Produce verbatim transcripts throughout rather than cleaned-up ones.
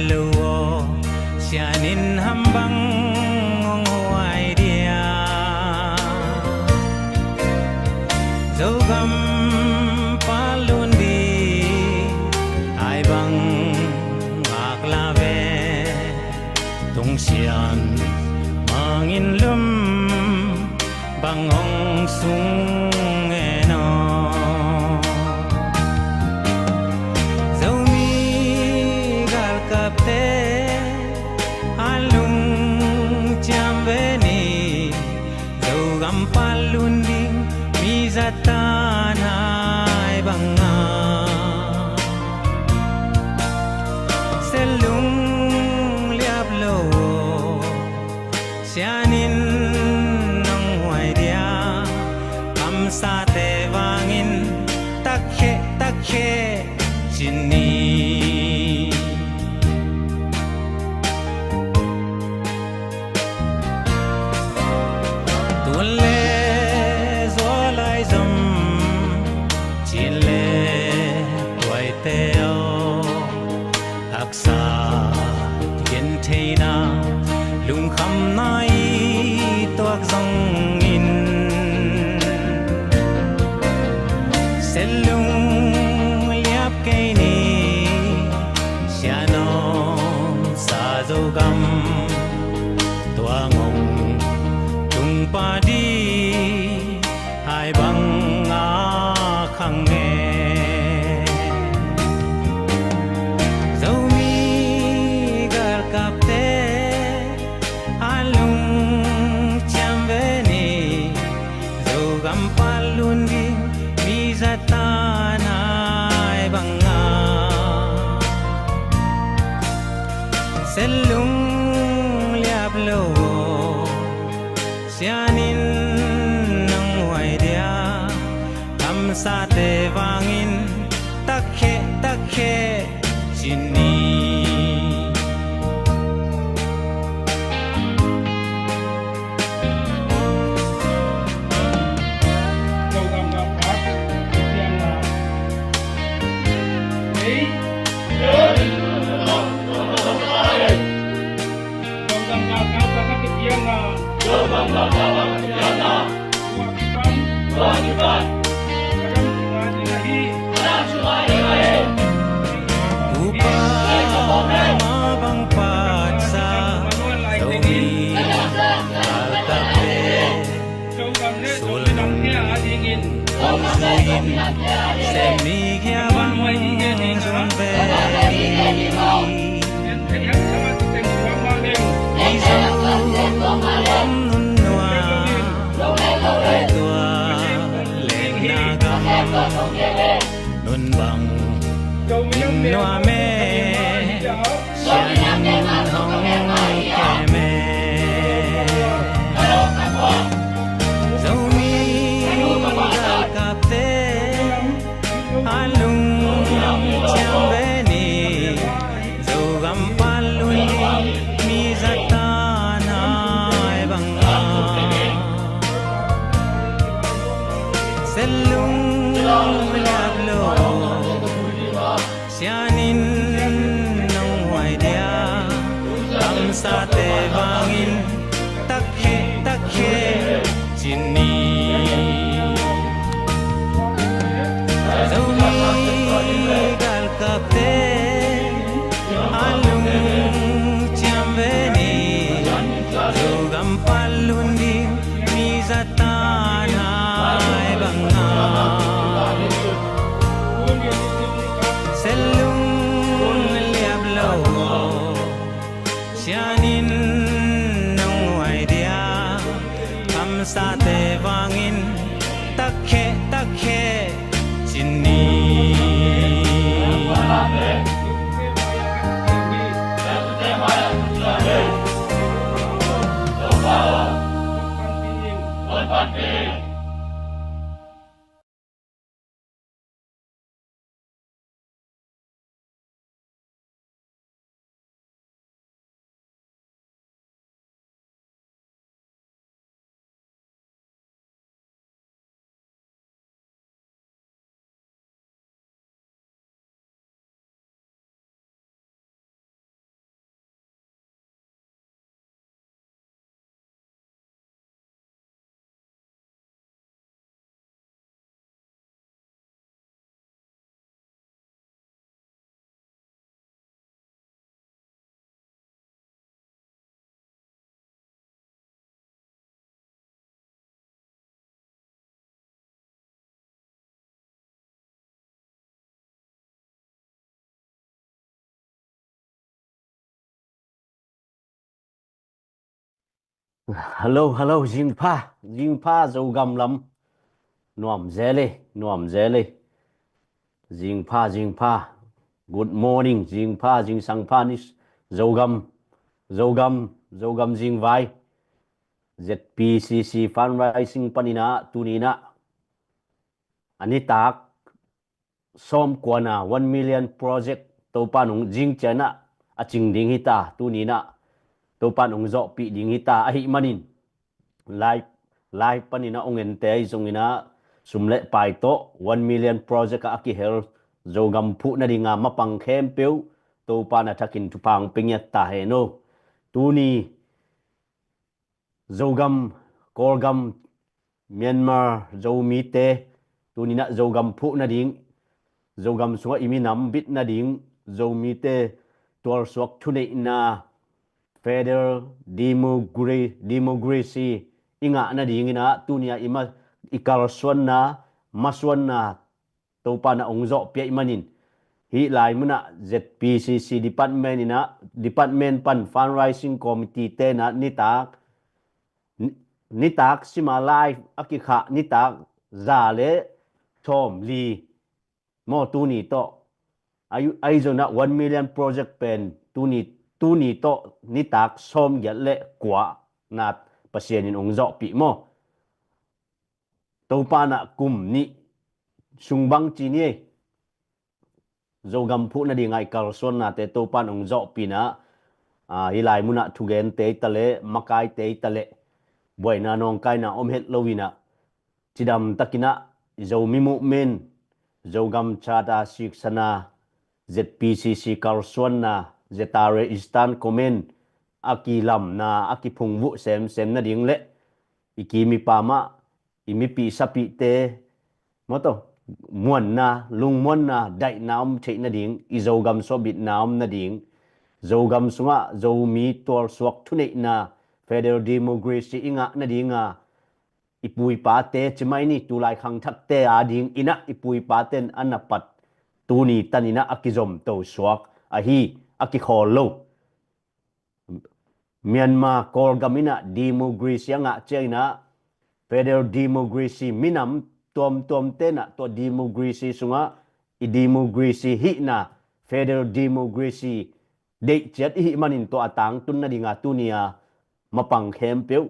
lo aw, sian in ham bang hong huai dia? Zogam palun ding ai bang ngak la ve, tung sian mangin lum bang hong sung e no. Zomi galkapte a lungciam ve ni, Zogam palun ding mi zatan ai bang a, Selung liap lo aw, sian in nong huai dia? Kamsate vangin takhe takhe ci ni. Tun le zual ai zom, cin le tuaite aw, haksa gentheihna, lungkhamna i tuak zongin, Selung liap kei ni, sianom sa Zogam, tua ngong tung padi ai bang a khang e. Zomi galkapte a lungciam ve ni, Zogam palun ding mi zatan ai bang a, Selung liap lo aw, sian in nong huai dia? Kamsate vangin takhe takhe ci ni. Tupa ma bang patsa, Zomi galkapte, sulnung hong zui in, sem ni kia bang zun ve ni. Mizo gam nunnuam, tua lenna gam nun bang in nuam e, sian in hong kem e. Zomi galkapte a lungciam ve ni, Zogam palun ding mi zatan ai bang a, Selung liap lo aw, sian in nong huai dia? Kamsate vangin takhe takhe ci ni. Zomi galkapte a lungciam ve ni, Zogam palun ding mi zatan ai bang a, Selung liap lo aw, sian in nong huai dia? Kamsate vangin takhe takhe ci ni. Hello, hello, zingpha, zingpha, Zogam lam. Nuam zel e, nuam zel e. Zingpha, zingpha. Good morning, zingpha, zingsangpha ni. Zogam, Zogam, Zogam zingvai. Z P C C fundraising panin ah tuni in ah a nitak sawmkuana one million project Topa'n hong zing ciangin ah a cing ding hi ta, tuni in ah Topa'n hong zawhpih ding hi ta, ahih manin live, live panin ah hong ente ahi zongin ah sum le pai tawh one million project ah a kihel Zogam phuh nading a mapang khempeuh Topa'n a thakin thupha hong pia ngiat ta hen aw. Tuni Zogam, Kawlgam, Myanmar Zomite, tuni in ah Zogam phuh nading, Zogam sungah i minam bit nading, Zomite tualsuak thuneihna, federal democra-, democracy i ngah nadingin ah tuni a i ma-, i kalsuanna, masuanna Topa'n a hong zawhpih ahih manin, hih lai munah Z P C C department in ah, department pan fundraising committee te'n ah nitak, ni-, nitak sima live a kikhah nitak za le sawmli maw, tuni tawh. Ahi, ahi zongin ah one million project pen tuni, tuni tawh nitak sawmgiat le kua na Pasian in hong zawhpih maw. Topa'n ah kum nih sung bang ci ni ei. Zogam phuh nading a i kalsuannate Topa'n hong zawhpih in ah, ah, hih lai munah thugente hi ta leh, makaite hi ta leh, buaina nawngkaina om het lo in ah, cidam takin ah Zomi movement, Zogam Charter siksana, Z P C C kalsuanna, Z R A Eastern Command a kilamna, a kiphungvuh semsem nading le i kim i pam ah i mipih sapihte maw, tawh muanna, lungmuanna, daihna om theih nading, i Zogam sungah bitna om nading, Zogam sungah Zomi tualsuak thuneihna, federal democracy i ngah nading a, i pu i pate, ci mai ni, tulai khangthakte adingin ah i pu i pate'n a na pat tuni tanin ah a kizomto suak ahi, a kikhawl lo. Myanmar Kawlgam in ah democracy a ngah ciangin ah federal democracy, minam tuamtuamte'n ah tua democracy sungah i democracy hihna, federal democracy deihciat i hih manin tua a tangtun nading a tuni a mapang khempeuh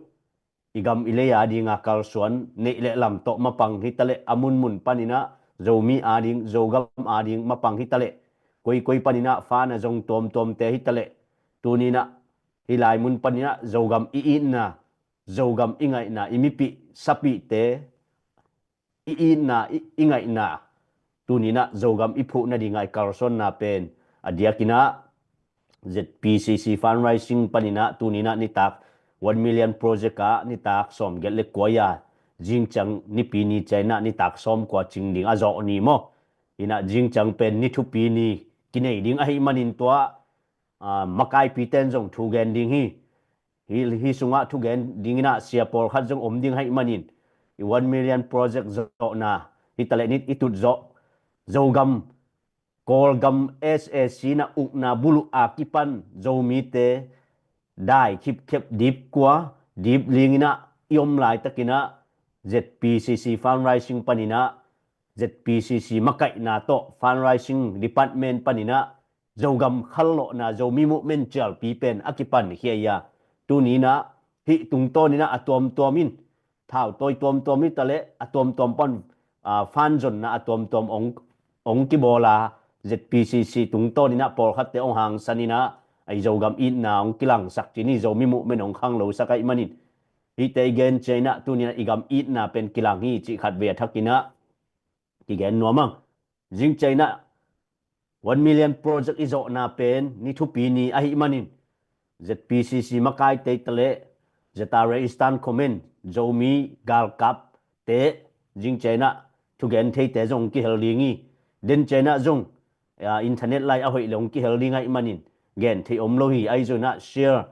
i gam i lei ading a kalsuan neih le lam tawh mapang hi ta leh, a munmun panin ah Zomi ading, Zogam ading mapang hi ta leh, koikoi panin ah fa na zong tuamtuamte hi ta leh, tuni in ah hih lai mun panin ah Zogam i itna, Zogam i ngaihna, i mipih sapihte i itna, i, i ngaihna, tuni in ah Zogam i phuh nading a i kalsuanna pen a diakin ah Z P C C fundraising panin ah tuni in ah nitak one million project ah nitak sawmgiat le kua a, zing ciang Nipi ni ciangin ah nitak sawmkua cing ding a zawh ni maw. In ah zing ciang pen ni thupi ni kinei ding ahih manin tua, ah, makaipite'n zong thu gen ding hi. Hih, hih sungah thugen dingin ah sia pawlkhat zong om ding ahih manin, i one million project zawhna hi ta leh, ni i tut zawh, Zogam, Kawlgam S A C na ukna buluh a kipan Zomite dai khipkhep dip kua, dip ling in ah i om laitakin ah Z P C C fundraising panin ah, Z P C C makaihna tawh fundraising department panin ah Zogam khallawhna, Zomi movement cialpi pen a kipan hi a, tuni in ah hih tungtawnin ah a tuamtuam in, thautawi tuamtuam hi ta leh, a tuamtuam pan, ah, fan zonna a tuamtuam hong, hong kibawl a, Z P C C tungtawnin ah pawlkhatte hong hangsan in ah, a i Zogam itna hong kilangsak ci ni, Zomi movement hong khanglosak ahih manin, hihte i gen ciangin ah tuni in ah i gam itna pen kilang hi cih khatvei a thakin ah kigen nuam ang. Zing ciang in ah one million project i zawhna pen ni thupi ni ahih manin, Z P C C makaite hi ta leh, Z R A Eastern Command, Zomi galkapte, zing ciang in ah thugen theite zong kihel ding hi. Den ciang in ah zong, ah, internet lai a hoih leh hong kihel ding ahih manin, gen theih om lo hi. Ahi zongin ah share,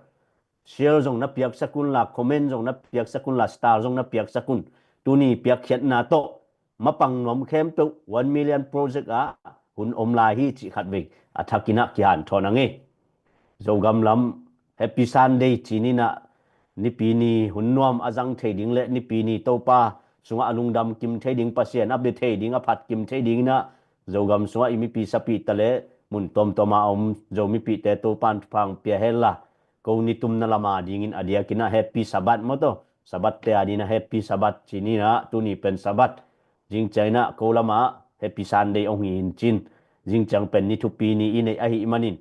share zong na piaksak un la, comment zong na piaksak un la, star zong na piaksak un. Tuni piakkhiatna tawh mapang nuam khempeuh one million project ah hun om lai hi cih khatvei a thakin ah kihanthawn ang e. Zogam lam Happy Sunday ci ni in ah, Nipi ni hun nuam a zang thei ding le Nipi ni Topa sungah a lungdam kim thei ding, Pasian a bia thei ding, a phat kim thei ding inah Zogam sungah i mipi sapi ta le mun tuamtuam a om Zo mipite Topan thupha hong pia henla, ko ni tumna lama dingin a diakinah Happy Sabbath maw taw. Sabbath te a dinah Happy Sabbath ci ninah tuni pen Sabbath. Zingciang inah ko lamah Happy Sunday hong hi in cin. Zingciang pen ni thupi ni i neih ahih manin,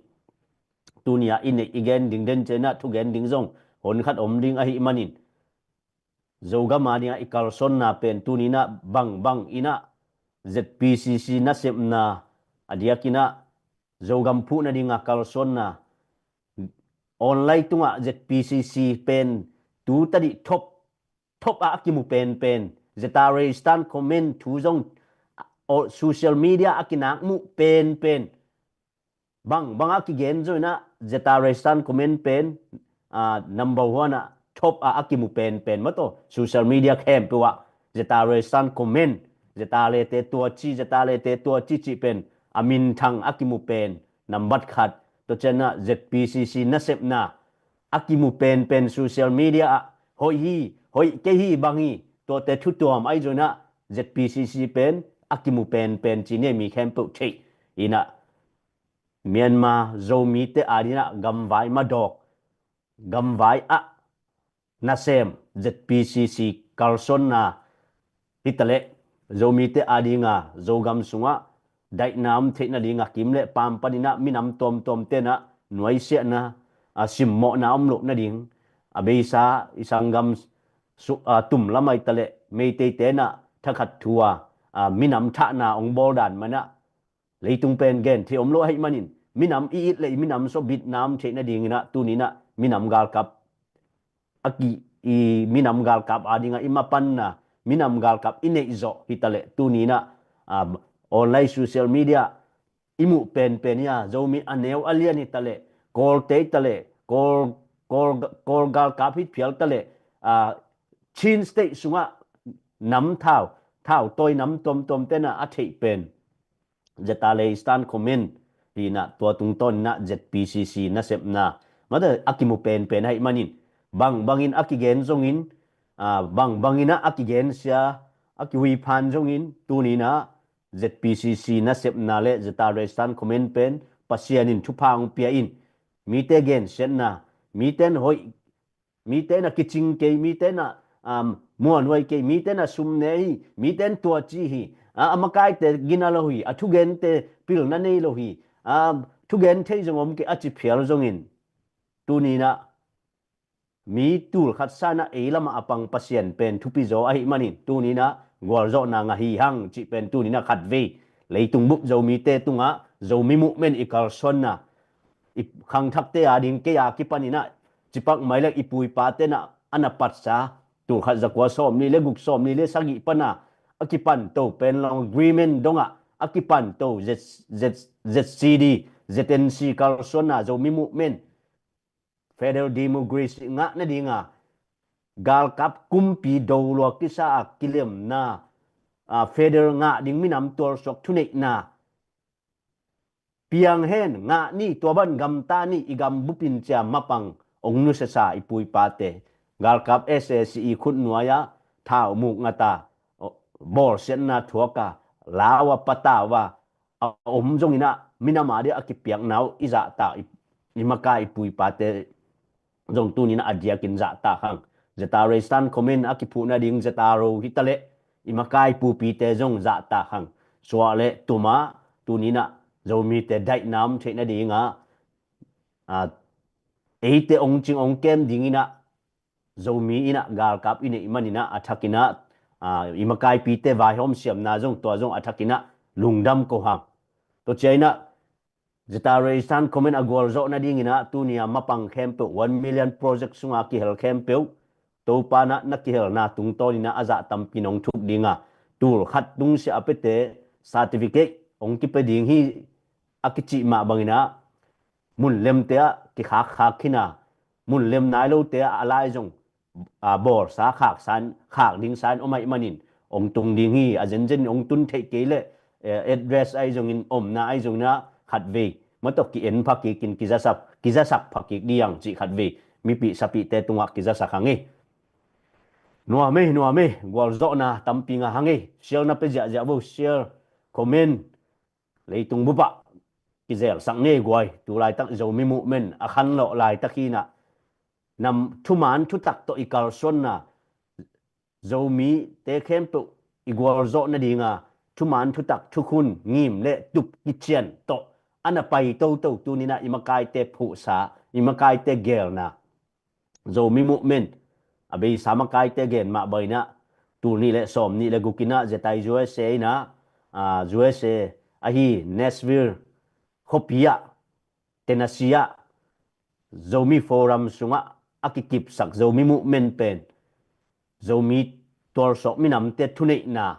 tuni ah i neih i gen ding den ciang inah thugen ding zong honkhat om ding ahih manin, Zogam a dingah i kalsuanna pen tuni inah bangbang inah Z P C C nasepna a diakinah Zogam phuhna dinga kalsuanna online tungah Z P C C pen tu tadih top top ah a kimu penpen, Z R A stand comment thu zong social media a kinak muh penpen, bangbang a kigen zong inah Z R A stand comment pen number one ah top ah a kimu penpen maw taw. Social media khempeuh ah Z R A stand comment, Z R A te tua ci, Z R A te tua ci cih pen a minthang a kimu pen nambat khat. Tua cianah Z P C C nasepna a kimu penpen social media ah hoih hi, hoih kei hi, bang hi, tuate thutuam ahi zong inah Z P C C pen a kimu penpen ci ni, mi khempeuh theih inah Myanmar Zomite a dinah gamvai madawk, gamvai ah nasem Z P C C kalsuanna hitaleh Zomite a dinga Zogam sungah daihna om theih nadinga kim le pam paninah minam tuamtuam tenah nuaisiahna a simmawhna om loh nading, a beisa i sanggam tum lamai taleh Meitei tenah thakhat thu a minam thahna ong bawl dan manah leitung pen gen thei om lo ahih manin minam i it le i minam sawbitna om theih nadinginah tuninah minam galkap a ki i minam galkap adinga i mapanna minam galkap i neih zawh hitaleh tuninah online social media i muh penpen hi a, Zomi a neu a lian hitaleh Kawlte hitaleh Kawl, Kawl, Kawl galkap hi phial taleh Chin State sungah nam thau thau tawi nam tuamtuam tenah a theih pen Z R A stand comment hinah tua tungtawninah Z P C C nasepna mate a kimu penpen ahih manin bangbangin a kigen zongin bangbangin ah a kigensia a kihuiphan zongin tuninah Z P C C nasepna le Z R A stand comment pen Pasian in thupha hong pia in, mite gensiatna, mite in hoih mite in a kicing kei, mite in a muanhuai kei, mite in a sum ne hi, mite in tuaci hi, a makaite gina lo hi, a thugente pilna nei lo hi, a thugen thei zong om kei a ci phial zongin tuninah mi tulkhat sanah ei lamah a pang Pasian pen thupi zaw ahih manin tuninah gualzawhna ngah hi hang cih pen tuninah khatvei leitung bup Zomite tungah Zomi muhment i kalsuanna i khangthakte ading kei a kipaninah cipak mailek i puipa tenah a na patsa tulkhat zakua sawmli le guk sawmli le sagih pana a kipanto pen long agreement dongah a kipanto Z C D, Z N C kalsuanna Zomi muhment federal democracy ngah nadinga galkap kumpi dolua kisa a kilemna federal ngah ding minam tualsuak thuneihna piang hen ngah ni, tua ban gamta ni, i gam bupin cia mapang ong nusasa i puipate galkap S A C i khutnuai-ah thau muk ngata bawlsiatna thuaka lau a patau a a om zonginah minam a dia a kipiakna uh i zahtak i makai i puipate zong tuninah a diakin zahtak hang. Zeta restan comment a kiphuh nading zeta ro hitaleh i makai pupite zong zahtak hang. Suah le tuma tuninah Zomite daihna om theih nadingah eite ong cing ong kem dinginah Zomi inah galkap i neih maninah a thakinah i makaipite vaihawm siamna zong tua zong a thakinah lungdam ko hang. Tua ciainah Zeta restan comment a gualzawh nadinginah tunia mapang khempeuh one million project sunga kihel khempeuh Topanah na kihelna tungtawninah a zah tampi nong thuk dinga tulkhat tungsia a pete certificate ong kipe ding hi a kicih mah banginah mun lemte ah kikhakkhak khina mun lem nai lote ah a lai zong bawlsa khak ding sain om aih manin ong tung ding hi. A zenzenin ong tun theih kei leh address ahi zongin omna ahi zonginah khatvei matawh ki-en phakikin kizasak pha kik diang cih khatvei mipih sapihte tungah kizasak hang ei. Nuam ei, nuam ei, gualzawhna tampi ngah hang ei. Share na pia ziahziah vo, share, comment, leitung bupah kizelsak ngei guai. Tulaitak Zomi movement a khanlawh laitak hi inah, nam thuman thutak tawh i kalsuanna, Zomite khempeuh i gualzawh nadinga thuman thutak, thukhun, ngim le tup kician tawh a na pai toto, tuni inah i makaite phuhsa, i makaite gelna, Zomi movement a beisa makaite gen mah bang inah, tul nih le sawm nih le guk inah Zetai U S A inah, ah, U S A ahi Nashville khuapi ah, Tennessee ah, Zomi Forum sungah a kikipsak Zomi movement pen Zomi tualsawh minamte thuneihna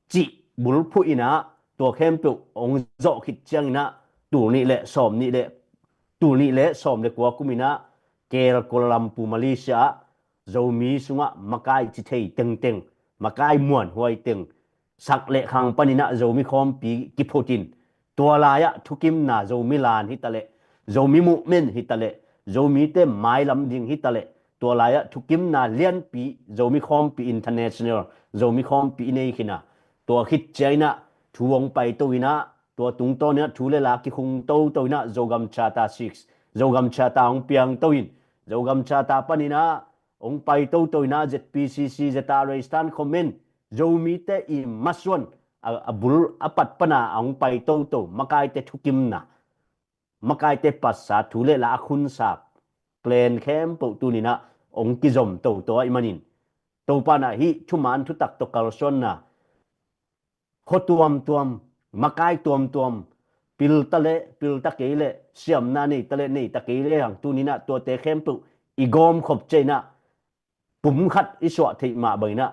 cih bulphuh inah, tua khempeuh hong zawh khit ciang inah, tul nih le sawm nih le, tul nih le sawm le kua kum inah kel Kuala Lumpur, Malaysia ah Zomi sungah makai ci thei tengteng, makai muanhuai teng, sak le khang pan inah Zomi khawmpi kiphut in, tua lai-ah thukimna Zomi lan hi taleh, Zomi movement hi taleh, Zomite mailam ding hi taleh, tua lai-ah thukimna lianpi, Zomi khawmpi international, Zomi khawmpi i nei khin a, tua khit ciang inah thu hong paito inah, tua tungtawn inah thu le la kikhung toto inah Zogam Charter six, Zogam Charter hong piang to in, Zogam Charter pan inah hong pai toto inah Z P C C, Z R A, Eastern Command, Zomite i masuan a, a bul a pat pana a hong pai toto, makaite thukimna, makaite patsa, thu le la a khunsak plan khempeuh tuni inah hong kizom toto ahih manin, Topa inah hih thuman thutak tawh kalsuanna, khua tuamtuam, makai tuamtuam, pil taleh pil ta kei leh, siamna nei taleh nei ta kei leh hang, tuni inah tuate khempeuh i gawmkhop ciang inah, pum khat i suah theih mah bang inah,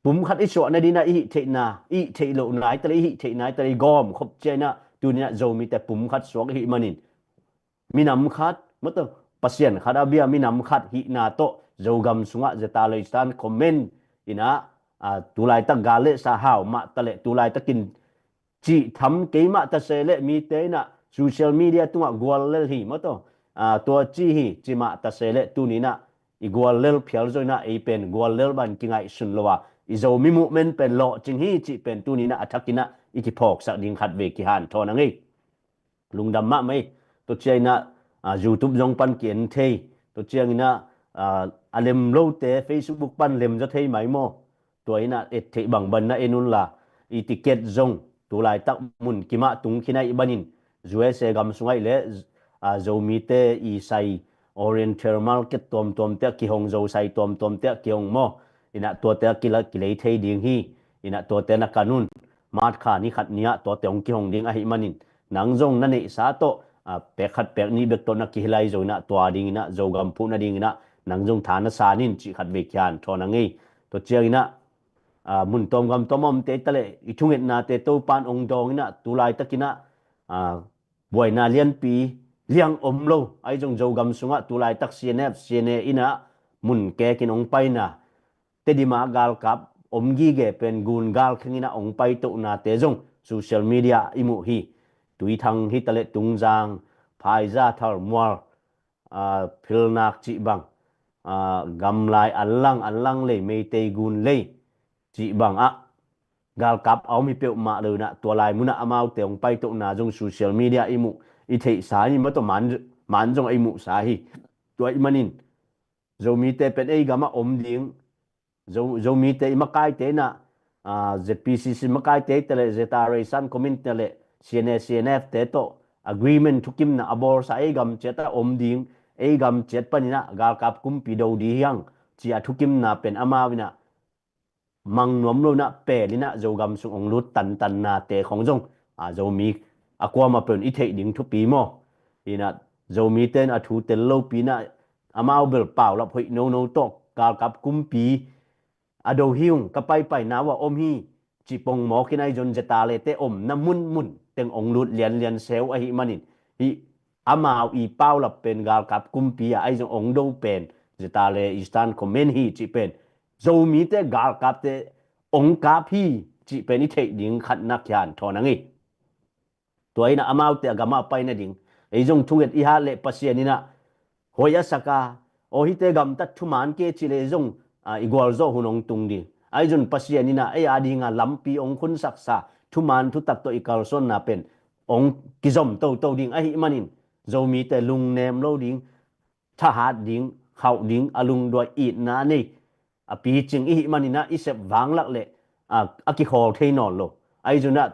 pum khat i suah nading inah i hih theihna, i hih theih loh nai taleh, i hih theih nai taleh i gawmkhop ciang inah, tuni inah Zomite pum khat suak ahih manin, minam khat, maw taw, Pasian khat a bia minam khat hihna tawh Zogam sungah Z R A, Eastern Command inah, ah, tulaitak gal le sa hau mah taleh, tulaitakin cih tham kei mah ta se leh, mite inah social media tungah guallel hi, maw taw, ah, tua ci hi, ci mah ta se leh, tuni inah i guallel phial zaw inah, ei pen guallel bang kingaihsun lo a, i Zomi movement pen lawhcing hi cih pen tuni inah a thak inah i kiphawksak ding khat vei kihanthawn a ngei. Lungdam mahmah ei. Tua ciang inah, ah, YouTube zong pan ki-en thei. Tua ciang inah, ah, a lem lote Facebook pan lem zaw thei mai maw. Tua inah et theih bangbang na en unla, i ticket zong tulaitak mun kimah tung khin ahih manin, U S A gam sung ahih leh, ah, Zomite i sai Oriental Market tuamtuamte ah kihong, Zo sai tuamtuamte ah kihong maw. Inah tuate ah kila, kilei thei ding hi. Inah tuate na kan un. March kha ni khat ni ah tuate hong kihong ding ahih manin, nang zong na neihsa tawh, ah, pek khat pek nih bek tawh na kihilai zaw inah, tua ding inah, Zogam phuh nading inah nang zong tha na san in cih khat vei kihanthawn a ngei. Tua ciang inah, ah, mun tuam gam tuam a omte taleh, i thungetnate Topa in hong dawng inah, tulaitak inah, ah, buaina lianpi liang om lo, ahi zong Zogam sungah tulaitak C N F, C N A inah mun kekin hong paina, Tedim ah galkap om gige pen gun gal kheng inah hong paitohnate zong social media i muh hi. Tuithang hi taleh Tungzang, Phaiza, Thalmual, ah, Philnak cih bang, ah, gamlai anlang, anlang lei, Meitei gun lei cih bang ah galkap a om hi peuhmah lo inah, tua lai munah amaute hong paitohna zong social media i muh, i theihsa hi, maw taw, man, man zong i muhsa hi. Tua ahih manin Zomite pen ei gamah om ding, Zo, Zomite i makaite inah, ah, Z P C C makaite taleh, Z R A, Eastern Command taleh, C N A, C N F te tawh agreement, thukimna a bawlsa, ei gam ciat ah om ding, ei gam ciat pan inah galkap kumpi do ding hi hang, ci a thukimna pen amau inah mang nuam lo inah pel inah Zogam sung hong lut tantannate khong zong, a, Zomi a kuamah pen i theih ding thupi maw. Inah Zomite in a thu tel lopi inah, amau bel paulap hoih nono tawh galkap kumpi a do hi ung, ka paipaina uh ah om hi, ci pongmawk inah, ahi zong Z R A te omna munmun teng hong lut lianlian se uh ahih manin, hih amau i paulap pen galkap kumpi ah, ahi zong hong do pen Z R A, Eastern Command hi cih pen, Zomite galkapte hong kap hi cih pen i theih ding khat na kihanthawn a ngei. Tua inah amaute a gamah pai nading, ei zong thunget i hat leh Pasian inah hoih a sak a, aw hihte gamtat thuman kei cih leh zong, a, i gualzawh hun hong tung ding. Ahi zong Pasian in ah ei a ding a lampi hong khunsaksa thuman thutak tawh i kalsuanna pen hong kizom toto ding ahih manin Zomite lungnem lo ding, thahat ding, khauh ding, a lungduai itna nei a picing ihih manin ah i sep vanglak leh, a, a kikhawl thei nawn lo. Ahi zong ah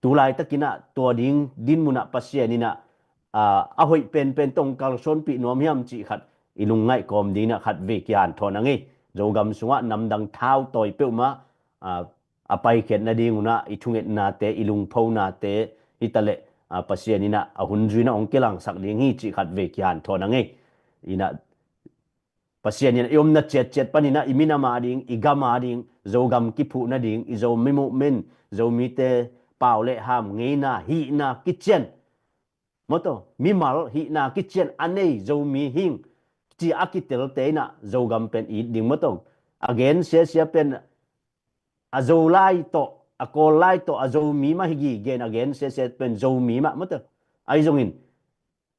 tu laitakin ah tua ding dinmun ah Pasian in ah, a, a hoih penpen tawh hong kalsuanpih nuam hiam cih khat i lungngaih kawm ding in ah khatvei kihanthawn a ngei. Zogam sungah namdang thautawi peuhmah, a, a paikhiat nadingun ah i thungetnate, i lungphonate hitaleh, a, Pasian in ah a hun zui in ah hong kilangsak ding hi cih khatvei kihanthawn a ngei. In ah Pasian in ah i omna ciatciat panin ah i minam a ding, i gam a ding, Zogam kiphuh nading, i Zomi movement, Zomite pau le ham ngeina, hihna kician, maw taw, mimal hihna kician a nei Zomi hing ci a kitelte in ah Zogam pen it ding, maw taw. A gen siasia pen a Zolai tawh, a Kawllai tawh, a Zomi mah hi gige in a gen siasia pen Zomi mah, maw taw. Ahi zongin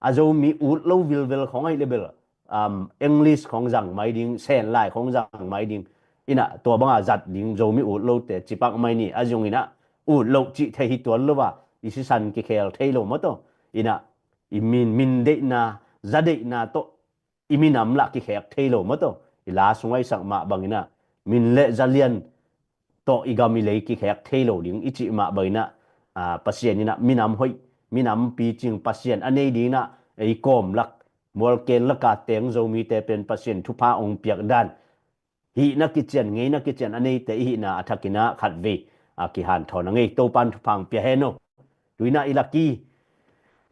a Zomi ut lo vilvel khawng ahih leh bel, um, English khawng zang mai ding, Senlai khawng zang mai ding. In ah tua banga zat ding Zomi ut lote cipak mai ni. Ahi zongin ah ut loh cih thei hi tuan lo a, i sisan kikhel thei lo, maw taw. In ah i min, min deihna, za deihna tawh i minam lah kikhek thei lo, maw taw. I la sungah i sak mah bangin ah min le za lian tawh i gam i lei kikhek thei lo ding i cih mah bangin ah, a, Pasian in ah minam hoih, minam picing, Pasian a nei ding in ah ei kawm lak, mualken lak a teng Zomite pen Pasian thupha hong piak dan, hihna kician, ngeina kician a neite i hihna a thakin ah khatvei, a, kihanthawn a ngei. Topan thupha hong pia hen aw. Tu in ah i lucky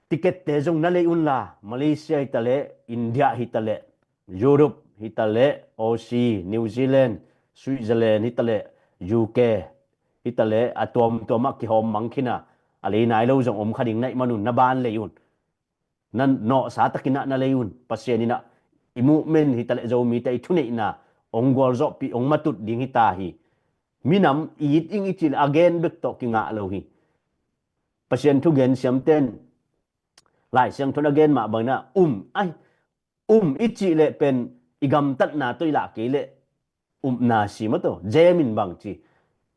ticket-te zong na lei un la, Malaysia hitaleh, India hitaleh, Europe hitaleh, Aussie, New Zealand, Switzerland hitaleh, U K hitaleh, a tuamtuam ah kihawm mang khin a, a lei nai lo zong om kha ding na hih man un, na ban lei un. Na nawhsa takin ah na lei un. Pasian in ah i movement hitaleh Zomite i thuneihna hong gualzawhpih, hong matut ding hi ta hi. Minam i it ing i cih leh a gen bek tawh kingah lo hi. Pasian thugen siamten Lai Siangtho in a gen mah bangin ah um, ai, um i cih leh pen i gamtatna tawh i lah kei leh upna si, maw taw. James in bang ci,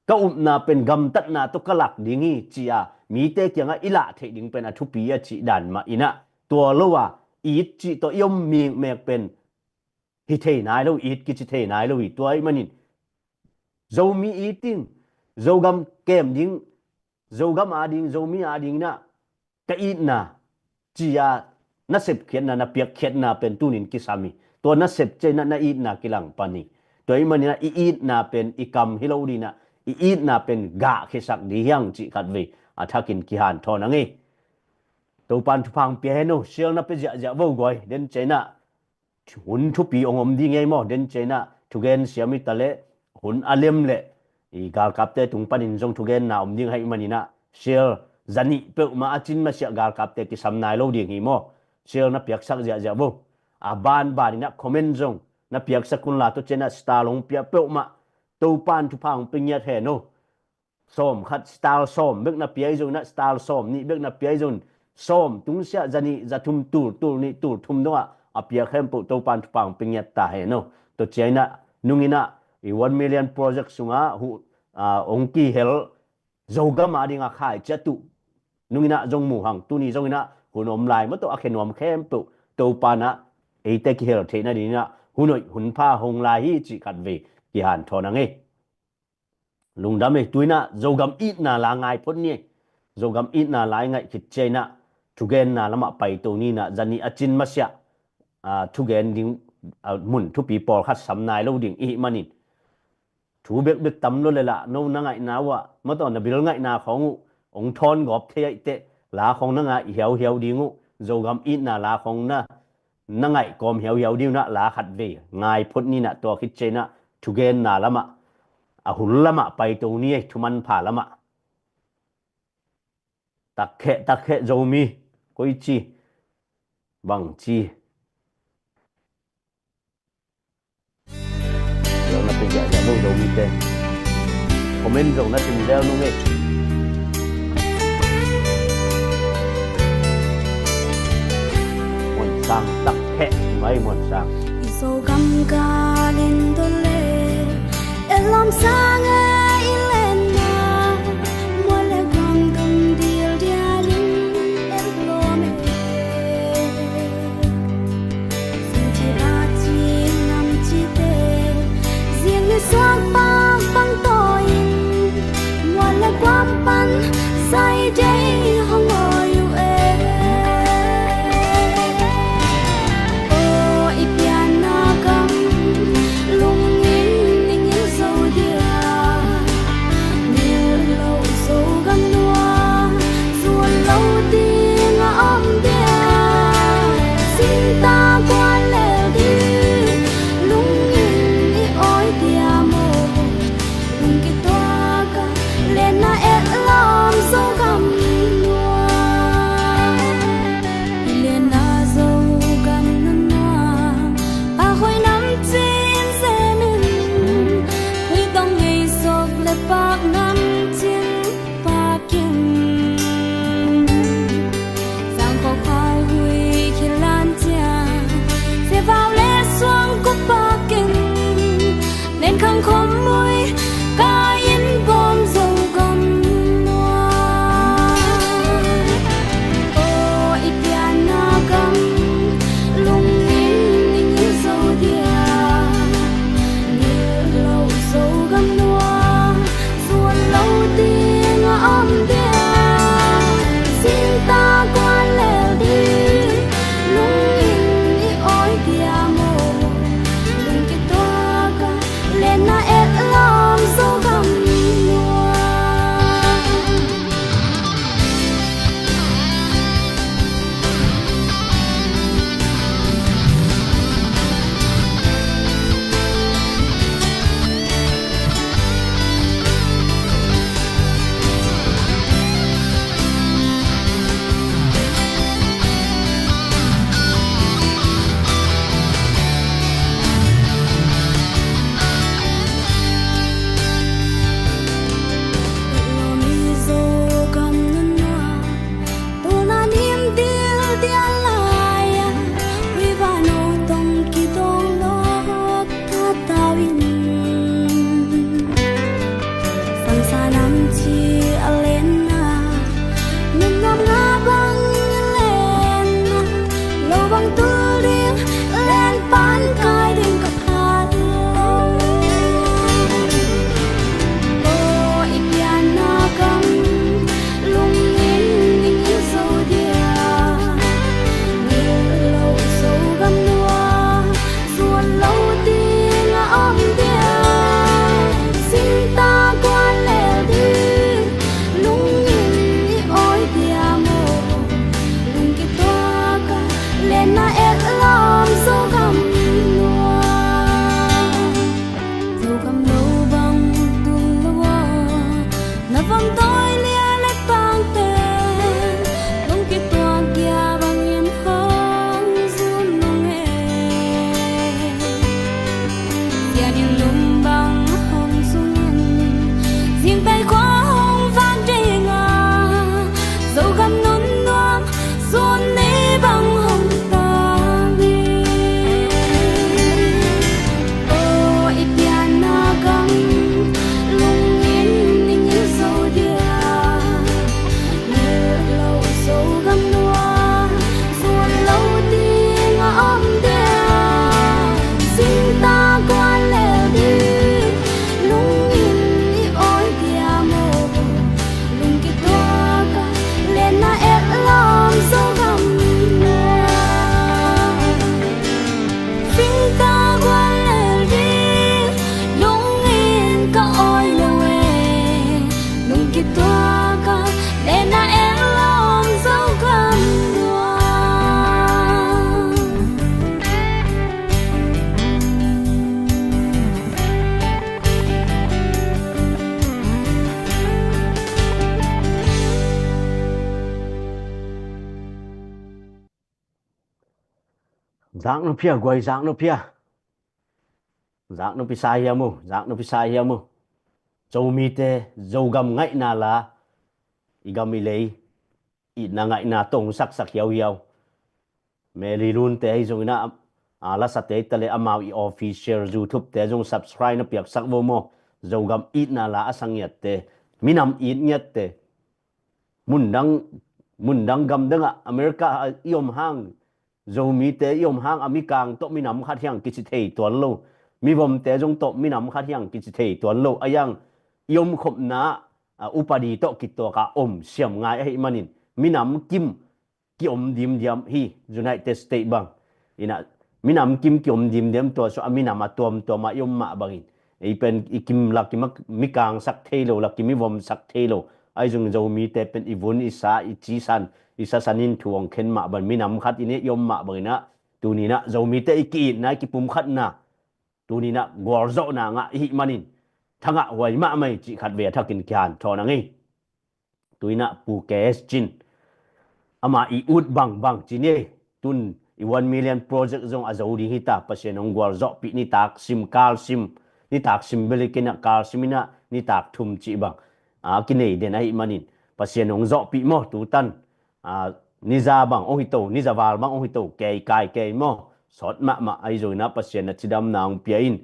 ka upna pen gamtatna tawh ka lak ding hi, ci a mite kiangah i lah theih ding pen a thupi a cih dan mah in ah, tua lo a it cih tawh i om mikmek pen hi thei nai lo, it kici thei nai lo hi. Tua ahih manin Zomi it ding, Zogam kem ding, Zogam a ding, Zomi a ding in ah ka itna, ci a na sepkhiatna, na piakkhiatna pen tunin kisam hi. Tua na sep ciangin ah na itna kilang pan hi. Tua ahih manin ah i itna pen i kam hi lo ding in ah, i itna pen gah khiasak ding hi hang cih khatvei a thakin kihanthawn a ngei. Topan thupha hong pia hen aw. Share na pia ziahziah vo guai. Den ciangin ah hun thupi hong om ding hi ei maw. Den ciangin ah thugen siam hitaleh, hun a lem leh i galkapte tung panin zong thugenna om ding ahih manin ah, share za nih peuhmah a cin masiah galkapte kisam nai lo ding hi maw. Share na piaksak ziahziah vo. A banban in ah comment zong na piaksak un la, tua ciangin ah star hong pia peuhmah Topan thupha hong pia ngiat hen aw. Sawm khat, star sawm bek na pia hi zongin ah, star sawm nih bek na pia hi zongin, sawm tungsiah za nih, za thum, tul, tul nih, tul thum dongah a piak khempeuh Topan thupha hong pia ngiat ta hen aw. Tua ciangin ah nungin ah i one million project sungah hu, a, hong kihel Zogam a ding a khaici a tuh nungin ah zong mu hang. Tuni zongin ah hun om lai, maw taw, a khe nuam khempeuh Topan ah eite kihel theih nadingin ah hun hoih hun pha hong lai hi cih khatvei kihanthawn a ngei. Lungdam ei. Tu in ah Zogam itna la ngai phot ni ei. Zogam itna la i ngaih khit ciangin ah thugenna lamah paito ni in ah, za nih a cin masiah, a, thugen ding, a, mun thupi pawlkhat sam nai lo ding i hih manin, thu bekbek tam lo leh lah, no na ngaihna uh ah, maw taw, na bil ngaihna khawng uh hong thawn gawp thei ahih teh, la khawng na ngai hiauhiau ding uh. Zogam itna la khawng na na ngaih kawm hiauhiau ding un ah, la khatvei ngai phot ni in ah, tua khit ciangin ah thugenna lamah, a hun lamah paito ni ei, thumanpha lamah. Takheh, takheh Zomi, koici, bangci. Zong na pia ziahziah bo Zomite. Comment zong na sim zel nung ei. Sang tak kheh mai muan sang. I Zogam galin dole, elam sang e i lenna, mual le guam dum dil dialin etlawm e. Singci a ci nam cite, ziang ni suak bang bang tawin, mual le guam pan zai dei hong awi uh e. Aw i pianna gam, lungin i ngil zo dia, ngil lo Zogam nuam, zuan lo ding a om dia, singta guan lel ding, lungin i awi dia maw. Lungkituak a lenna etlawm Zogam nuam. I lenna Zogam nuam, a hoih nam cin zemin, hoih tawh ngei sok le pak nam cin pakin, sang khawkhal hui khilan cia, sevau le suang kup pakin, nen khang khom mui ka in bawm Zogam nuam. Aw i pianna gam, lungin i ngil zo dia, ngil lo Zogam nuam, zuan lo ding a om dia, singta guan lel ding, lungin i awi dia maw. Lungkituak a lenna etlawm Zogam nuam. Zogam nuam, tuna nim dil dial lai-a, hui vano tong kidong lo ka tawin, sangsa nam ci a lenna, nunnuam nga bang i lenna, lo bang tul ding, len pan kai ding ka phat lo. Aw i pianna gam, lungin i ngil zo dia, ngil lo Zogam nuam, zuan lo ding a om dia, singta guan lel ding, lungin i awi dia maw. Lungkituak a lenna etlawm Zogam nuam. Zogam lo bang tul lo a, na vom tawi lia le tangte, lungkituak dia bangin hong zun nung e. Sian in lum bang hong zungin, zingtai khua hong vak ding a, Zogam nunnuam, zuan ni bang hong tang hi. Aw i pianna gam, lungin i ngil zo dia, ngil lo Zogam nuam, zuan lo ding a om dia, singta guan lel ding, lungin i awi dia maw. Lungkituak a lenna etlawm Zogam nuam. Singta guan lel ding, lungin ka awi lo e. Lungkituak a lenna etlawm Zogam nuam. Zak nupi a guai, zak nupi a. Zak nupi sa hiam uh, zak nupi sa hiam uh. Zomite, Zogam ngaihna la, i gam i lei itna ngaihna tong saksak hiauhiau. Mary Lunte ahi zongin ah, a, lasate hi taleh amau i official YouTube-te zong subscribe na piaksak vo maw. Zogam itna la a sa ngiatte, minam it ngiatte, mundang, mundang gamdangah America ah i om hang, Zomite i om hang a mikang tawh minam khat hiang kici thei tuan lo, mivomte zong tawh minam khat hiang kici thei tuan lo, a hiang i omkhopna, a, upadi tawh kituaka om siam ngai ahih manin minam kim kiom dimdiam hi United States bang. Inah minam kim kiom dimdiam tua sua a minam a tuamtuam a i om mah bangin, ei pen i kim lak i mikangsak thei lo, lak i mivomsak thei lo. Ahi zong Zomite pen i vun i sa, i cisan, i sasan in thu hong khen mah bang, minam khat i ne i om mah banginah, tuninah Zomite i ki-itna, i kipumkhatna, tuninah gualzawhna ngah i hih manin thangah huai mahmah hi cih khat ve a thakin kian thawn a ngei. Tuinah Pu K S Cin, ama i ut bangbang ci ni. Tun i one million project zong a zo ding hita, Pasian hong gualzawhpih nitak sim, kalsim, nitak sim belikinah kalsim inah nitak thum cih bang a kinei den ahih manin Pasian hong zawhpih maw, tutan, a, niza bang ong hito, niza val bang ong hito, kei kai kei maw, sawt mahmah ahi zonginah Pasian na cidamna hong pia in.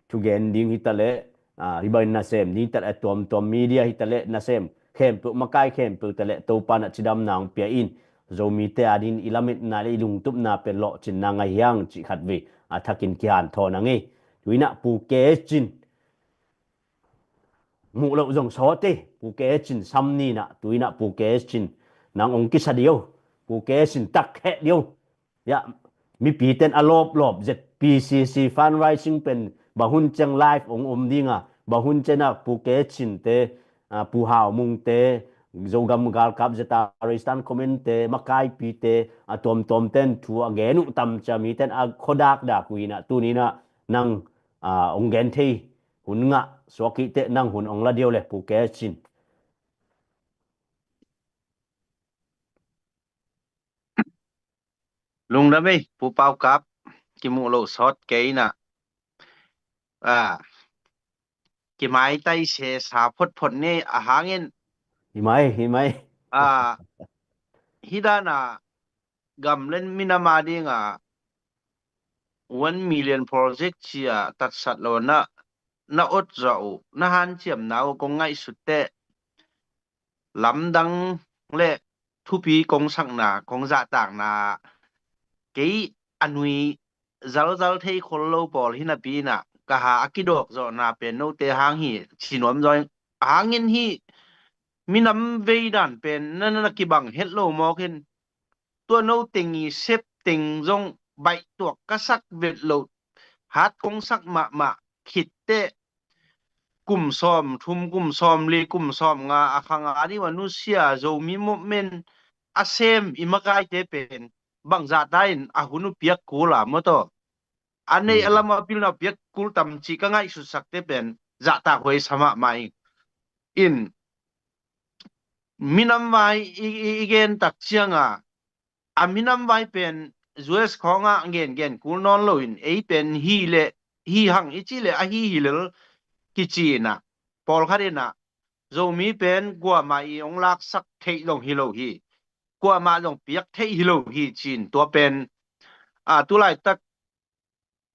Thugen ding hitaleh, a, hi bangin nasem ding hitaleh, tuamtuam media hitaleh, nasem khempeuh, makai khempeuh taleh Topa na cidamna hong pia in. Zomite a dingin i lametna le i lungtupna pen lawhcinna ngah hiang cih khat ve a thakin kian thawn a ngei. Tuinah Pu K S Cin, muh loh zong sawt hi. Pu K S Cin sam ninah, tuinah Pu K S Cin nang ong kisa dih o. Pu K S Cin tak kheh dih o. Ya, mipiten a lawplawp Z P C C fundraising pen bang hun ciang live ong om dinga, bang hun ciangah Pu K S Cinte, a, Pu Hau Mungte, Zogam galkap Zeta Restan Commente, makaipite, a tuamtuamten thu a gen uh tam cia, miten a khuadakdak uh inah, tuninah nang, a, ong gen thei hun ngah suak hi teh, nang hun ong la dih o le, Pu K S Cin. Lungdam ei, Pu Pau Kap, kimuh loh sawt kei inah. A, kimaitai sesa photphot ni a hangin. Hi mai, hi mai. A, hi dana gam le minam a dinga one million project cia tatsat lo na, na ot zawh uh, na hanciamna uh kong ngaihsut teh, lamdang le thupi kong sakna, kong zahtakna, kei a nui zalzal thei khol lo pawl hi napi inah, ka ha a kidawk zawhna pen note hang hi, ci nuam zaw ing. A hangin hi minam vei dan pen na, na, na kibang het lo mawk in, tua no teng i sep teng zong baihtuak ka sak vet loh, hat kong sak mahmah khit teh, kum sawm thum, kum sawm li, kum sawm nga a khang a dih uh a nusia Zomi movement a sem i makaite pen bang zahta in a hun uh piak kul a maw taw. A nei a lam a pilna uh piak kul tam cih ka ngaihsutsakte pen zahtak huai sa mahmah ing. In minam vai i, i, i gen tak cianga, a minam vai pen U S khawngah gengen kul nawn loin, ei pen hi le, hi hang i cih le, ahi hi lel kici inah, pawlkhat inah, Zomi pen kuamah i hong laksak theih zong hi lo hi, kuamah zong piak theih hi lo hi ci-in, tua pen, a, tulaitak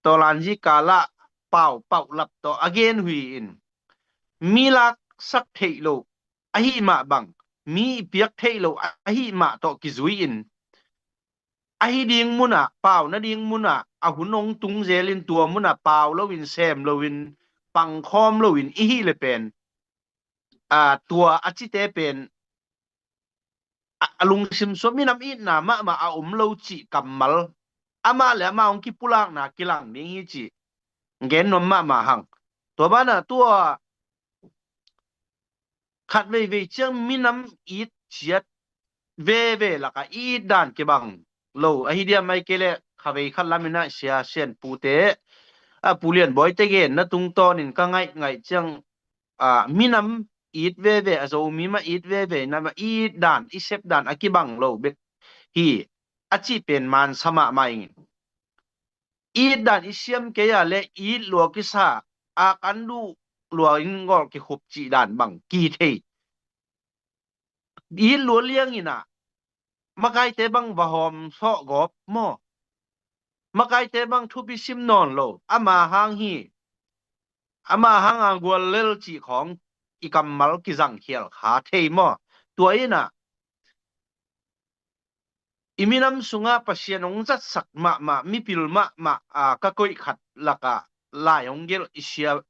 tawlanzi kalah pau pauhlap tawh a gen uh hi in, mi laksak theih loh ahih mah bang, mi i piak theih loh ahih mah tawh kizui in, ahi ding munah, pau nading munah a hun hong tung zelin, tua munah pau loin, sem loin, pangkhawm loin i hih le pen, a, tua a cite pen a, a lungsim sua minam itna mahmah a om lo cih kammal, amah le amah hong kipulakna kilang ding hi cih gen nuam mahmah hang. Tua banah tua khat veivei ciang minam it ciat veve lakah it dan kibang lo ahi diam, ahih kei leh khavei khat laminah Sia Sian Pute, a, Pu Lian Bawite genna tungtawnin ka ngaih ngaih ciang, a, minam it veve, a Zomi mah it veve, na mah it dan, i sep dan a kibang lo bek hi, a cih pen mansa mahmah ing. It dan i siam kei a le it lua kisa, a kan duh lua in gol kikhup cih dan bang kithei. It lua liang inah, makaite bang va hawm sawh gawp maw? makaite bang thupi sim nawn lo, ama hang hi, ama hang a guallel cih khawng i kammal kizangkhial kha thei maw? Tua inah i minam sungah Pasian hong zatsak mahmah, mipil mahmah a ka koih khat lakah lai hong gelh i sia,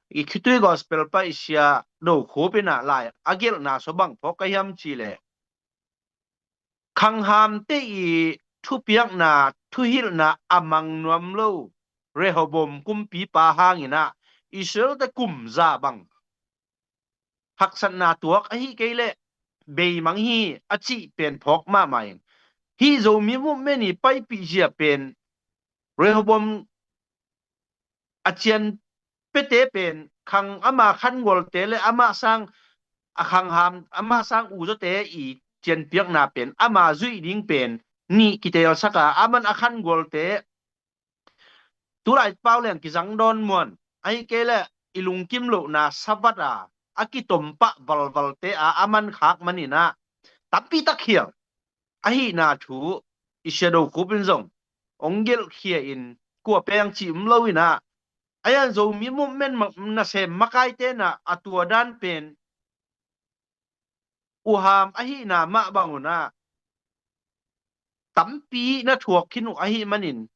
i khitui gospel pa i sia Do Khup inah lai a gelhna sua bang phawk ka hiam cih leh, khanghamte i thupiakna, thuhilhna a mang nuam lo Rehoboam kumpipa hanginah Israel-te kum za bang haksatna tuak, ahi kei leh beimang hi a cih pen phawk mahmah in, hih Zomi movement i paipih zia pen Rehoboam a cian pete pen khang ama khangualte le ama sang a khangham, ama sang uzawte i cianpiakna pen ama zuih ding pen nih kiteelsak a, aman a khangualte tulai pau leng kizang dawn muan, ahi kei leh i lungkim lohna savat a, a kitompah valvalte a, aman khak maninah tampi tak khial ahihna thu i sia Do Khup in zong hong gelhkhia in, kua peng cih um lo inah, a ian Zomi movement ma-, nasem makaite inah a tua dan pen uham ahihna mah bang unah tampi na thuak khin uh ahih manin,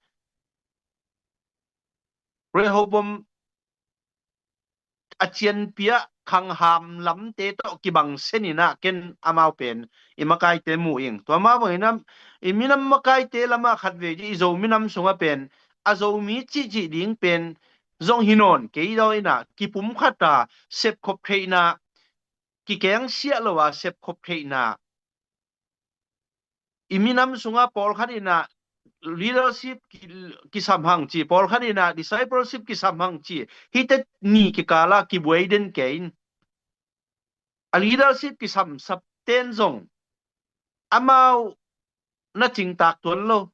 Rehoboam a cianpiah khangham lamte tawh kibang seninah ken amau pen i makaite mu ing. Tua mah bangin i minam makaite lamah khatvei dih i Zo minam sungah pen a Zomi cihcih ding pen zong hi nawn kei daw inah kipumkhat a sepkhop theihna, kikengsiah lo a sepkhop theihna, i minam sungah pawlkhat inah leadership ki-, kisam hang ci, pawlkhat inah discipleship kisam hang ci, hihte ni kikala kibuai den kei in. A leadership kisamsapten zong amau na cingtak tuan lo.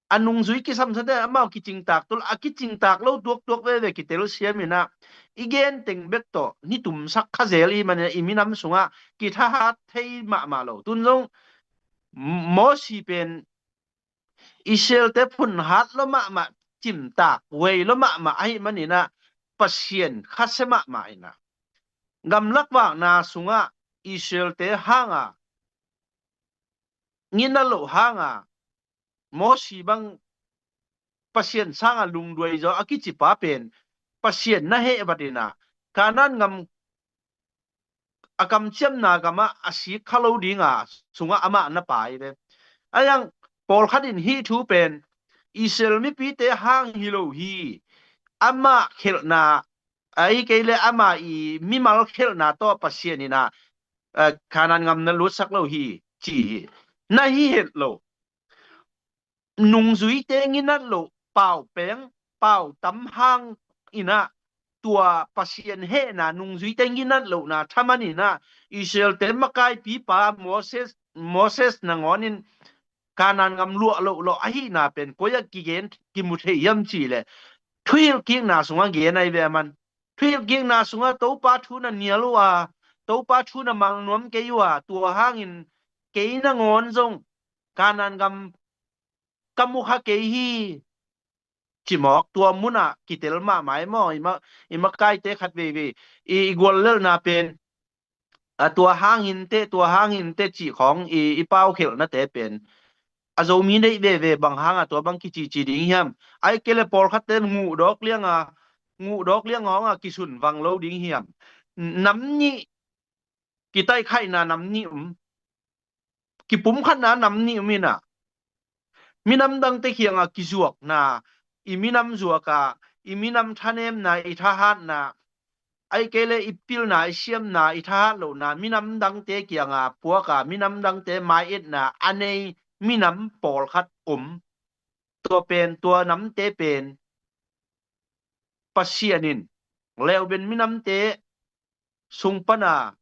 A nungzui kisamsapten amau kicingtak tuan lo, a kicingtak lo tuaktuak veve kitelsiam inah i gen teng bek tawh nitumsak kha zel i manin i minam sungah kithahat thei mahmah lo. Tun zong Mosi pen Israelte phunhat lo mahmah, cimtak wei lo mahmah ahih maninah Pasian khasia mahmah inah gamlak vakna sungah Israelte hanga, nginna loh hanga, Mosi bang Pasian sanga lungduai zaw a kicipa pen Pasian na heh vat inah Kanaan gam a kamciamna gamah a sik kha lo dinga sungah amah na pai ve. A iang pawlkhat in hih thu pen Israel mipite hang hi lo hi, amah khelhna, ahi kei le amah i mimal khelhna tawh Pasian inah, eh, Kanaan gam na lutsak lo hi ci hi. Na hi het lo. Nungzuite nginat loh pau peng, pau tam hang inah tua Pasian hehna, nungzuite nginat lohna thaman inah Israelte makaipipa Moses, Moses nangawn in Kanaan gam luah loh lawh ahihna pen koi ah kigen kimu thei hiam cih leh thuhilhkikna sungah gen ahi ve a man. Thuhilhkikna sungah Topa thu na nial uh a, Topa thu na mang nuam kei uh a, tua hangin kei nangawn zong Kanaan gam ka mu kha kei hi, cimawk tua munah kitel mahmah e maw? I ma, i makaite khat veivei i, i guallelhna pen a tua hangin teh, tua hangin teh cih khawng i, i paukhelhnate pen a Zomi neih veve bang hanga tua bang kicici ding hiam? Ai kei le pawlkhatte nguhdawk lianga, nguhdawk lianga hawng a kisun vang lo ding hiam? Nam nih kitaihkhaihna nam nih um, kipumkhatna nam nih um inah minam dangte kiangah kizuakna, i minam zuaka, i minam thanemna, i thahatna, ai kei le i pilna, i siamna, i thahat lohna minam dangte kiangah puaka, minam dangte mai-etna a nei minam pawlkhat um. Tua pen, tua namte pen Pasian in Reuben minamte sung pana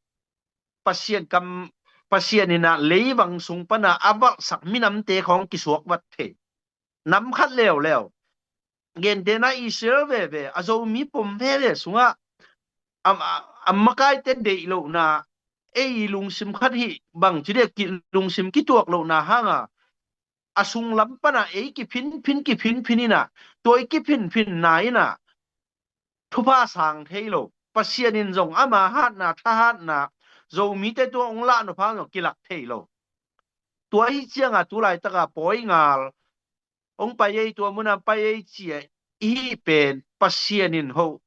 Pasian kam, Pasian inah leivang sung pana a valhsak minamte khawng kisuak vat thei. Nam khat leuleu, gentehna Israel veve, a Zomi pom veve sungah a, a, a makaite deih lohna, ei lungsim khat hih bangci dek ki, lungsim kituak lohna hanga a sunglam pana ei kiphinphin kiphinphin ina, tua i kiphinphinna ina thupha sang thei lo. Pasian in zong ama hatna, thahatna, Zomite tua hong lah nopha zong kilak thei lo. Tua hi cianga tu laitaka pawi ngal hong pai ei, tua muna pai ei cia ihi pen Pasian in ho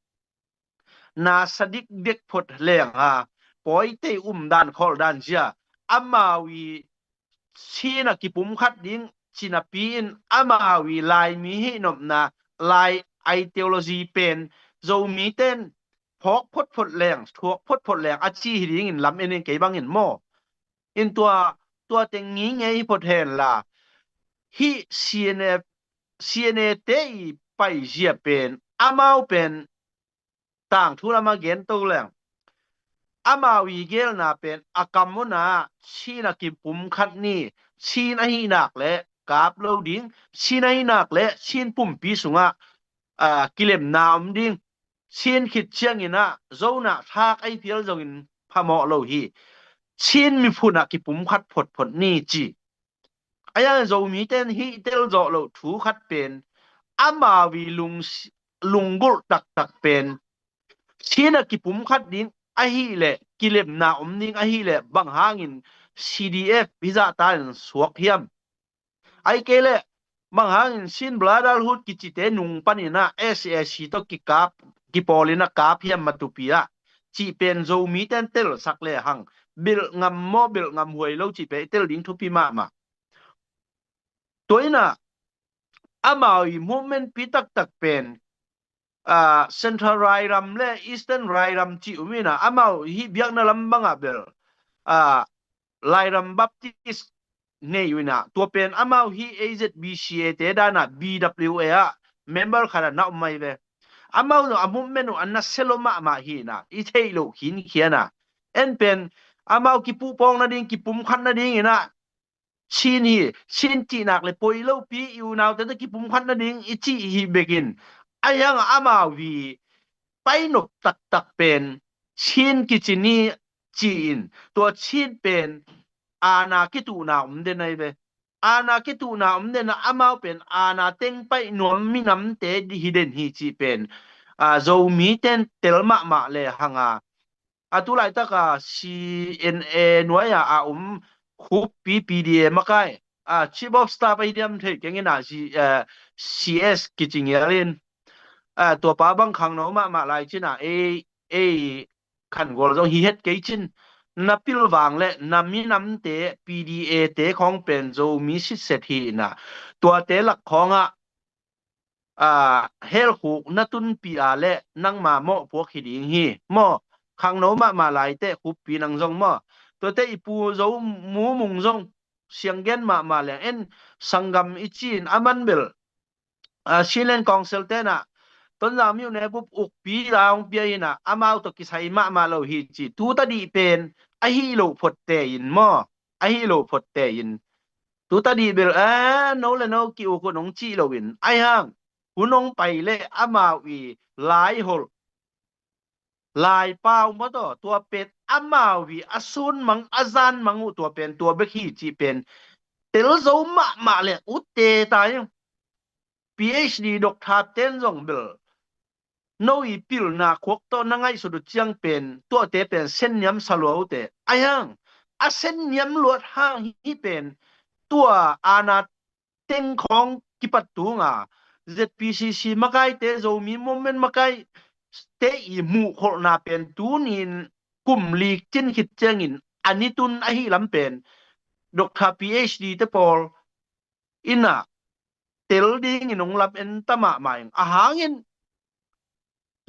na sadik dek phot leng ha, pawitei umdan kholdan zia, amau i Chin a kipumkhat ding cinapi in amau i Laimi hi nopna, Lai ideology pen Zomiten phawk photphot leng, thuak photphot leng a ci hi dingin lam enin kei bangin maw. In tua, tua teng ngingei hi phot henla, hih C N F, C N A te i paizia pen, amau pen tangthu lama gen to leng, amau i gelna pen a kam una Chin a kipumkhat ni, Chin ahi nak le kap lo ding, Chin ahi nak le Chin pumpi sungah a, kilemna om ding, Chin khit ciangin ah Zo na thak ei phial zongin phamawh lo hi. Chin miphun ah kipumkhat photphot ni ci. Aia Zomiten hih tel zawh loh thu khat pen amau i lung, lunggulh taktak pen Chin a kipumkhat ding ahileh, kilemna om ding ahileh, bang hangin C D F hizahta in suak hiam? Ai kei leh, bang hangin Chin Brotherhood kicite nung panin ah S A C tawh kikap, kipawlin a kap hiam matupi ah, cih pen Zomiten telsak le hang, belh ngam maw, belh ngam huai lo cih pen i tel ding thupi mahmah. Tua in ah, amau i movement pi taktak pen, ah, Central Rairam le Eastern Rairam cih um in ah, amau hih biakna lam bangah bel, ah, Lairam Baptist nei uh in ah, tua pen amau hih A Z B C A te dan ah B W A ah member khat ah na om mai ve. Amau zong a movement uh a nasia lo mahmah hi in ah, i theih loh khinkhian ah. En pen, amau kipuhpawng nading, kipumkhat nading in ah, Chin hi, Chin cihnak le poi lopi i unaute tawh kipumkhat nading i cih hi bekin, ahi hangah amau hi painop taktak pen Chin kici ni ci-in, tua Chin pen aana kituhna om den ahi ve. Aana kituhna om den ah, amau pen aana teng paih nuam minamte hi den hi cih pen, a, Zomiten tel mahmah le hanga, a tu laitaka C N A nuai-a a um khuppi P D A makai, a, Chief of Staff ahi diam thei keng in ah, C, a, C S kici ngial in, a, tuapa bang khangno mahmah lai cin ah, ei, ei khangual zong hi het kei cin, na pilvang le na minamte P D A te khawng pen Zomi sitset hi in ah, tuate lak khawngah a, helkhuk na tunpih a le nangma mawhpuak hi ding hi. Maw, khangno mahmah laite khuppi nang zong maw. Tuate i Pu Zo Mu Mung zong sianggen mahmah leng en, sanggam i ci-in a man bel, a, Chinland Council tenah Tonzang miuh ne bup ukpi la hong pia in ah, amau tawh kisai mahmah lo hi ci. Tutadih pen ahi loh photte in maw, ahi loh photte in. Tutadih bel, a, no le no ki-uk un hong cih loin, ahi hang hun hong pai le amau i laiholh, laipau mataw, tua pen amau i a sunmang a zanmang uh tua pen tua bek hi cih pen tel zo mahmah le utte tai. P H D doctor ten zong bel no i pilna khuak tawh na ngaihsut uh ciang pen tuate pen senniam sa lua ute. Ahi hang a senniam luat hang hi pen tua aana teng khawng kipat tunga Z P C C makaite, Zomi Movement makaite i muhkholhna pen tunin kum lik cin khit ciangin a ni tun ahi lam pen doctor P H D te pawl in ah tel dingin hong lam en ta mahmah ing. A hangin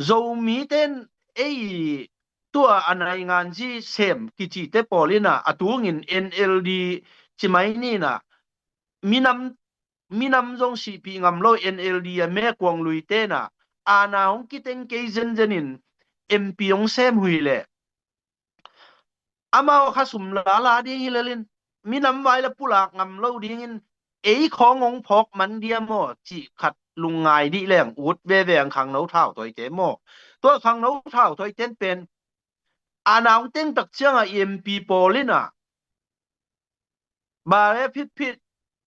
Zomiten ei tua a nainganzi sem kicite pawl in ah a tungin N L D ci mai ni in ah, minam, minam zong sihpih ngam lo N L D a mekuang luite in ah aana hong kiteng kei zenzenin M P hong sem hui leh amau kha sum lala ding hi lelin, minam vai le pulak ngam lo dingin ei khawng hong phawk man dia maw cih khat lungngai dih leng ut veve ang khangno thautawite maw. Tua khangno thautawiten pen aana hong teng tak ciangah M P pawl in ah bare phitphit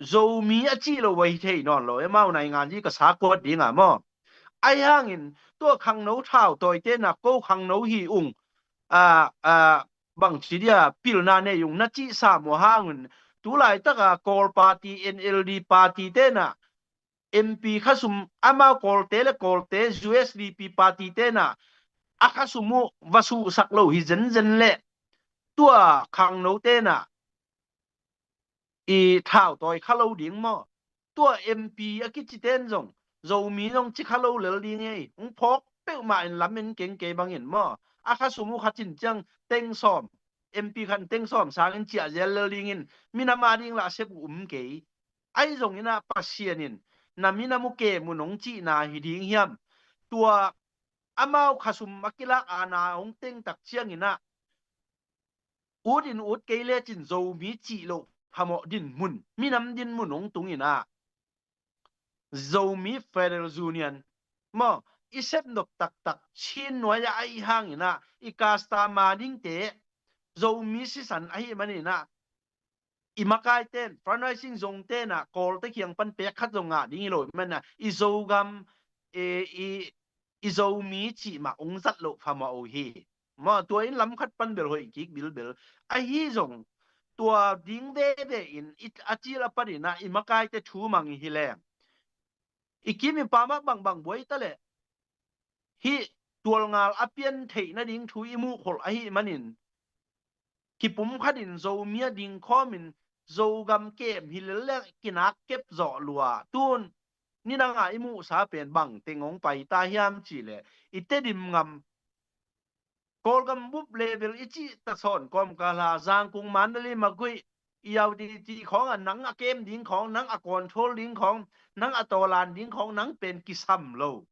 Zomi a cih lo uh ahi thei nawn lo, amau naingan zi ka sa kuat ding a maw. Ahi hangin tua khangno thau tawite na ko khangno hi ung, a, a, bangci dia pilna nei ung na cih sam uh hangun, tu laitaka Kawl party, N L D party te na M P khasum, amau Kawlte le Kawlte, U S D P party te na a khasum uh va suhsak lo hi zenzen leh tua khangno te na i thau tawi kha lo ding maw? Tua M P a kici ten zong Zomi zong ci kha lo lel ding ei. Hong phawk peuhmah in lam en keng kei bangin maw? A khasum uh kha cin ciang teng sawm, M P khan teng sawm sangin ciah zel lel dingin minam a ding lah a sep uh um kei. Ahi zongin ah Pasian in na minam uh kem un hong cihna hi ding hiam? Tua amau khasum a kilak a na hong teng tak ciangin ah ut in ut kei lecin Zomi cih loh phamawh dinmun, minam dinmun hong tungin ah Zomi Federal Union maw, i sep nop taktak Chin nuai-ah ahi hangin ah i kasta ma dingte Zomi sisan ahi manin ah i makaiten, fundraising zongte na Kawlte kiang pan pek khat zong ngah ding hi lo i manin ah i Zogam, e, i, i Zomi cih mah hong zat loh phamawh uh hi. Maw, tua in lam khat pan bel hoih kik bilbel. Ahi zong tua ding veve in i, a cil a panin ah i makaite thu mang hi leng, i kim i pam ah bangbang buai ta leh hih tualngal a pian theih nading thu i muhkholh ahi manin kipumkhatin Zomi a dingkhawmin Zogam kem hi lel leng kinak kep zawh lua. Tun nidanga i muhsa pen bangteng hong pai ta hiam cihleh i Tedim ngam, Kawlgam bup level i cih ta sawn kawmkal a Zangkung, Mandalay, Magway, i auti ti khawng a nang a kem ding khawng, nang a control ding khawng, nang a tawlan ding khawng nang pen kisam lo.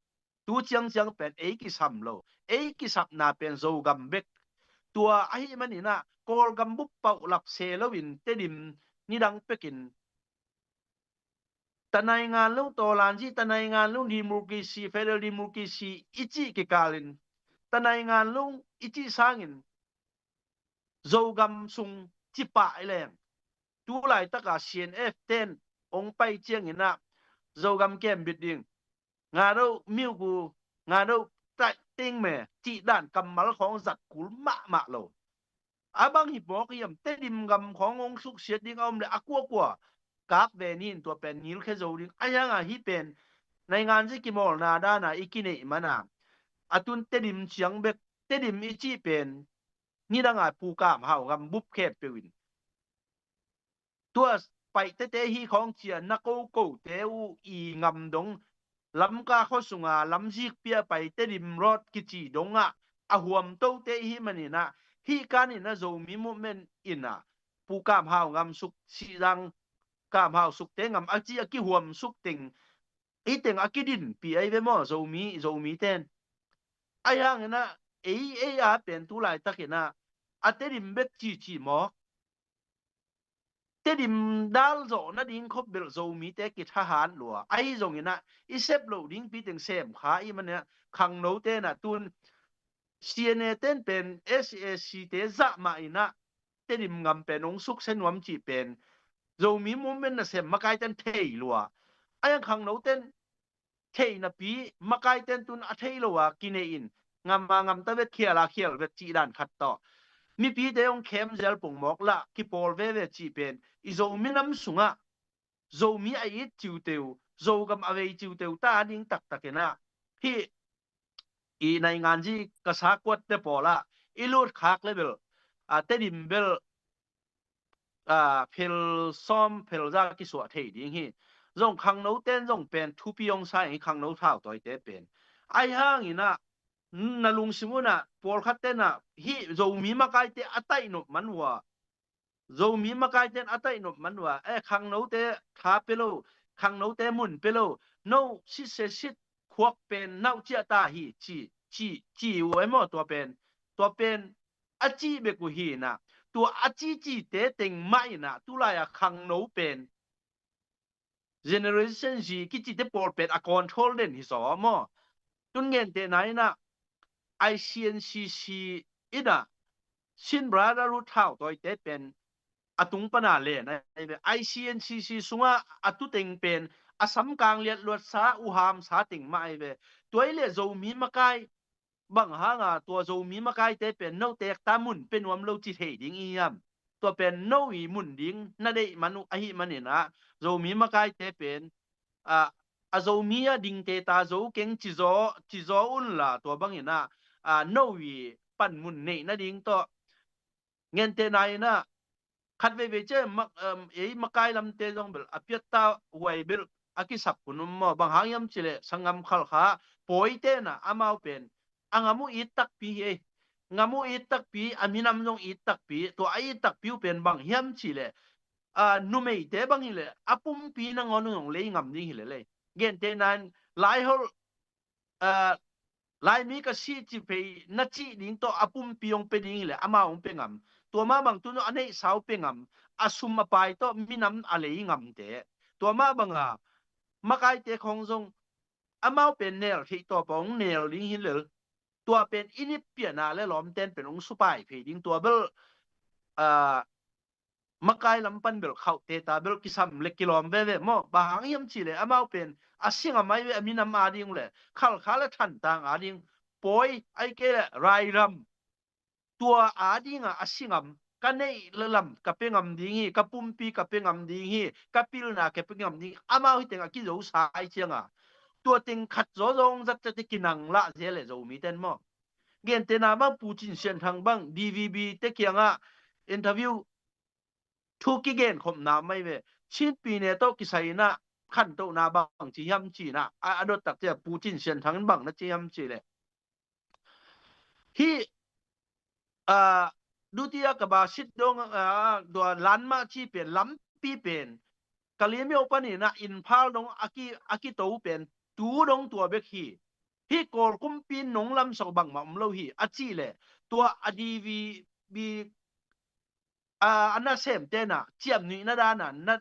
Tu ciangciang pen ei kisam lo, ei kisapna pen Zogam bek. Tua ahi manin ah Kawlgam bup pauh lap se loin Tedim nidang pekin tanaingan lo tawlan zi, tanaingan lo democracy, federal democracy i cih kikalin tanaingan lo i cih sangin Zogam sung cipah i leng tu laitaka C N F ten hong pai ciangin ah Zogam kem bit ding, nga do miu gu, nga do taih ting me cih dan kammal khawng zat kul mahmah lo. A bang hi mawk hiam, Tedim gam khawng hong suksiat ding a om le a kuakua kak ve ni in tua pen ngilkhia zo ding. A hianga hih pen naingan zi kimawlna dana i kineih mana a tun Tedim ciang bek, Tedim i cih pen nidanga Pu Kam Hau gam bup khempeuh in tua paihtete hi khawng cia na kokote uh i ngam dong Lamka khuasunga lamzik pia pai Tedim Road kici dongah a huamtote ihi maninah hih kaninah Zomi movement inah Pu Kam Hau ngam suk, Sihzang Kam Hau sukte ngam a ci a kihuam suk teng, i teng a kidinpi ahi ve maw Zomi, Zomi ten. Ahi hanginah ei, ei a pen tu laitakinah a Tedim bek cici mawk, Tedim dal zawh nading khop belh Zomite kithahat lua. Ahi zonginah i sep loh dingpi teng sem kha i maninah khangno tenah tun C N A ten pen S A C te zah mah inah Tedim ngam pen hong sukse nuam cih pen Zomi movement nasem makai ten thei lua. Ahi hang khangno ten theihnapi makai ten tun a thei lo a kinei in ngam a ngam ta vet, khial a khial vet cih dan khat tawh mipite hong khem zel pongmawk lah kipawl veve cih pen i Zomi nam sungah Zomi a it ciuteu, Zogam a vei ciuteu ta a ding taktakinah hih i nainganzi ka sa kuatte pawlah i lut khak level a Tedim bel a phel sawm phel za kisuah thei ding hi. Zong khangno ten zong pen thupi hong sa ing hi, khangno thautawite pen. Ahi hanginah na lungsim unah pawlkhat tenah hih Zomi makaite a taihnop man uh a, Zomi makai ten a taihnop man uh a, e, khangnote tha pe lo, khangnote mun pe lo, no sitse sit khuak pen nauh ciah ta hi ci, ci, ci uh e maw tua pen. Tua pen a cih bek uh hinah tua a cicite teng mah inah tulai a khangno pen Generation Z kicite pawl pen a control den hi zaw maw? Tun ngentehna inah I C N C C inah Chin Brotherhood thautawite pen a tung pana len ahi ve. I C N C C sungah a tuteng pen a samkang liatluatsa, uhamsa teng mah ahi ve. Tua i le Zomi makai bang hanga tua Zomi makaite pen note ta mun pe nuam lo ci thei ding i hiam? Tua pen no i mun ding na deih man uh ahi maninah Zomi makaite pen a, a Zomi a dingte ta zo keng cizaw cizaw unla tua banginah a, no i panmun neih nading tawh. Gentehna inah khat veivei cia ei makai lamte zong bel a piatta huai bel a kisap hun um maw? Bang hang hiam cileh sanggam Khalkha pawitenah amau pen a ngam uh it takpi hi ei. Ngam uh it takpi, a minam zong it takpi, tua a it takpi uh pen bang hiam cileh a, numeite bang hileh a pumpi nangawn uh zong lei ngam ding hileh lei. Gentehna in Laiholh a, Laimi ka si ci phei na cih ding tawh a pumpi hong pe ding hileh amau hong pe ngam. Tua mah bang tun a neihsa uh pe ngam. A sum a pai tawh minam a lei ngamte. Tua mah banga makaite khawng zong amau pen nel theih tawpa hong nel ding hilel. Tua pen i nippiana le lawmten pen hong supai phei ding tua bel a, makai lam pan bel khauhte ta bel kisam le kilawm veve maw? Bang hang hiam cileh amau pen a singam ahi ve, a minam ading le Khalkha le Thantlang ading, pawi ahi kei le Rairam, tua adinga a singam ka neih le lam ka pe ngam ding hi, ka pumpi ka pe ngam ding hi, ka pilna ka pe ngam ding hi. Amau hi teng a kizosa ahi cianga tua teng khat zawzaw hong zat ciate kinang lah zel le Zomiten maw? Gentehna bang Pu Cin Sian Thang bang D V B te kiangah interview thu kigen khopna mai ve. Chin pyine tawh kisai inah khantohna bang ci hiam cinah a, a dot tak cia Pu Cin Sian Thang in bang na ci hiam cileh hih a, dutia ka ba sit dong a, tua lanmah ci pen lampi pen Kalaymyo paninah Imphal dong a ki, a kito pen tu dong tua bek hi. Hih Kawl kumpi nong lamsak bangmah um lo hi a cihleh tua a D V B a, a nasemte na ciamnuihna dana na,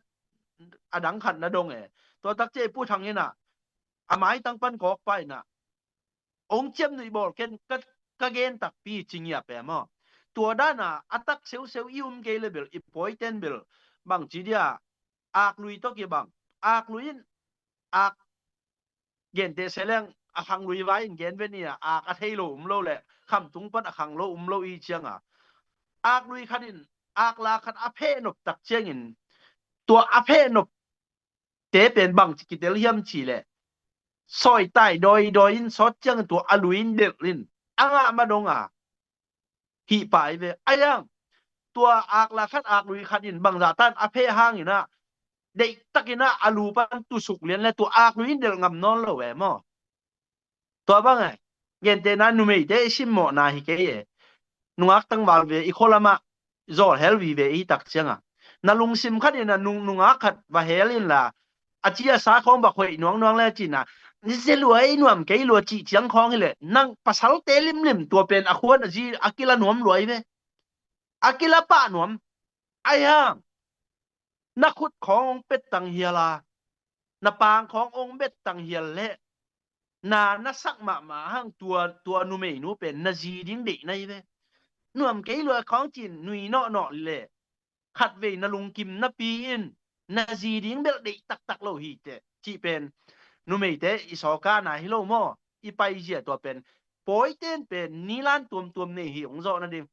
a dang khat na dong e. Tua takcia i Pu Thang inah a maitang pan kawkpa inah hong ciamnuih bawl ken ka, ka gen takpi ci ngiap e maw? Tua dana a tak seuseu i um kei le bel i pawiten bel bang ci dia, aklui tawh kibang. Aklui in ak gente seleng a khanglui vai in gen ve ni a, ak a thei lo um lo le khamtung pan a khang lo um lo i cianga aklui khat in akla khat a phehnop tak ciangin tua a phehnop te pen bang ci kitel hiam cileh sawitai dawidawi in sawt ciangin tua a lui in delh in a ngah ma donga hih pai ve. Ayang tua akla khat aklui khat in bangzah tan a pheh hanginah deihtakinah a lu pan tusuk lian le tua aklui in delh ngam nawn lo e maw? Tua bang e, gentehna numeite i simmawhna hi kei e. Nungak tangval ve i khualamah zawlhel vive i tak cianga na lungsim khat inah nung, nungak khat va hel inla a ci a sa khawng bak hoih nuangnuang le cina ni zia lua ei nuam kei lua cih ciang khawng hileh nang pasalte limlim tua pen a khuan a zi a kila nuam lua i ve. A kila pah nuam. Ai hang na khut khawng hong pet tang hial a na pang khawng hong bet tang hial leh na na sak mahmah hang tua, tua numeinu pen na zi ding deih na hi ve. Nuam kei lua khawng cin nui nawhnawh leh khatvei na lungkim napi in na zi ding belh deih taktak lo hi teh cih pen numeite i sawkana hi lo maw? I paizia tua pen pawiten pen nilan tuamtuam nei hi hong zawh nading.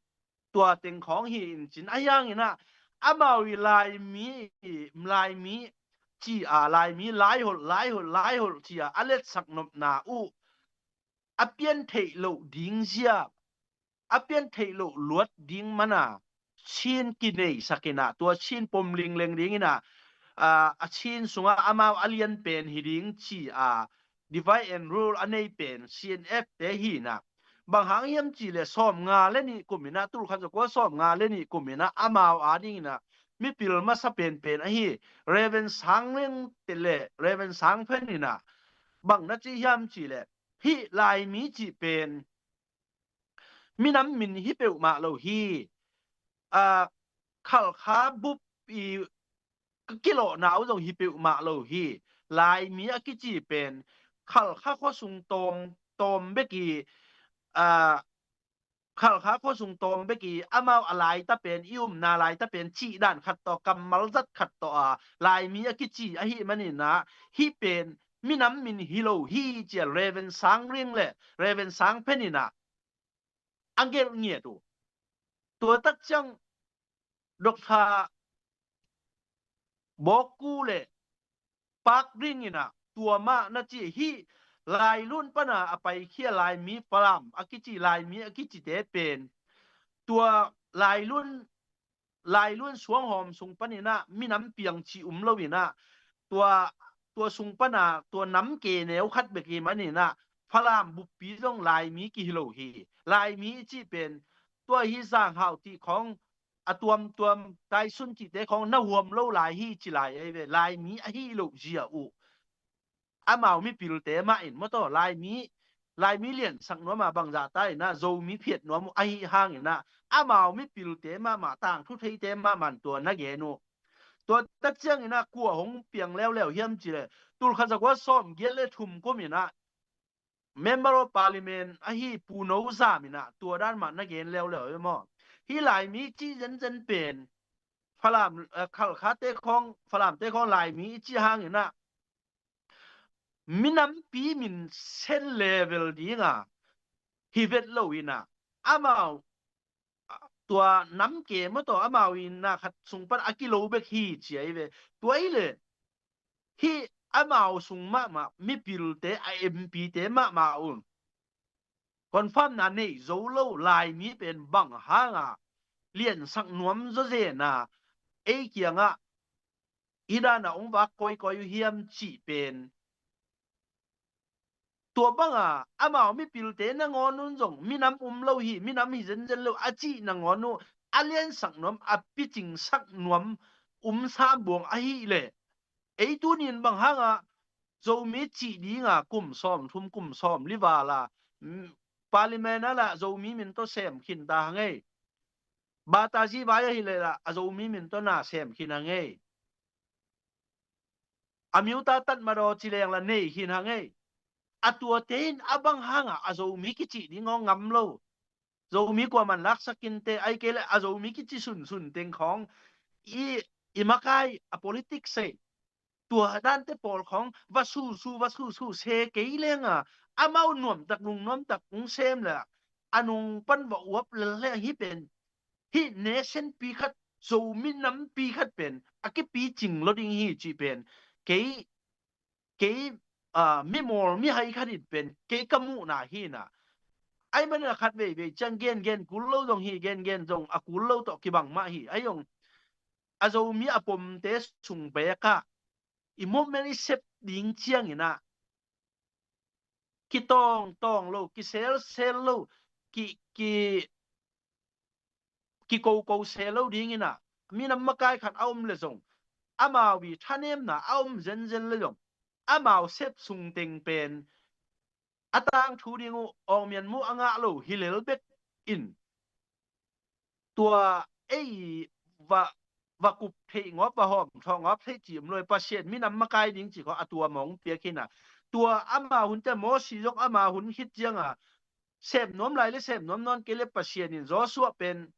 Tua teng khawng hi in cin a hianginah amau i Laimi, Laimi ci a Laimi Laiholh, Laiholh, Laiholh ci a a letsak nopna uh a pian theih loh ding zia a pian theih loh luat ding mana Chin kineisak inah tua Chin pom lingleng dinginah a, a Chin sungah amau a lian pen hi ding ci a divide and rule a nei pen C N F te hinah bang hang hiam cileh sawm nga le nih kuminah tulkhat zakua sawm nga le nih kuminah amau adinginah mipil masa penpen ahi Reverend Sang Leng te le Reverend Sang Phen inah bang na ci hiam cileh hih Laimi cih pen minam min hi peuhmah lo hi. A, Khalkha bup i kilawhna uh zong hi peuhmah lo hi. Laimi a kici pen Khalkha khuasung tawm, tawm bek i a, Khalkha khuasung tawm bek i, amau a laita pen, i umna laita pen cih dan khat tawh, kammal zat khat tawh a Laimi a kici ahih manin ah, hih pen minam min hi lo hi ci a Reverend Sang Ring le Reverend Sang Phen in ah a gelh ngiat uh. Tua tak ciang Doctor Bawku le Pak Ring in ah tua mah na ci hi. Lailun pan a a paikhia Laimi Falam a kici, Laimi a kicite pen tua Lailun, Lailun suanghawm sung panin ah minam piang cih um lo in ah, tua, tua sung pan a tua nam ke neu khat bek hi manin ah, Falam buppi zong Laimi kihi lo hi. Laimi i cih pen tua hi, Zang Hau cih khawng, a tuamtuam Taisun cihte khawng na huam lo lai hi ci lai ahi ve. Laimi ahi lo zia uh. Amau mipilte mah in maw taw, Laimi, Laimi liansak nuam a bangzah ta in ah Zomi phiat nuam uh ahih hangin ah, amau mipilte mahmah, tangthu theite mahmah in tua na gen uh. Tua tak ciangin ah kua hong piang leuleu hiam cih leh, tulkhat zakua sawmgiat le thum kum in ah Member of Parliament ahi Pu No Zam in ah tua dan mah na gen leuleu hi maw. Hih Laimi cih zenzen pen Falam, eh, Khalkhate khawng, Falamte khawng Laimi i cih hangin ah minampi min sen level ding a hi vet lo in ah, amau, ah, tua nam ke maw taw, amau i na khat sung pan a kilo bek hi ci ahi ve. Tua hi leh hih amau sung mahmah mipilte, a M P te mahmah un confirm na nei zo lo Laimi pen bang hang a liansak nuam zawzen a ei kiangah hih dan a hong vak kawikawi uh hiam cih pen. Tua bang a amau mipilte nangawn un zong minam um lo hi, minam hi zenzen lo a cih nangawn uh a liansak nuam, a picingsak nuam um sam buang ahih leh, ei tuni in bang hang a Zomi cih ding a kum sawmthum, kum sawmli val a, mm, Parliament ah lah Zomi min tawh sem khin ta hang ei. Batazi vai ahi leh lah a Zomi min tawh na sem khin hang ei. A miuta tat madaw ci leng lah nei khin hang ei. A tuate in a bang hang a a Zomi kicih ding aw ngam lo. Zomi kuaman laksak inteh, ahih kei leh a Zomi kici sunsun teng khawng i, i makai a politics ei. Tua dante pawl khawng va susu, va susu se kei leng a, amau nuamtak, lungnuamtak hong sem leh a nung pan va uap lel leh hih pen, hih nationpi khat, Zomi nampi khat pen a kipicing lo ding hi cih pen kei, kei, ah, mimawl mihai khat in pen kei ka muhna hi na. Ahih manin a khat veivei ciang gengen kul lo zong hi, gengen zong a kul lo tawh kibang mah hi. Ahi zong a Zomi a pomte sung beek ah i movement i sep ding ciangin ah kitawngtawng lo, kiselsel lo, ki, ki, kikoko se lo dingin ah, minam makai khat a om leh zong, amau i thanemna a om zenzen leh zong, amau sep sung teng pen a tangthu ding uh awngmian muh a ngah lo hi lel bek in, tua ei va, va kup theih ngawp, va hawm thawh ngawp theih cih om lo, Pasian minam makai ding cih khawng a tua mawng piak hi na. Tua ama hun ciang, Mosi zong ama hun khit ciang a sem nuam lai le sem nuam nawn kei le Pasian in Joshua pen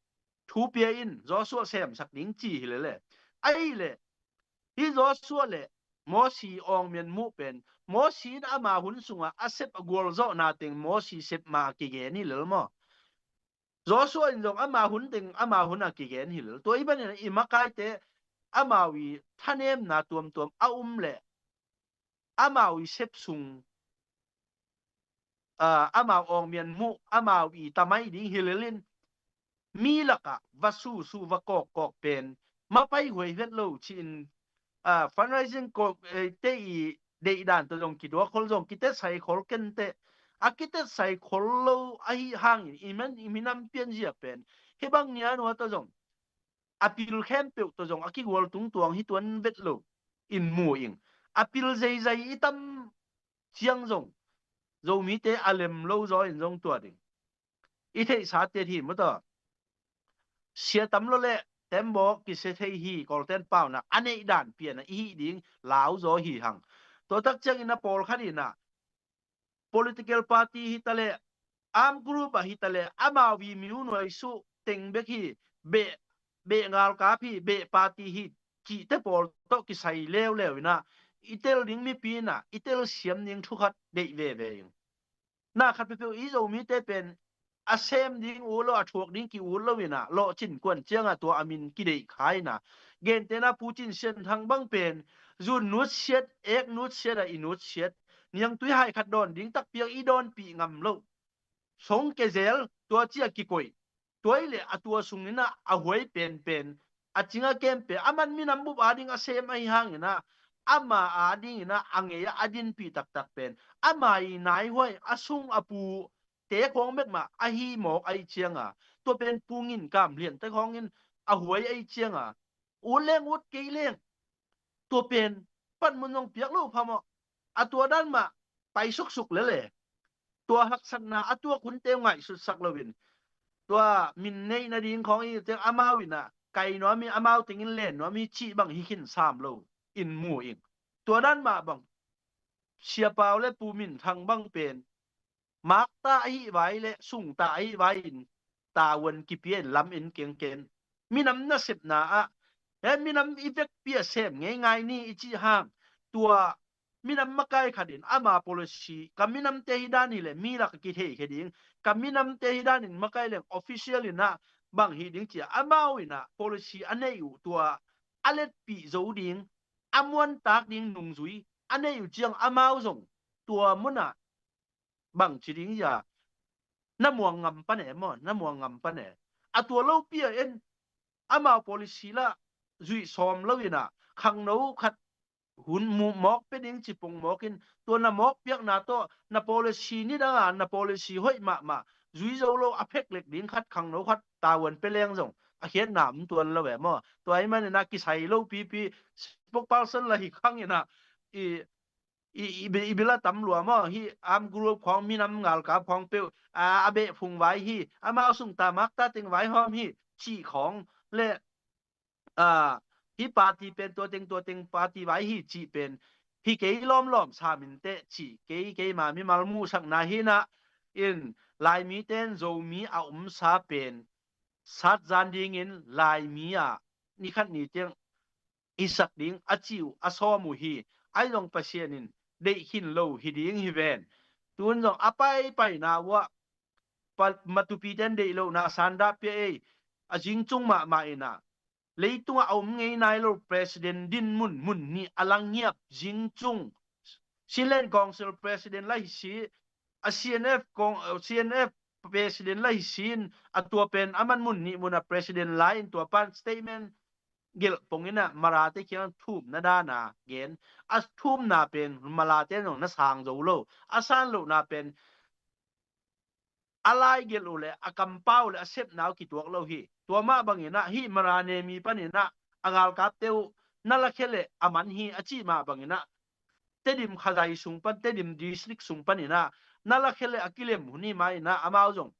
thu pia in, Joshua semsak ding ci hi lele. Ahih leh hih Joshua le Mosi awngmian muh pen, Mosi in ama hun sungah a sep a gualzawhna teng Mosi sep ma a kigen hi lel maw? Joshua in zong ama hun teng ama hun a kigen hi lel. Tua i banin i makaite amau i thanemna tuamtuam a um leh amau i sep sung, ah, amau awngmian muh, amau i tamai ding hi lel in, mi lakah va susu, va kawkkawk pen mapaihuai vet lo ci-in, ah, fundraising ko, eh, te i deihdan tawh zong kiduak khol zong, kitetsai khol kenteh, a kitetsai khol lo ahi hangin i man, i minam pianzia pen hih bang nianua tawh zong, a pil khempeuh tawh zong a kigual tungtuang hi tuan vet lo in mu ing. A pil zeizai i tam ciang zong Zomite a lem lo zaw in zong tua ding. I theihsa tet hi maw taw. Sia tam lo le tembaw kisia thei hi, Kawlten paunak a neih dan pian a i hih ding lau zaw hi hang. Tua tak ciangin a pawlkhat in a political party hi ta le arm group ah hi ta leh amau Vimeo nuai suh teng bek hi, beh, beh ngalkap hi, beh party hi, cihte pawl tawh kisai leuleu in ah, i tel ding mipi in ah i telsiam ding thu khat deih veve ing. Na khat peuhpeuh i Zomite pen a sem ding ut lo, a thuak ding ki ut lo in ah, lawhcin kuan ciangah tua a min kideih kha in ah. Gentehna Pu Cin Sian Thang bang pen zun nutsiat, ek nutsiat ah i nutsiat, niangtui hai khat dawn ding takpi ah i dawnpih ngam lo. Song kezel tua ciah kikoih. Tua hi leh a tua sungin ah a huai penpen, a cing a kem pen, aman minam bup ading a sem ahi hangin ah, ama adingin ah a ngei ah a dinpih taktak pen, ama i naihuai, a sung a pu te khawng bek mah ahi mawk ahih ciangah, tua pen Pu Ngin Kam Lian te khawngin a huai ahih ciangah, ut leng ut kei leng, tua pen panmun zong piak lo phamawh. A tua dan mah pai suksuk lele. Tua haksatna a tuak hunte uh ngaihsutsak loin, tua min neih nading khawng i teng amau in ah kai nuam hi, amau tengin len nuam hi cih bang hi khin sam lo in mu ing. Tua dan mah bang Sia Pau le Pu Min Thang bang pen makta ahi vai le sungta ahi vai in tavuan kipia in lam in kengken. Minam nasepna ah, he minam i vekpi a sem ngeingai ni i cih hang, tua minam makai khat in ama policy, ka minamte hi dan hi leh mi lak a kithei khe ding, ka minamte hi dan in makai leng official in ah bang hi ding ci-a amau in ah policy a neih uh tua a letpih zo ding, a muantak ding nungzui a neih uh ciang amau zong tua munah bang ci ding hia, na muang ngam pan e maw, na muang ngam pan e. A tua lopi a en, amau policy lah zuih sawm lo in ah, khangno khat hun mu mawk pia ding ci pong mawk in, tua na mawk piakna tawh na policy nidang a, na policy hoih mahmah zui zo lo a phek lek ding khat, khangno khat tavuan pia leng zong a khiatna om tuan lo e maw. Tua ahih manin ah kisai lo pipi spokesperson lah hi khang in ah, i i, i, bi- i bila tam lua maw, hi arm group khawng, minam ngalkap khawng peuh, a, a beh phung vai hi, amau sungta makta teng vai hawm hi, cih khawng le, a, hi party pen tua teng, tua teng party vai hi cih pen hi kei lawmlawm sa min teh cih kei, keima mimal muhsakna hi in ah, in Laimi ten Zomi a omsa pen sat zan dingin Laimi ah ni khat ni tiang i sak ding a ci uh a sawm uh hi. Ahi zong Pasian in deih khin lo hi ding hi ven. Tun zong a paipaina uh ah pa- matupi ten deih lohna sandah pia ei, a zingcung mahmah in ah, leitungah a om ngei nai lo president din mun, mun nih a lang ngiap zingcung, Chinland Council president lah hi si, a C N F kong, C N F president lah hi sin, a tua pen a man mun nih mun a president lai in tua pan statement gelh pong in ah Marate kiang thumna dana gen. A thumna pen Marate zong na sang zo lo. A san lohna pen a lai gelh uh le a kampau le a sepna uh kituak lo hi. Tua mah bangin ah hi Marane mi panin ah a galkapte uh na lakhia le a man hi a cih mah bangin ah Tedim khazai sung pan, Tedim district sung panin ah na lakhia le a kilem hun hi mah in ah amau zong,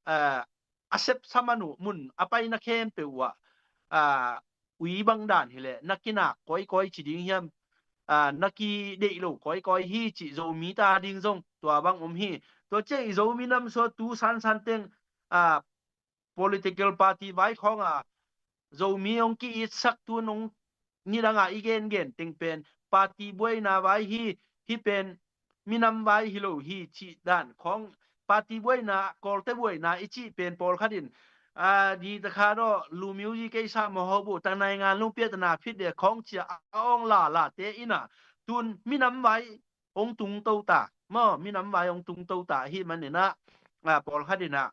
eh, a sepsa man uh mun a paina khempeuh uh ah, ah, ui bang dan hi le na kinak kawikawi ci ding hiam, ah, na kideih lo kawikawi hi cih Zomi ta ding zong tua bang om hi. Tua ciang i Zomi namsua tu sansan teng, ah, political party vai khawng a Zomi hong ki-itsak tun hong nidang a i gengen teng pen party buaina vai hi, hi pen minam vai hi lo hi cih dan khawng, party buaina, Kawlte buaina i cih pen pawlkhat in, a, di ta kha daw, lu music ei sa maw ho bu, ta nai ngan lung pia ta na phit de khawng cia a, a ong la la te in ah, tun minam vai hong tung to ta, maw, minam vai hong tung to ta hi manin ah, a, pawlkhat in ah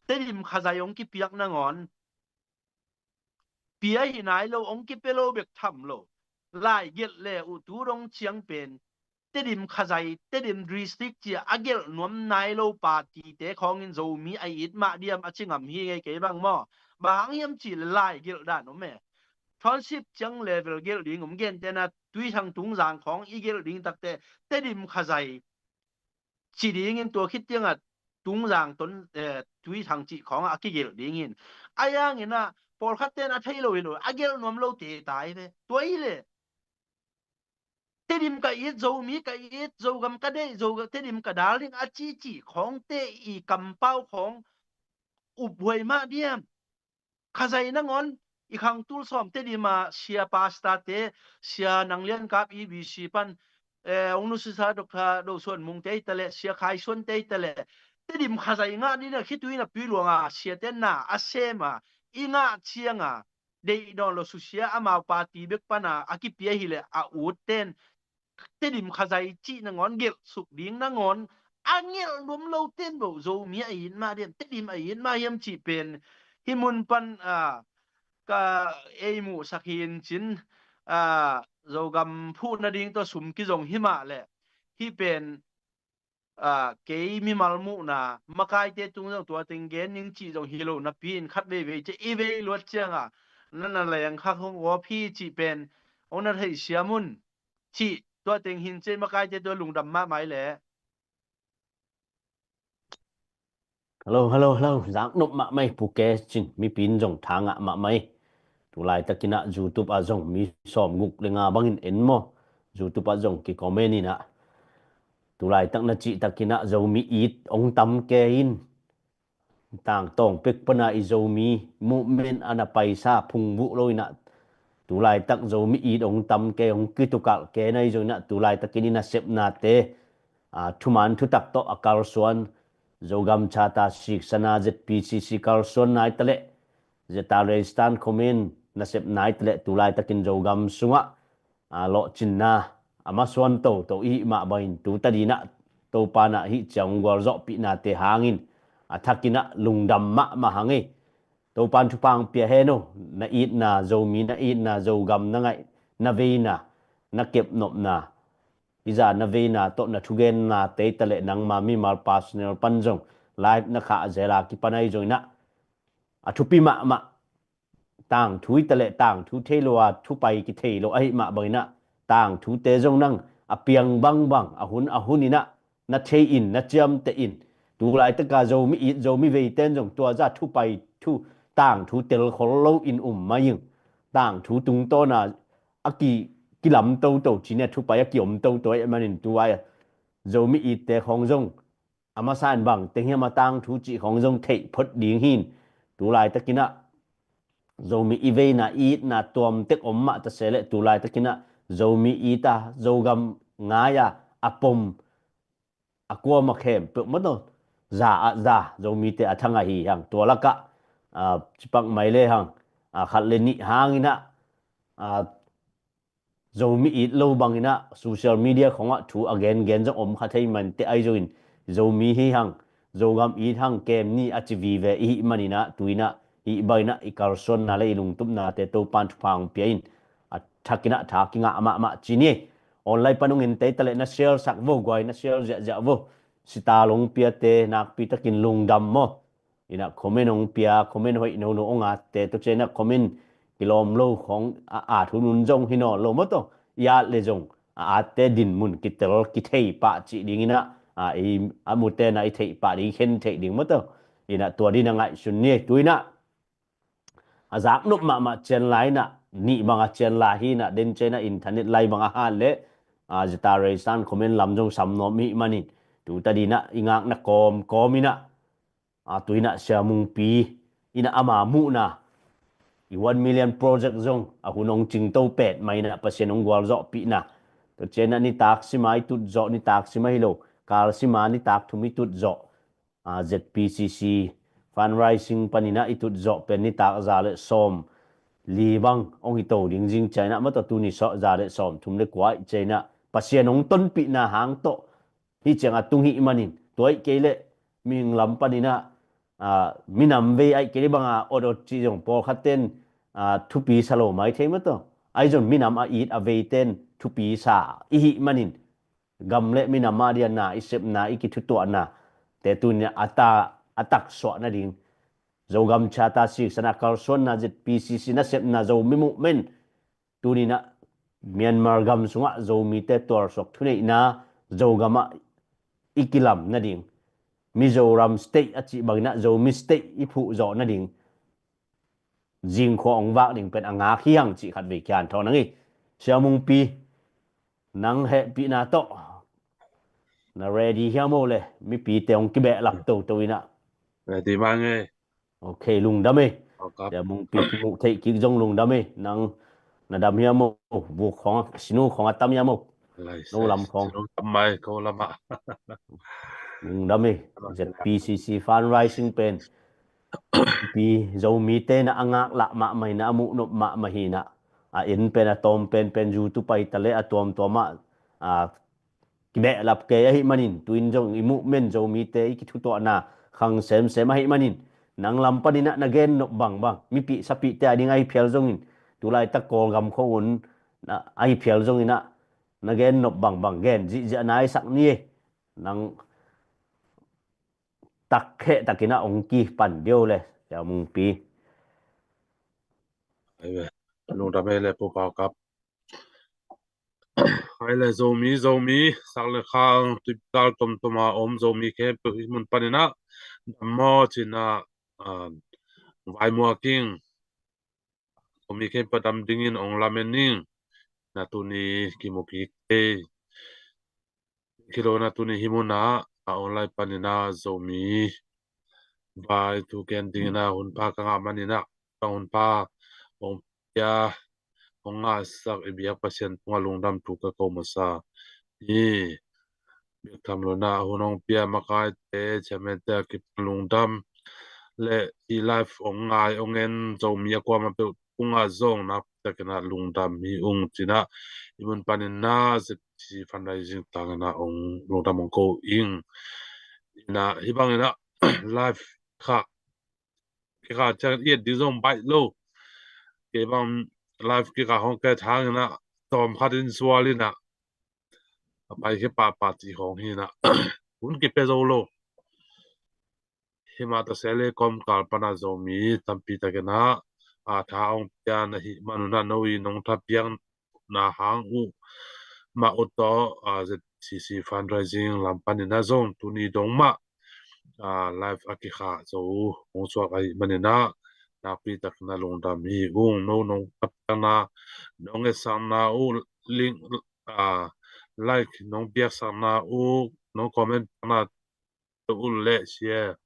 Tedim khazai hong kipiak nangawn pia hi nai lo, hong kipia lo bek tham lo. Lai gelh le uh tu dong ciang pen Tedim khazai, Tedim district cia a gelh nuam nai lo party te khawngin Zomi a it mah diam a ci ngam hi ngei kei bang maw. Bang hang hiam ci le lai gelh dan om e. Township ciang level gelh ding om, gentehna Tuithang Tungzang khawng i gelh ding takte Tedim khazai ci dingin tua khit tiangah Tungzang ton, eh, Tuithang cih khawngah a kigelh dingin. A yangin ah pawlkhat ten a thei lo hi lo, a gelh nuam lo te tai ve. Tua hi le Tedim ka it, Zomi ka it, Zogam ka deih, Zo Tedim ka dal ding a cici khawngte i kampau khawng uphuai mah diam? Khazai nangawn i khangtul sawm Tedim a sia pastor te, sia Nanglian Kap E B C pan, eh, ong nusisa Doctor Do Suan Mung te i taleh, sia Khai Suan te i taleh, Tedim khazai ngah dina khitui na pui luanga sia ten na a sem a i ngah cianga deih dawn lo susia amau party bek pana a kipia hileh a ut ten Tedim khazai cih nangawn gelh suk ding nangawn a gelh nuam lo ten bo Zomi a it mah diam, Tedim a it mah hiam cih pen hi mun pan a ka ei muhsak hi in cin a Zogam phuh nading tawh sum kizong hi mah leh hi pen a kei mimal muhna makaite tung zong tua teng gen ning cih zong hi lo napi in khat veivei cia i vei luat cianga na na leng kha hong gawp hi cih pen hong na theih siam un cih tua teng hin cia makaite tua lungdam mahmah i leh. Hello, hello, hello. Zak nop mahmah i Pu Ke cin mipi in zong tha ngah mahmah i. Tulai takinah YouTube ah zong mi sawm guk le nga bangin en maw? YouTube ah zong kikomen inah tulai tak na cih takinah Zomi it ong tam ke in tangtawng pek pana i Zomi movement a na paisa phungvuh lo inah tulai tak Zomi it ong tam ke ong kitukalh ke na i zong inah tulai takin i nasepnate a thuman thutak tawh a kalsuan Zogam Charter siksana Z P C C kalsuan nai taleh Zeta Reistan Khomen nasep nai taleh tulai takin Zogam sungah a lawhcinna a masuan toto i hih mah bangin tu tadinah Topa nah hih ciang gualzawhpihnate hangin a thakinah lungdam mahmah hang i. Topan thupha hong pia hen uh, na itna Zomi, na itna Zogam, na ngaih, na veina, na kepnopna, i za na veina tawh na thugenna tei taleh nangma mimal personal pan zong live na khah zela kipan ahi zong inah a thupi mahmah. Tangthu i taleh tangthu thei lo a thupai kithei lo ahi mah bang inah tangthute zong nang a piang bangbang a hun a hun inah na thei in na ciamteh in. Tulai taka Zomi it Zomi veiten zong tua za thupai thu tangthu telkhol lo in um mai ing. Tangthu tungtawna a ki kilam toto cinia thupai a kiom toto ahi manin tua Zomi itte khawng zong a masa in bang teng hiam a tangthu cih khawng zong theih phot ding hin. Tulai takinah Zomi i veina i itna tuamtek om mah tase leh tulai takinah Zomi ita Zogam ngai-a a pom a kuama khempeuh maw taw za ah za Zomite a thang ahi hang tua lakah a cipak mai le hang a khat le nih hanginah a Zomi it lo banginah social media khongah thu a gengen zong om kha thei mante ahi zongin Zomi hi hang Zogam it hang kem ni a ci vive i hih maninah tuinah hih banginah i kalsuanna le i lungtupnate Topan thupha hong pia in a thakinah tha kingah mahmah ci ni. Online pan hong en tei taleh na share sak vo guai na share ziahziah vo. Sita long piate nakpi takin lungdam maw? Inah comment hong pia comment hoih nono hong atte tua cianah comment kilawm lo khong a at hun hun zong hi nawn lo maw taw i at le zong a atte dinmun kitel kithei pah cih dinginah a mutena i theih pah ding i khen theih ding maw taw inah tua dinah ngaihsun ni tuinah a zaknop mahmah cian lai inah nih banga cian lai hi inah den cianah internet lai banga hat leh a zita reisan comment lam zong samnawm hih manin tuta dinah i ngakna kawmkawm inah a tuinah siamungpi inah ama muhna i one million project zong a hun hong cingto pet mah inah Pasian hong gualzawhpihna tua cianah nitak sima i tutzawh nitak sima hi lo kal sima nitak thum i tutzawh a Z P C C fundraising paninah i tutzawh pen nitak za le sawm li bang hong hi to ding zing cianah mataw tuni sawh za le sawm thum le kua ih cianah Pasian hong tonpihna hang tawh hih ciang a tung hih manin tua ih kei leh mihing lam paninah minam vei aih kei leh banga ot ot cih zong pawlkhat ten thupi sa lo mai thei mataw ahi zong minam a it a vei ten thupi sa i hih manin gam le minam a diana i sepna i kithutuahna te tunia a taksuah nading Zogam Charter siksana kalsuanna Z P C C nasepna Zomi movement tuninah Myanmar gam sungah Zomite tualsuak thuneihna Zogamah i kilam nading Mizoram state a cih banginah Zomi state i phuhzawh nading zingkhua hong vak ding pen a ngak hi hang cih khat vei kian thawn ang i siamungpi Nang hehpihna tawh na ready hiam o le, mipite hong kibehlap toto inah. Ready mah ngei. Ok, lungdam ei. Sia Mungpi kimuh theih kik zong lungdam ei. Nang na dam hiam o, vuk khawng, sinu khawng a tam hiam o? No lam khawng. Lungdam ei. ZPCC fundraising pen pi Zomite na a ngaklah mahmah inah, a muhnop mahmah inah, a en pen a tawm penpen YouTube a hi ta le a tuamtuam ah, a kibehlap kei ahih manin, tu-in zong i movement Zomite i kithutuahna khang semsem ahih manin, nang lam paninah na gennop bangbang, mipih sapihte a ding ahi phial zongin, tulaitak Kawlgam khua un ahi phial zonginah na gennop bangbang gen zihziah naisak ni e. Nang takheh takinah hong kipan dih o le, Sia Mungpi. Lungdam ei le Pu Pau Kap. Hai le Zomi, Zomi, sak le khang, tuipi gal tomtom a om Zomi khempeuh hih mun paninah dam maw cinah, vaimuak ing. Zomi khempeuh dam dingin hong lamen ing. Na tuni kimu kik ei. Kilo na tuni hih munah a online paninah Zomi vai thu gen dinginah hunpha ka ngah maninah, ka hunpha hong pia, hong ngahsak i biak Pasian tungah lungdam thu ka ko masa hi. Biak tham lo inah hun hong pia makaite, chairman-te a kipan lungdam le i live hong ngai hong en Zomi a kuamah peuh tungah zong nakpi takinah lungdam hi ung cinah, i mun paninah ZPCC fundraising tanginah hong lungdam hong ko ing. Inah hih banginah live khah kikha ciang i et ding zong baih lo. Kei bang live kikha hong ket hanginah tawm khatin sual inah a paikhia pahpah cih khawng hinah hun kipia zo lo. Himah ta se le kawmkal pana Zomi tampi takinah a tha hong pia na hih manunah no i nong thapiakna hang uh mah uh tawh ZCC fundraising lam paninah zong tuni dong mah live a kikhah zo hong suak ahih maninah nakpi takinah lungdam hi ung. No nong thapiakna, nong etsakna uh, link, like nong piaksakna uh, nong comment piakna teuh uh le share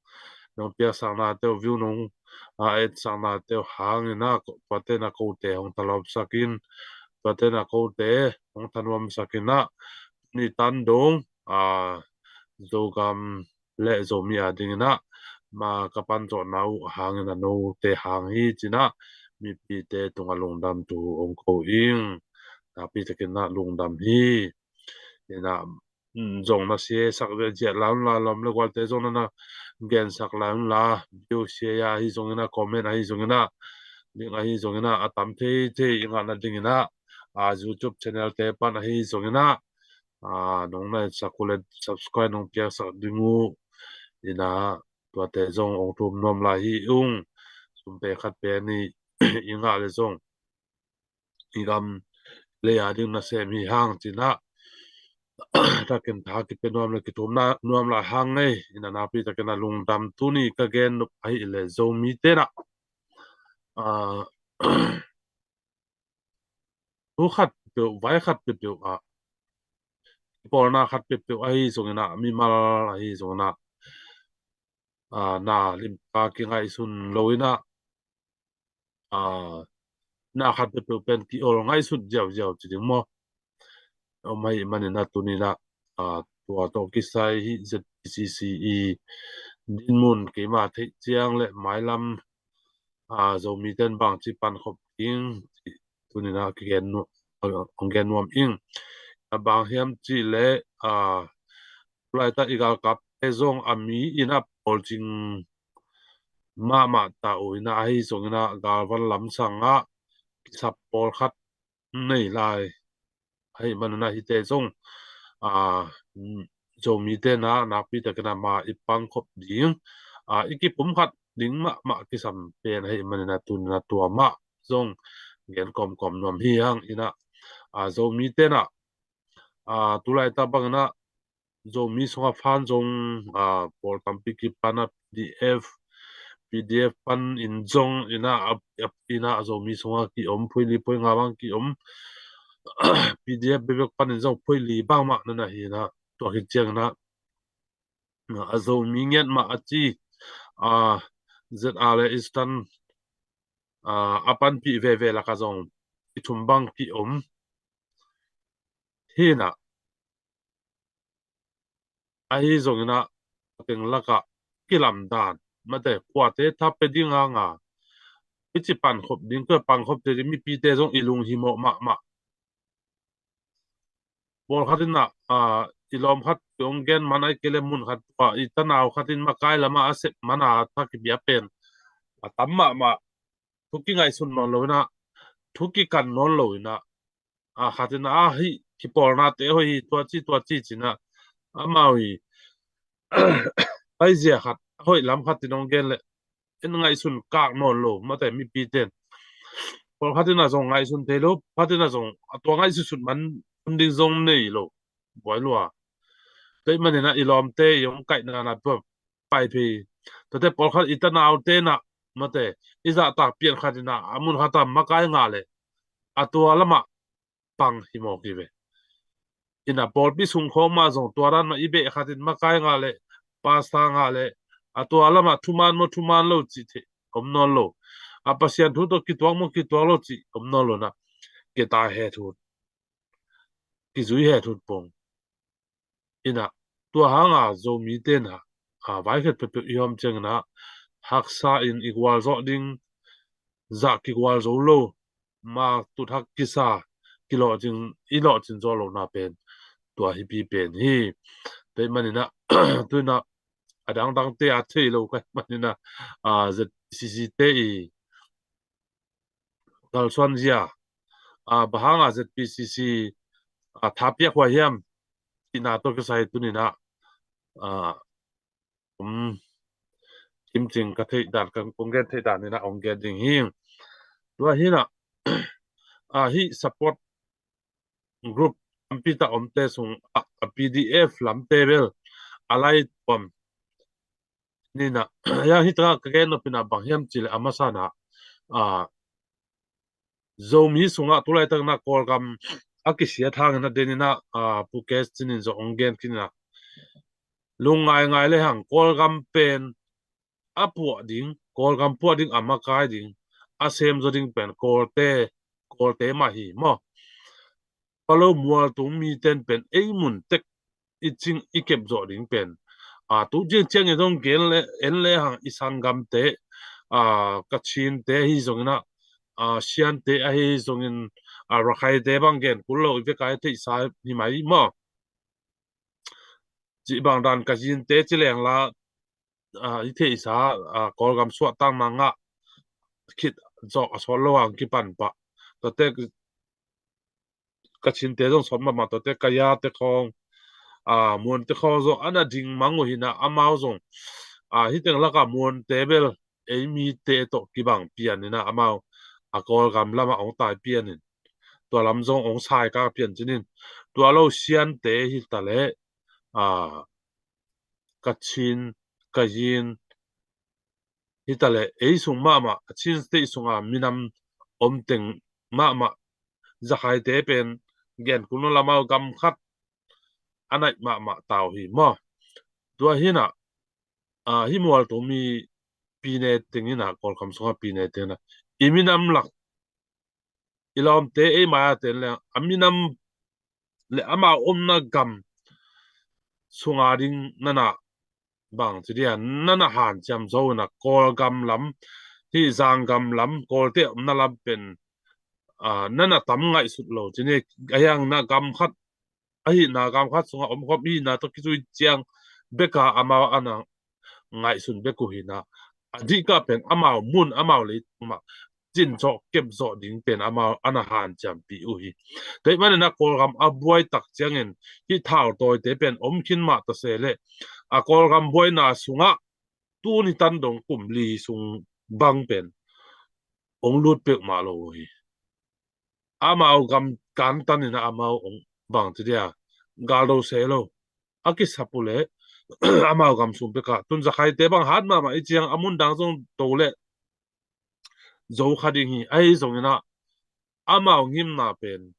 nong piaksakna teuh, view nong etsakna teuh hanginah tuate na kote hong thalawpsakin, tuate na kote hong thanuamsakinah ni tan dong Zogam le Zomi a dinginah ma ka pan zawhna uh hangin a note hang hi cinah mipite tungah lungdam thu hong ko ing. Nakpi takinah lungdam hi. Inah zong na share sak ziahziah lai unla, lawm le gualte zong na na gensak lai unla, view, share ahi zonginah, comment ahi zonginah, link ahi zonginah, a tam theithei i ngah nadinginah a YouTube channel-te pan ahi zonginah nong na etsak uh le subscribe nong piaksak ding uh. Inah tuate zong hong thum nuam lai hi ung. Sumpe khat pen i ngah le zong i gam lei a ding nasem hi hang cinah takin tha kipia nuam le kithum nuam lai hang ngei. Inah nakpi takinah lungdam tuni ka gen nop ahih le Zomi tenah thu khat peuh, vai khat peuh ah, kipawlna khat peuh ahi zonginah, mimal ahi zonginah na limta kingaihsun loinah na khat peuh pen ki-ol ngaihsut ziauziau ci ding maw? Om ahih maninah tuninah tua tawh kisai hih ZPCC i dinmun keima theih ciang le mailam Zomi ten bangci pankhop ding tuninah kigen nuam ing. A bang hiam cih le laitak i galkapte zong a mi inah pawlcing mahmah ta uh inah ahi zonginah galvan lamsangah kisap pawlkhat nei lai ahih manunah hihte zong Zomi tenah nakpi takinah ma i pangkhop ding i kipumkhat ding mahmah kisam pen ahih maninah tuninah tua mah zong gen kawmkawm nuam hi hang. Inah Zomi tenah tulaitak banginah Zomi sungah fan zong pawl tampi kipanah PDF, PDF pan in zong inah inah Zomi sungah ki-om, phuili phuinga bang ki-om P D F bebek panin zong phoih li bangmah na na hi na, tua khit ciangin ah, a Zomi ngiat mah a ci, a, Z R le Eastern, a, a panpih veve lakah zong i thum bang ki om hi na. Ahi zongin ah, a teng lakah kilamdan, mate, kuate tha pe ding hanga, i ci pankhop ding, kua pankhop te ding, mipite zong i lunghimawh mahmah. Pawlkhat in ah, a, i lawm khat hong gen man ai kei le mun khat tua, i tanau khat in makai lama a sep mana tha kibia pen a tam mahmah. Thu kingaihsun nawn lo in ah, thu kikan nawn lo in ah, a, khat in ah, a, hih kipawlnate hoih hi, tua ci, tua ci ci in ah, amau hi, aizia khat, a hoih lam khat in hong gen le, en ngaihsun kak nawn lo, mate, mipi ten. Pawlkhat in ah zong ngaihsun thei lo, khat in ah zong a tua ngaihsutsut man ding zong nei lo, buai lua. Tua ahih manin ah i lawmte i hong kaihna na tua pai phei. Tuate pawlkhat i tanaute na, mate, i zahtak pian khat in ah, a mun khat ah makai ngah le, a tua lamah pang hi mawk hi ve. In ah pawlpi sung khawng mah zong tua dan mah i beh khat in makai ngah le, pastor ngah le, a tua lamah thuman maw thuman lo cih theih om nawn lo. A Pasian thu tawh kituak maw kituak lo cih om nawn lo na. Keta hethut, kizui hethut pong. In ah, tua hanga Zomite na, a, vaikhat peuhpeuh i om ciangin ah, haksa in i gualzawh ding, zah kigualzo lo, ma tuthak kisa, kilawhcing, i lawhcing zawh lohna pen, tua hipi pen hi. Tua ahih manin ah, tu in ah, a dangdangte a thei lo ka hih manin ah, a, Z C C te i kalsuan zia, a, bang hanga Z P C C, a, tha piak huai hiam, cihna tawh kisai tu in ah, a, um, kimcing ka theih dan, ka kong gen theih dan in ah hong gen ding hi. Tua hi in ah, a, hih support group tampi tak omte sung, a, a P D F lamte bel a lai tuam. Ni in ah, hih takah ka gen nop in ah bang hiam cih leh a masa in ah, a, Zomi sungah tu laitak in ah Kawlgam a kisiat hangin ah den in ah, a, Pu Kes Cin in zong hong gen khin in ah, lungngai ngai le hang Kawlgam pen a puah ding, Kawlgam puah ding, a makai ding, a semzaw ding pen Kawlte, Kawlte mah hi maw. Palo mualtung miten pen ei mun tek i cing i kep zawh ding pen, a, tu ciang ciangin zong gen le, en le hang i sanggamte, a, Kachinte ahi zongin ah, a, Siante ahi zongin, a, Rakhaite bang gen kul lo, i vek a i theihsa hi mai maw. Cih bang dan Kachinte ci leng la, a, i theihsa, a, Kawlgam suahtakna ngah khit zawh a sawt lo hang kipan pah. Tuate Kachinte zong sawt mahmah, tuate Kayate khawng, a, Muante khawng zong a na ding mang uh hi in ah amau zong, a, hih teng lakah Muante bel ei mite tawh kibang pian in ah amau a Kawlgam lamah hong tai pian in, tua lam zong hong saikak pian cin in, tua lo Siante hi ta leh, a, Kachin, Kayin, hi ta leh ei sung mahmah, a Chin State sunga minam om teng mahmah, Zakhaite pen gen kul nawn lo, amau gam khat a naih mahmah ta uh hi maw. Tua hi in ah, a, hih mualtung mi pine teng in ah, Kawlgam sunga pine teng in ah, i minam lak, i lawmte ei mai a ten leng, a minam le amau omna gam sunga ding na na, bang ci dia, na na hanciam zo in ah Kawlgam lam, hih Zanggam lam, Kawlte omna lam pen, a, na na tam ngaihsut lo cin hi. A hiang na gam khat, ahihna gam khat sungah om khawm, hihna tawh kizui ciang bek a amau a na ngaihsun bek uh hi in ah, a dihtaka pen amau mun, amau leitung mah cin zawh kep zawh ding pen amau a na hanciampih uh hi. Tua ahih manin ah Kawlgam a buai tak ciangin hih thautawite pen om khin mah ta se leh, a Kawlgam buaina sungah tuni tan dong kum li sung bang pen hong lut peuhmah lo uh hi. Amau gam kantan in ah amau hong, bang ci dia, galdo se lo a kisap uh leh amau gam sung pek ah, tun Zakhaite bang hat mahmah i ciang a mun dang zong to leh zo kha ding hi. Ahi zongin ah amau ngimna pen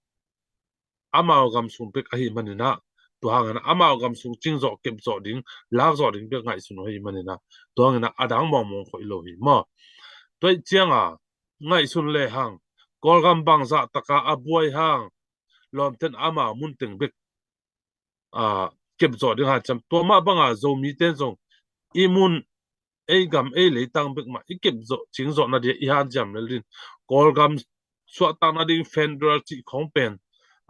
amau gam sung bek ahih manin ah, tua hangin ah amau gam sung cingzawh, kepzawh ding, lakzawh ding bek ngaihsun uh ahih manin ah, tua hangin ah a dang mawngmawng khoih lo hi maw. Tua ih ciang a ngaihsun le hang, Kawlgam bangzah taka a buai hang, lawmten amau mun teng bek, aa, kepzawh ding hanciam. Tua mah banga Zomiten zong i mun, ei gam, ei leitang bek mah i kepzawh, cingzawh nading i hanciam lel ding. Kawlgam suahtak nading federal cih khong pen,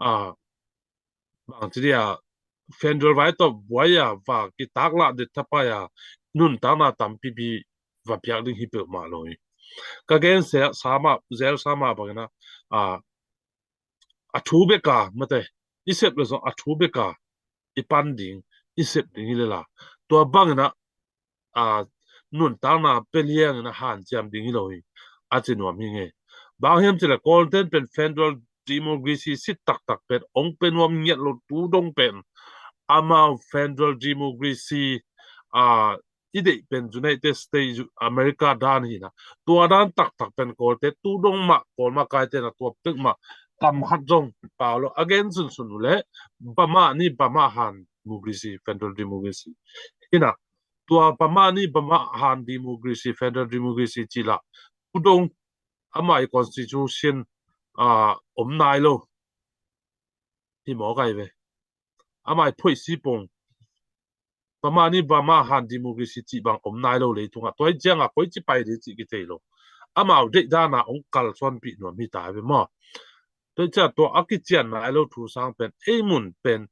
aa, bangci dia, federal vai tawh buai a, va kitaklah det thapai a, nuntakna tampipi va piak ding hi peuhmah lo hi. Ka gen se, sa mah, zel sa mah bangin ah, aa, a thu bek a, mate, i sep le zong a thu bek a i pan ding, i sep ding hi lel a, tua bangin ah, aa, nuntakna pia liangin a hanciam ding hi lo hi, a ci nuam hi ngei. Bang hiam cih leh Kawlten pen federal democracy sit taktak pen ong pia nuam ngiat lo. Tu dong pen amau federal democracy, aa, i deih pen United States, America dan hi na. Tua dan taktak pen Kawlte tu dong mah, Kawl makaite na tua pek mah kam khat zong pau lo. A gen sunsun uh leh Bamah ni, Bamah han democracy, federal democracy hi na. Tua Bamah ni, Bamah han democracy, federal democracy cih lah tu dong amah i constitution, aa, om nai lo hi mawk ai ve. Amah i phoih sipong, Bamah ni, Bamah han democracy cih bang om nai lo leitungah. Tua hi ciangah koici pai ding cih kithei lo. Amau deih dana ong kalsuanpih nuam hi ta ai ve maw. Tua hi ciah tua a kician nai lo thu sang pen, ei mun pen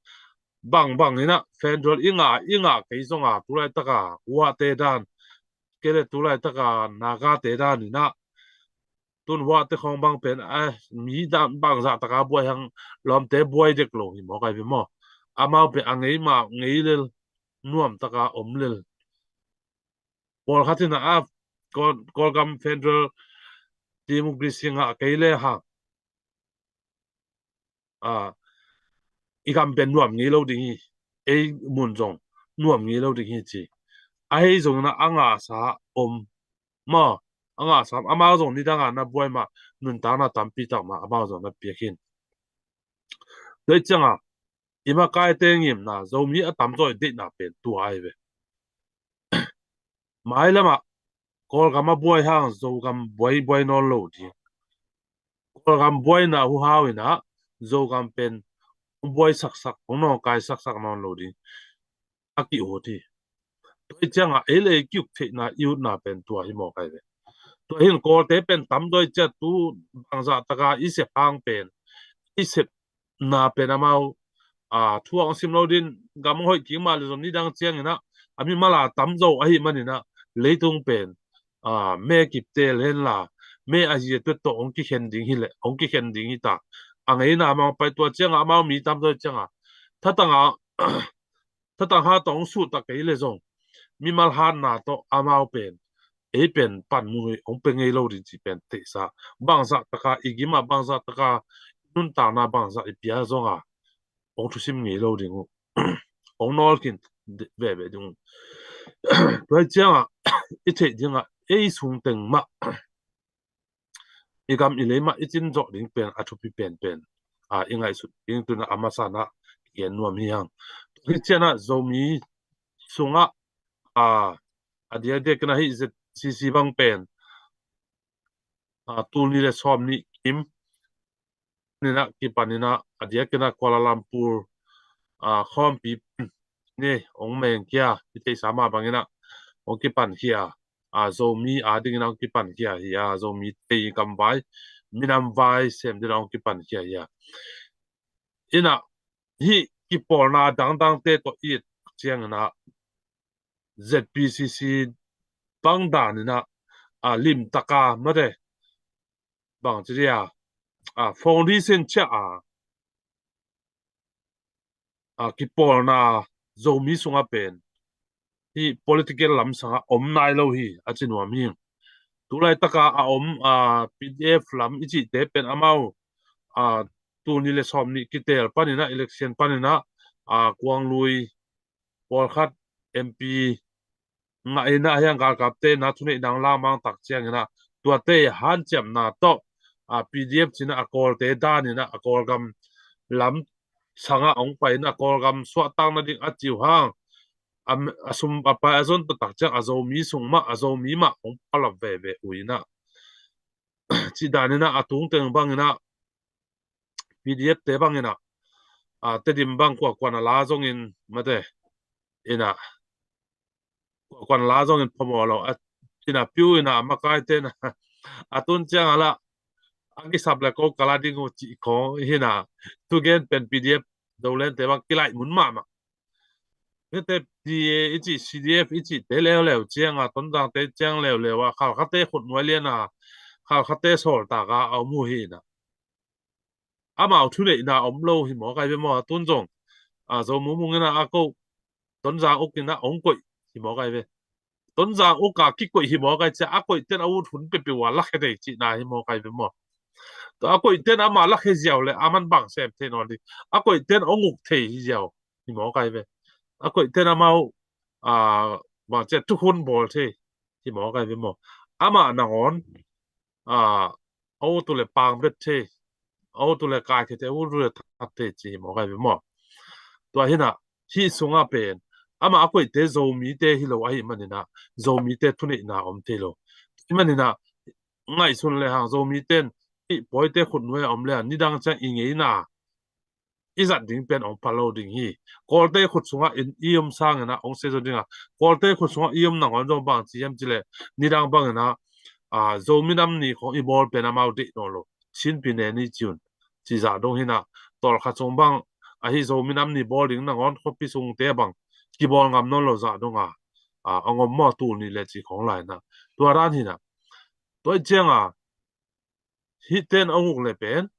bangbang in ah federal i ngah, i ngah kei zong a, tu laitaka Huate dan, kei le tu laitaka Nagate dan in ah, tun Huate khong bang pen, eh, mi dan bangzah taka buai hang, lawmte buai dek lo hi mawk ai ve maw. Amau pen a ngei mah ngei lel, nuam taka om lel. Pawlkhat in ah, a, Kawl, Kawlgam federal democracy ngah kei le hang, aa, i gam pen nuam ngei lo ding hi, ei mun zong nuam ngei lo ding hi ci. Ahi zongin ah a ngahsa om maw, a ngahsa om, amau zong nidanga na buai mah, nuntakna tampi tak mah amau zong na piak hin. Tua hi ciangah i makaite ngimna, Zomi a tamzaw i deihna pen tua ai ve. Mailamah Kawlgam a buai hang Zogam buai, buai nawn lo ding. Kawlgam buaina huhau in ah Zogam pen buai saksak, hong nawngkai saksak nawn lo ding a ki-ut hi. Tua hi ciangah ei le ei ki-uk theihna i utna pen tua hi mawk ai ve. Tua hin Kawlte pen tamzaw i ciah tu bangzah taka i sep hang pen, i sep na pen amau, aa, thu a hong sim lo ding, gam hong hoih kik mah le zong nidang ciangin ah a mimal a tamzaw ahih manin ah leitung pen, aa, me kiptel henla, me a zia tuat tawh hong kikhen ding hi leh hong kikhen ding hi ta. A ngeina mangpai tua ciangah amau mi tamzaw ciangah thatanga thatang ha tawh hong suhtak kei le zong mimal hatna tawh amau pen, ei pen panmun uh hong pia ngei lo ding cih pen theihsa. Bangzah taka i gim a, bangzah taka nuntakna bangzah i pia zong a, hong thusim ngei lo ding uh, hong nawlkhin veve ding uh. Tua hi ciangah i theih dingah ei sung teng mah i gam i lei mah i cin zawh ding pen a thupi penpen, aa, i ngaihsut ding tuna a masa in ah i gen nuam hi hang. Tua hi ciangah Zomi sungah, aa, a diakdiak in ah hih Z C C bang pen, aa, tul nih le sawm nih kim in ah kipan in ah a diak in ah Kuala Lumpur, aa, khawmpi pen ni hong mengkhia, i theihsa mah bangin ah hong kipankhia, aa, Zomi adingin ah hong kipankhia hi a, Zomite i gamvai, minam vai sem dingin ah hong kipankhia hi a. In ah hih kipawlna dangdangte tawh i et ciangin ah Z P C C bang dan in ah, aa, limtaka mate, bangci dia, aa, foundation ciah a, aa, kipawlna Zomi sungah pen hih political lamsangah om nai lo hi, a ci nuam hi. Tulaitaka a om, aa, P D F lam i cihte pen amau, aa, tul nih le sawm nih kitel panin ah, election panin ah, aa, Kuang Lui pawlkhat M P ngah in ah, hiang galkapte na thuneihna langmang tak ciangin ah tuate hanciamna tawh, aa, P D F ci in ah a Kawlte dan in ah a Kawlgam lam sangah hong paina Kawlgam suahtak nading a ci uh hang, a, a sum a pai a zon taktak ciang a Zomi sung mah, a Zomi mah hong palap veve uh inah, cih daninah a tungteng banginah P D F te banginah, a, Tedim bang kuakuan a la zongin mate inah, kuakuan la zongin phamawh lo a, inah piu inah a makai tenah a tun ciang a lah a kisap le ko kala ding uh cih khong hinah, tugen pen P D F Zoland te bang kilaih mun mahmah. Hete P D A i cih, C D F i cih te leuleu cianga, Tonzang te ciang leuleu a, Khalkha te khut nuai liana, Khalkha te sawltaka a om uh hinah, amau thuneihna om lo hi mawk ai ve maw? A tun zong a Zo Mumung inah a ko Tonzang uk inah hong koih hi mawk ai ve. Tonzang uk a kikoih hi mawk ai cia, a koih ten a ut hun peuhpeuh a lakhia thei cihna hi mawk ai ve maw? Tua a koih ten ama lakhia ziau le a man bang sem thei nawn ding, a koih ten hong uk thei hi ziau hi mawk ai ve. A koih ten amau, a, bang cia thuhun bawl thei hi mawk ai ve maw? Amah nangawn, a, a ut uh le pang bet thei, a ut uh le kai thei, a ut uh le that thei ci hi mawk ai ve maw? Tua hinah hih sungah pen amah a koihte Zomite hi lo ahih maninah Zomite thuneihna om thei lo. Hih maninah ngaihsun lehang Zomite in hih pawite khut nuai a om le a nidang ciang i ngeina i zat ding pen hong pha lo ding hi. Kawlte khut sungah in i om sanginah hong sia zo dingah, Kawlte khut sungah i om nangawn zong bang ci hiam cileh, nidang banginah, a, Zo minam ni khong i bawl pen amau deih nawn lo. Chin pi ne ni ci un. Ci zah dong hinah, tawlkhat sung bang ahi Zo minam ni bawl ding nangawn khuapi sungte bang kibawl ngam nawn lo zah donga, a, hong om maw tul ni le ci khong lainah. Tua dan hinah. Tua i cianga hih ten hong uk le pen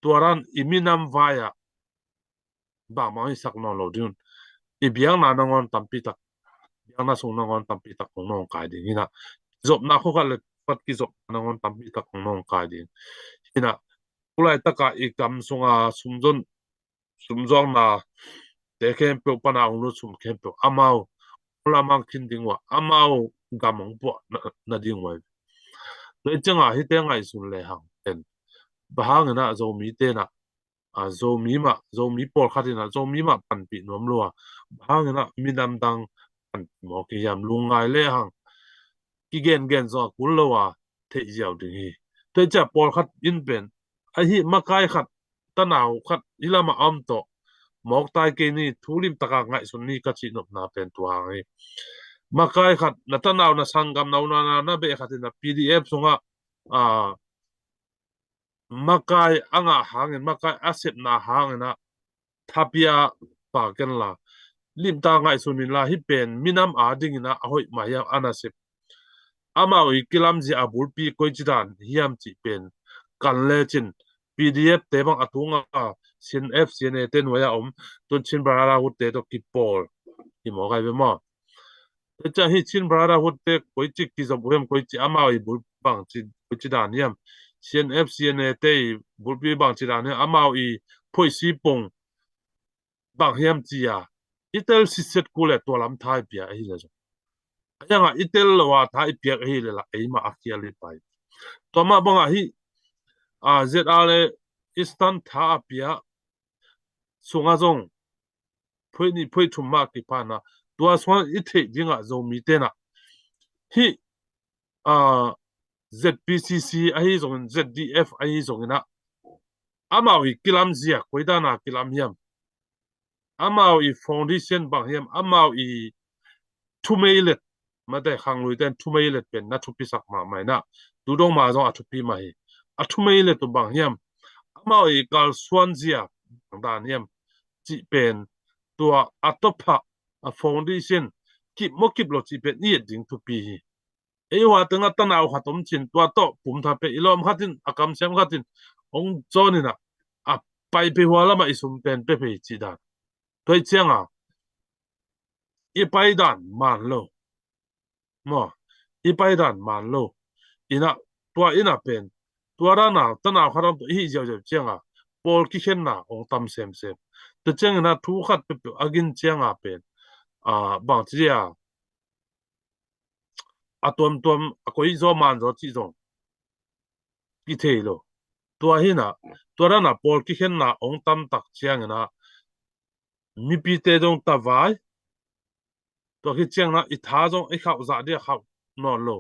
tua dan i minam vai-ah bangmah i sak nawn lo ding un. I biakna nangawn tampi tak, biakna sung nangawn tampi tak hong nawngkai ding hinah, zopna khua khat le khat kizopna nangawn tampi tak hong nawngkai ding hinah, tulaitakah i kam sunga sumzon, sumzuakna te khempeuh pana hong lut sum khempeuh amau hong lamang khin ding uh a, amau gam hong puah na, na ding uh a. Tua i cianga hihte ngaihsun lehang pen, bang hanginah Zomi tenah, a, Zomi mah, Zomi pawlkhat inah Zomi mah panpih nuam lo a, bang hanginah minam dang panpih mawk hi hiam? Lungngai lehang kigengen zong a kul lo a theih ziau ding hi. Tua i cia pawlkhat in pen ahi makai khat, tanau khat hih lamah a om tawh mawk tai kei ni, thu limtaka ngaihsun ni ka cihnopna pen tua hang hi. Makai khat, na tanau, na sanggam, na unau, na beh khat inah P D F sungah, a, makai a ngah hangin, makai a sepna hanginah thapia pa kenla, limtak ngaihsun inla, hih pen minam a dinginah a hoih mah hiam, a nasep? Amau i kilamzia a bulpi koici dan hiam cih pen kan lecin, P D F te bang a tunga C N F, C N A te nuai-a om, tun Chin Brotherhood te tawh kipawl hi mawk ai ve maw? Tua ciang hih Chin Brotherhood te koici kizop uh hiam, koici amau i bulpi bangci, koici dan hiam? C N F, C N A te i bulpi bangci dan hiam? Amau i phoisi pong bang hiam ci-a i tel sitset kul le tua lam tha i piak ahi le zong, a ianga i tel lo a tha i piak ahi le lah eimah a khial i pai. Tua mah bangah hih, a, Z R A Eastern tha a piak sungah zong phoih nih phoih thum mah kipana, tua sungah i theih dingah Zomi tenah hih, a, Z P C C ahi zongin, Z D F ahi zonginah amau i kilamzia koi dana kilam hiam? Amau i foundation bang hiam? Amau i thumeilet, mate khanglui ten thumeilet pen na thupisak mahmah inah, tu dong ma zong a thupi mah hi. A thumeilet uh bang hiam? Amau i kalsuanzia bang dan hiam cih pen, tua a tawpah a foundation kip maw kip lo cih pen i et ding thupi hi. Ei hua tengah tanau khat om cin, tua tawh pumtha peh i lawm khat in, a kamsiam khat in hong cawn inah a pai peh hua lamah i sum pen peh peh cih dan. Tua i cianga i pai dan man lo maw? I pai dan man lo. Inah, tua inah pen, tua dana tanau khat om tawh i hih ziauziau cianga pawl kikhenna hong tam semsem. Tua ciangina thu khat peuhpeuh a gin cianga pen, a, bangci a, a tuamtuam a koi zaw man zaw cih zong kithei lo. Tua hi-in ah, tua dan a pawl kikhenna ong tamtak ciangin ah, mipite zong tavai, tua khit ciangin ah i tha zong i khauh zah ding a khauh nawn lo,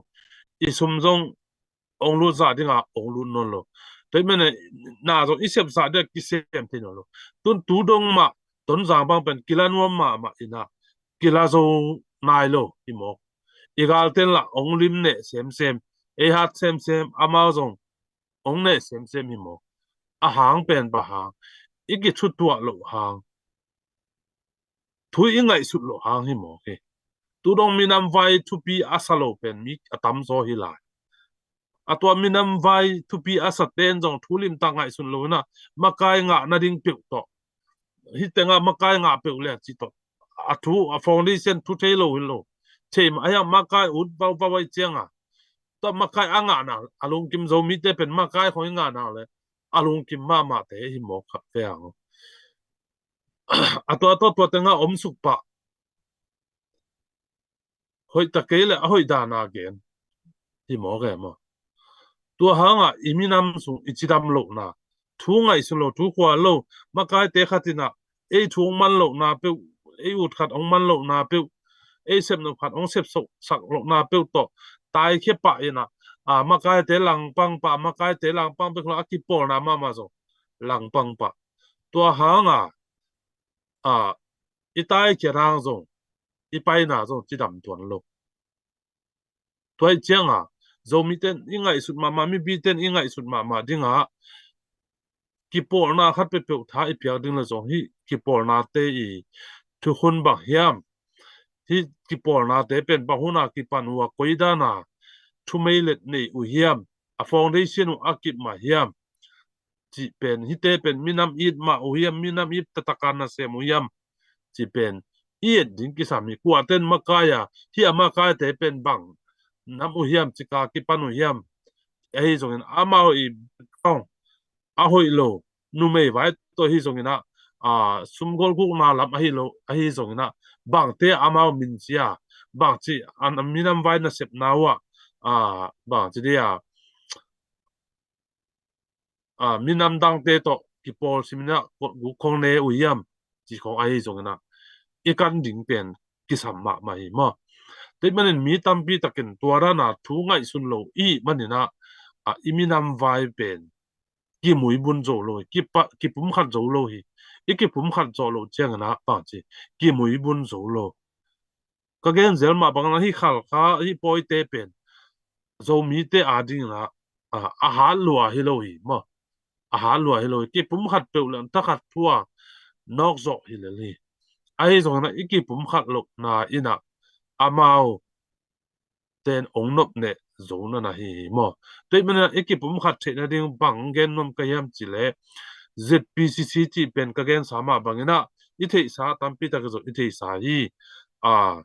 i sum zong ong lut zah ding a ong lut nawn lo. Tua ahih manin na zong i sep zah ding a kisem thei nawn lo. Tun tu dong mah Tonzang bang pen kila nuam mahmah in ah, kila zo nai lo hi mawk. I galten lah ong lim neh semsem, ei hat semsem, amau zong ong neh semsem hi mawk. A hang pen bang hang, i kithutuah loh hang, thu i ngaihsut loh hang hi mawk hi. Tu dong minam vai thupi a sa lo pen mi a tamzaw hi lai. A tua minam vai thupi a sa ten zong thu limtak ngaihsun lo in ah, makai ngah nading peuh tawh, hih tengah makai ngah peuh le ci tawh, a thu, a foundation thu thei lo hi lo. Thei mah, a hiang makai ut vauvau ahih ciangin ah, tua makai a ngahna, a lungkim, Zomite pen makai khong i ngahna le a lungkim mahmahte hi mawk kha ve ang. A tua, a tua, tua tengah om suk pah, hoih ta kei le a hoih dan a gen hi mawk e maw. Tua hang ah i minam sung i cidam lohna, thu ngaihsun lo, thu khual lo, makaite khat in ah ei thu ong man lohna peuh, ei ut khat ong man lohna peuh, ei sepnop khat ong sepsak lohna peuh tawh taikhia pah in ah, a, makaite langpang pah, makaite langpang peuh lo, a kipawlna mahmah zong langpang pah. Tua hang ah, a, i taikhiat hang zong, i paina zong cidam tuan lo. Tua ahih ciangin ah, Zomite in i ngaihsut mahmah, mipite in i ngaihsut mahmah ding ah, kipawlna khat peuhpeuh tha i piak ding le zong, hih kipawlnate i thukhun bang hiam, hih kipawlnate pen bang hun a kipan uh a, koi dan a thumeilet nei uh hiam, a foundation uh a kip mah hiam, cih pen, hihte pen minam it mah uh hiam, minam it taktak a nasem uh hiam, cih pen i et ding kisam hi. Kuate in makai a, hih a makaite pen bang nam uh hiam, cik a kipan uh hiam, ahi zongin amau i background a hoih lo, numei vai tawh ahi zongin ah, a, sumgol gukna lam ahi lo, ahi zongin ah, bangte amau min ci a, bangci a minam vai nasepna uh ah, a, bangci dih a, a, minam dangte tawh kipawl simin ah guk khong ne uh hiam, ci khong ahi zongin ah, i kan ding pen kisam mahmah hi maw. Tua ahih manin mi tampi takin tua dan a thu ngaihsun lo i hih manin ah, a, i minam vai pen kimuibun zo lo hi, kipa-, kipumkhat zo lo hi. I kipumkhat zawh loh ciangin ah, bangci, kimuibun zo lo. Ka gen zel mah bangin ah, hih Khalkha, hih Pawite pen Zomite adingin ah, a, a hat lua hi lo hi maw. A hat lua hi lo hi. Kipumkhat peuh leng thakhat thu a nawk zawh hi lel hi. Ahi zongin ah i kipumkhat lohna in ah, amau ten ong nop neh zo na na hi hi maw. Tua ahih manin ah i kipumkhat theih nading bang gen nuam ka hiam cih leh, Z P C C cih pen ka gensa mah bangin ah, i theihsa tampi tak zong i theihsa hi. A,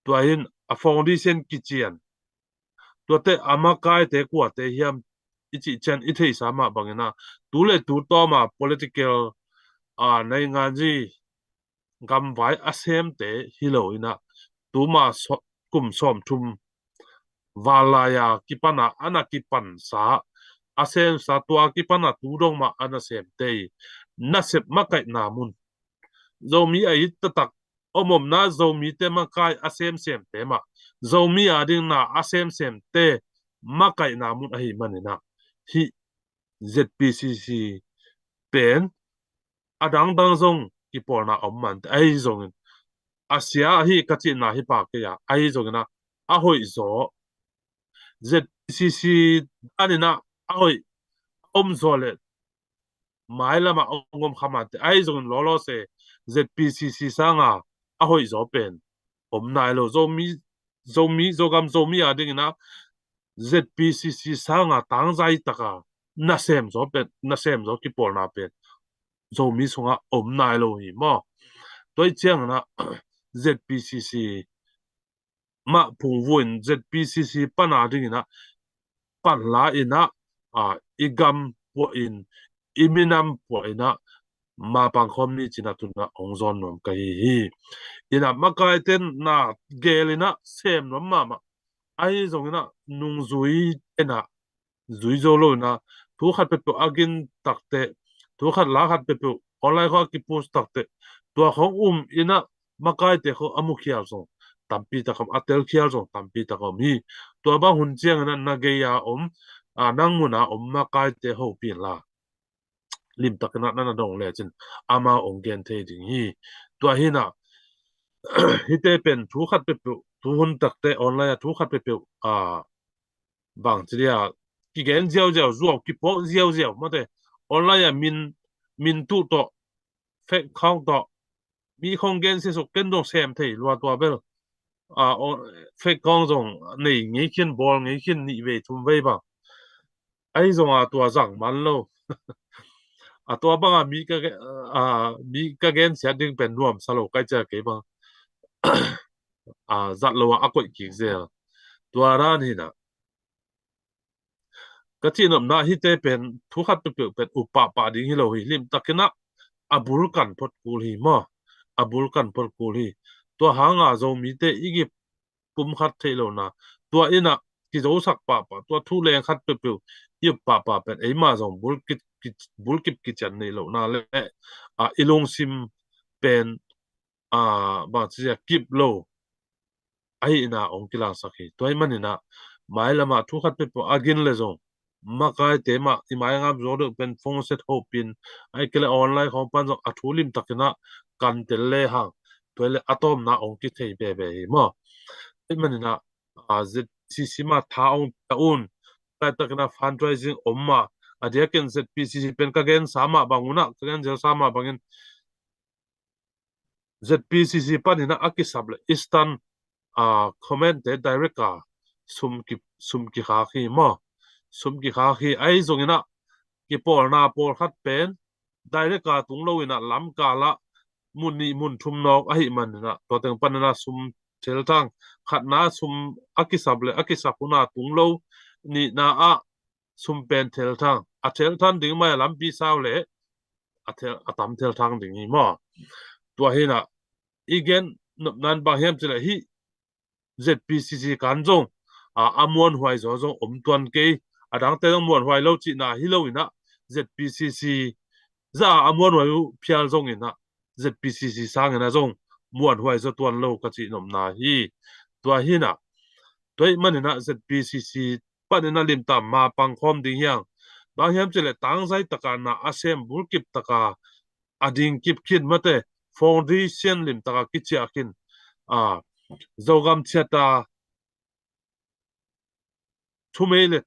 tua in a foundation kician, tuate a makaite kuate hiam i cih ciang i theihsa mah bangin ah, tu le tu tawm a political, a, nainganzi gamvai a semte hi lo in ah, tuma so-, kum sawmthum val lai a kipan a, a na kipansa, a semsa, tua kipan a tu dong mah a nasemte i nasep makaihna mun, Zomi a it taktak om omna, Zomite makai a semsemte mah, Zomi ading na a semsemte makaihna mun ahih manin ah, hih Z P C C pen a dangdang zong kipawlna om mah inteh, ahi zongin a sia ahi ka cihna hi pah kei a, ahi zongin ah, a hoih zaw, Z P C C danin ah a hoih a om zaw leh mailam ah ong om kha mah inteh, ahi zongin lawlaw se Z P C C sang a a hoih zaw pen om nai lo. Zomi, Zomi, Zogam Zomi adingin ah Z P C C sang a tangzai tak a nasem zaw pen, nasem zaw kipawlna pen Zomi sungah om nai lo hi maw. Tua ahih ciangin ah Z P C C mah phungvuh in Z P C C pan adingin ah, pan la in ah, a, i gam puah in, i minam puah in ah, mapang khawm ni ci-in ah tu-in ah ong zawn nuam ka hi hi. In ah makaite in na gel in ah sem nuam mahmah. Ahi zongin ah nungzui in ah zui zo lo in ah, thu khat peuhpeuh a gin takteh, thu khat la khat peuhpeuh online khawng a kipost takteh, tua khawng um in ah makaite khawng a mukhial zong tampi tak om, a telkhial zong tampi tak om hi. Tua bang hun ciangin ah na gei-a om, a, nang mun-a om makaite hopih inla, limtakin ah na na dong lecin amau hong gen thei ding hi. Tua hi in ah hihte pen thu khat peuhpeuh, thu hun takteh online ah thu khat peuhpeuh, a, bang ci dia, kigen ziauziau, zuau kipuak ziauziau, mate, online ah min, min tuh tawh, fake account tawh, mi khawng gen sisuk, ken dong sem thei lua tua bel. A, o, fake account zong nei ngei khin, bawl ngei khin, nih vei thum vei bang. Ahi zong a tua zang man lo. A tua bang a mi ka ge-, a, mi ka gensiat ding pen nuamsa lo kai cia kei bang. A, zat lo a, a koih kik zel. Tua dan hi in ah ka cihnopna hihte pen thu khat peuhpeuh pen up pahpah ding hi lo hi. Limtakin ah a bul kan phot kul hi maw. A bul kan phot kul hi. Tua hanga Zomite i gip pumkhat theih lohna, tua in ah kizosak pahpah, tua thu leng khat peuhpeuh i up pahpah pen eima zong bulkip, bulkip kician neih lohna le, a, i lungsim pen, a, bang ci a, kip lo ahihna hong kilangsak hi. Tua ahih manin ah mailam ah thu khat peuhpeuh a gin le zong makaite mah i maingap zaw deuh pen phone set hopih in, ahih kei leh online khawng pan zong a thu limtakin ah kan tel lehang, tua hi leh a tawpna hong kithei veve hi maw. Tua ahih manin ah, a, Z C C mah tha hong pia un, laitakin ah fundraising om mah, a diakin Z P C C pen ka gensa mah bang un ah, ka gen zelsa mah bangin Z P C C panin ah a kisap le Eastern, a, Command te direct a sum ki, sum kikhak hi maw. Sum kikhak hi. Ahi zongin ah kipawlna pawlkhat pen direct a tung lo in ah lamkal ah mun nih mun thum nawk ahih manin ah tua teng panin ah sum thelthang, khatna sum a kisap le a kisap hun a tung lo, nihna ah sum pen thelthang, a thelthang ding mai a lampi sau le a thel, a tam thelthang ding hi maw. Tua hi in ah i gen nopna in bang hiam cih leh hih Z P C C kan zong, a, a muanhuai zaw zong om tuan kei, a dangte zong muanhuai lo cihna hi lo in ah Z P C C za a muanhuai uh phial zongin ah Z P C C sangin ah zong muanhuai zaw tuan lo ka cihnopna hi. Tua hi in ah, tua ahih manin ah Z P C C panin ah limtak ma pangkhawm ding hi hang. Bang hiam cih leh tangzai taka na a sem, bulkip taka a ding kip khin, mate, foundation limtaka kiciah khin, a, Zogam Charter thumei le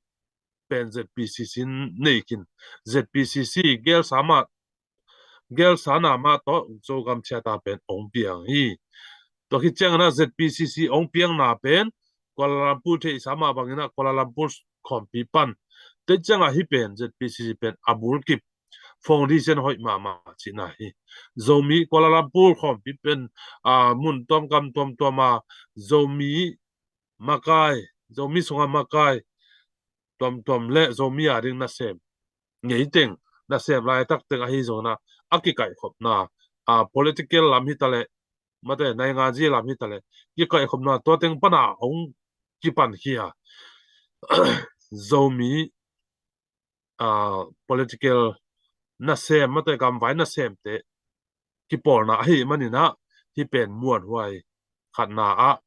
pen Z P C C nei khin. Z P C C gelsa mah, gelsa na mah tawh Zogam Charter pen hong piang hi. Tua khit ciangin ah Z P C C hong piangna pen Kuala Lumpur theihsa mah bangin ah Kuala Lumpur khawmpi pan, tua ciangah hih pen Z P C C pen a bulkip, foundation hoih mahmah cihna hi. Zomi Kuala Lumpur khawmpi pen, a, mun tuamkam tuamtuam a Zomi makai, Zomi sunga makai tuamtuam le Zomi a ding nasem, ngeiteng nasem, laitak teng ahi zongin ah a kikaihkhopna, a, political lam hi ta leh, mate, nainganzi lam hi ta leh, kikaihkhopna tua teng pana hong kipankhia Zomi, a, political nasem, mate, gamvai nasemte kipawlna ahih manin ah hih pen muanhuai khatna ah.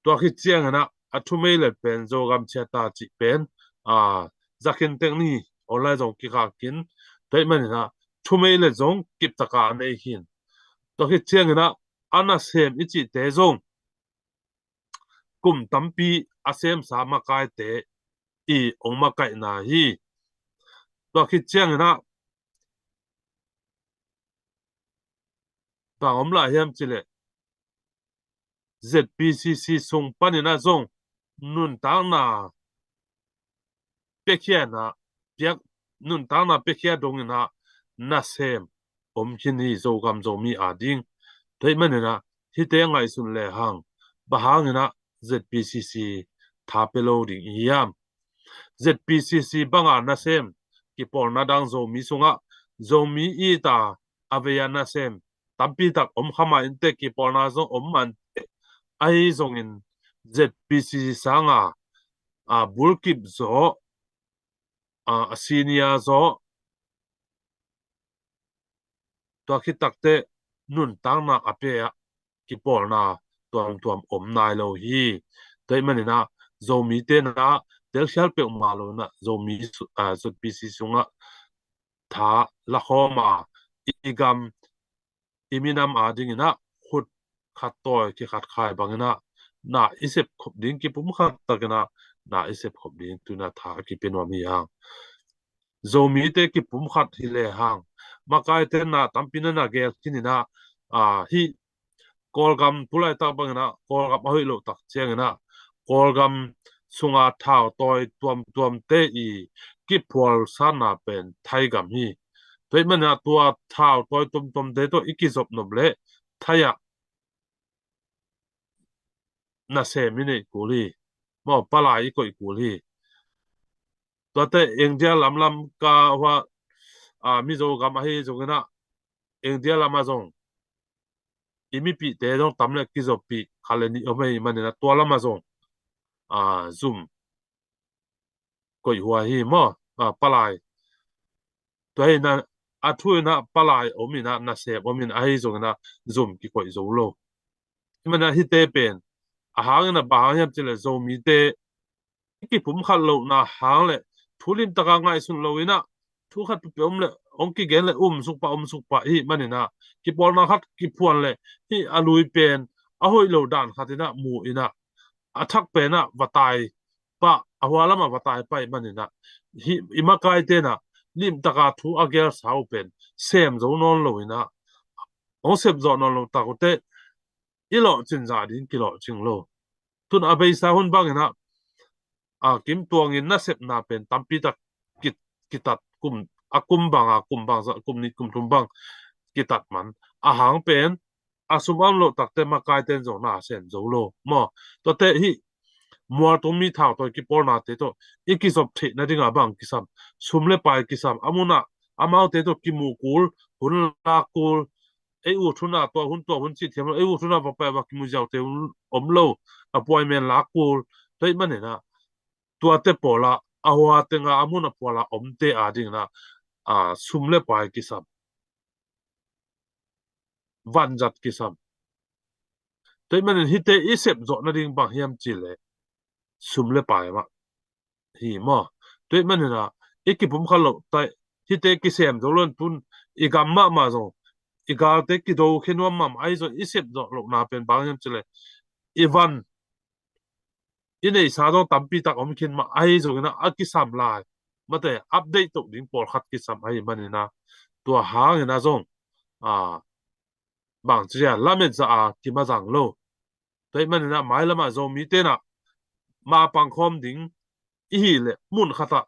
Tua khit ciangin ah a thumei le pen Zogam Charter cih pen, a, zakhin teng ni online zong kikhak khin. Tua ahih manin ah thumei le zong kiptaka nei khin. Tua khit ciangin ah a nasem i cihte zong kum tampi a semsa makaite i hong makaihna hi. Tua khit ciangin ah bang om lai hiam cih leh Z P C C sung panin ah zong nuntakna piakhia na, piak, nuntakna piakhia dongin ah nasem om khin hi, Zogam Zomi a ding. Tua ahih manin ah hihte ngaihsun lehang, bang hangin ah Z P C C tha pia lo ding i hiam? Z P C C banga nasem kipawlna dang Zomi sungah, Zomi it a a vei a nasem tampi tak om kha mah inteh, kipawlna zong om mah inteh, ahi zongin Z P C C sanga, a, bulkip zaw a, a senior zaw, tua khit takteh nuntakna a pia ah kipawlna tuamtuam om nai lo hi. Tua ahih manin ah Zomite in ah telkhial peuhmah lo in ah Zomi su-, a, Z P C C sungah tha la khawm a, i gam, i minam adingin ah khut khat tawi kikhat khai bangin ah na i sep khop ding, kipumkhat takin ah na i sep khop ding tu-in ah tha a kipia nuam hi hang. Zomite kipumkhat hi lehang, makaite na tampi na na gel khin in ah, a, hih Kawlgam tulaitak bangin ah Kawlgam a hoih loh tak ciangin ah Kawlgam sunga thautawi tuamtuamte i kiphualsatna pen Thaigam hi. Tua ahih manin ah tua thautawi tuamtuamte tawh i kizop nop leh Thai ah nasem i neih kul hi. Maw, palai i koih kul hi. Tuate India lamlam ka hua, a, Mizo gam ahi zongin ah India lam ah zong i mipihte zong tam leh kizoppih khat leh nih om ahih manin ah tua lam ah zong, a, zum koih huai hi maw, a, palai. Tua hi in ah a thu in ah palai om in ah nasem om in ahi zongin ah zum kikoih zo lo. Ahih manin ah hihte pen a hang in ah bang hang hiam cih leh Zomite i kipumkhat lohna hang leh thu limtaka ngaihsun lo in ah thu khat peuhpeuh om leh hong kigen leh um suk pah, um suk pah ahih manin ah kipawlna khat kiphuan leh hih a lui pen a hoih lo dan khat in ah mu in ah a thak pen ah va tai pah, a hua lam ah va tai pah ahih manin ah hih i makaite in ah limtaka thu a gelsa uh pen sem zo nawn lo in ah hong sep zawh nawn lo tak uh teh i lawhcin zah ding kilawhcing lo. Tu-in a beisa hun bangin ah, a, Kim Tuang in nasepna pen tampi tak ki-, kitat, kum, a kum bang, a kum bang, kum nih kum thum bang kitat man. A hang pen a sum a om loh takteh makaite in zong na sem zo lo maw. Tuate hih mualtung mi thautawi kipawlnate tawh i kizop theih nading a bang kisam, sum leh pai kisam, a mun ah amaute tawh kimuh kul, hun lak kul, ei ut hun ah tua hun, tua hun cih thiam lo, ei ut hun ah va pai va kimu ziaute om lo, appointment lak kul. Tua ahih manin ah tuate pawl ah a hua teng ah a mun a pawl ah omte adingin ah, a, sum leh pai kisam, vanzat kisam. Tua ahih manin hihte i sep zawh nading bang hiam cih leh sum leh pai mah hi maw. Tua ahih manin ah i kipumkhat loh teh hihte kisem zo lo in tu-in i gam mahmah zong, i galte kidokhia nuam mahmah ahi zong, i sep zawh lohna pen bang hiam cih leh i van i neihsa zong tampi tak om khin mah ahi zongin ah a kisam lai, mate update toh ding pawlkhat kisam ahih manin ah tua hangin ah zong, a, bang ci dia, lamet zah a kimazang lo. Tua ahih manin ah mailam ah Zomite in ah mapang khawm ding i hih leh mun khat ah,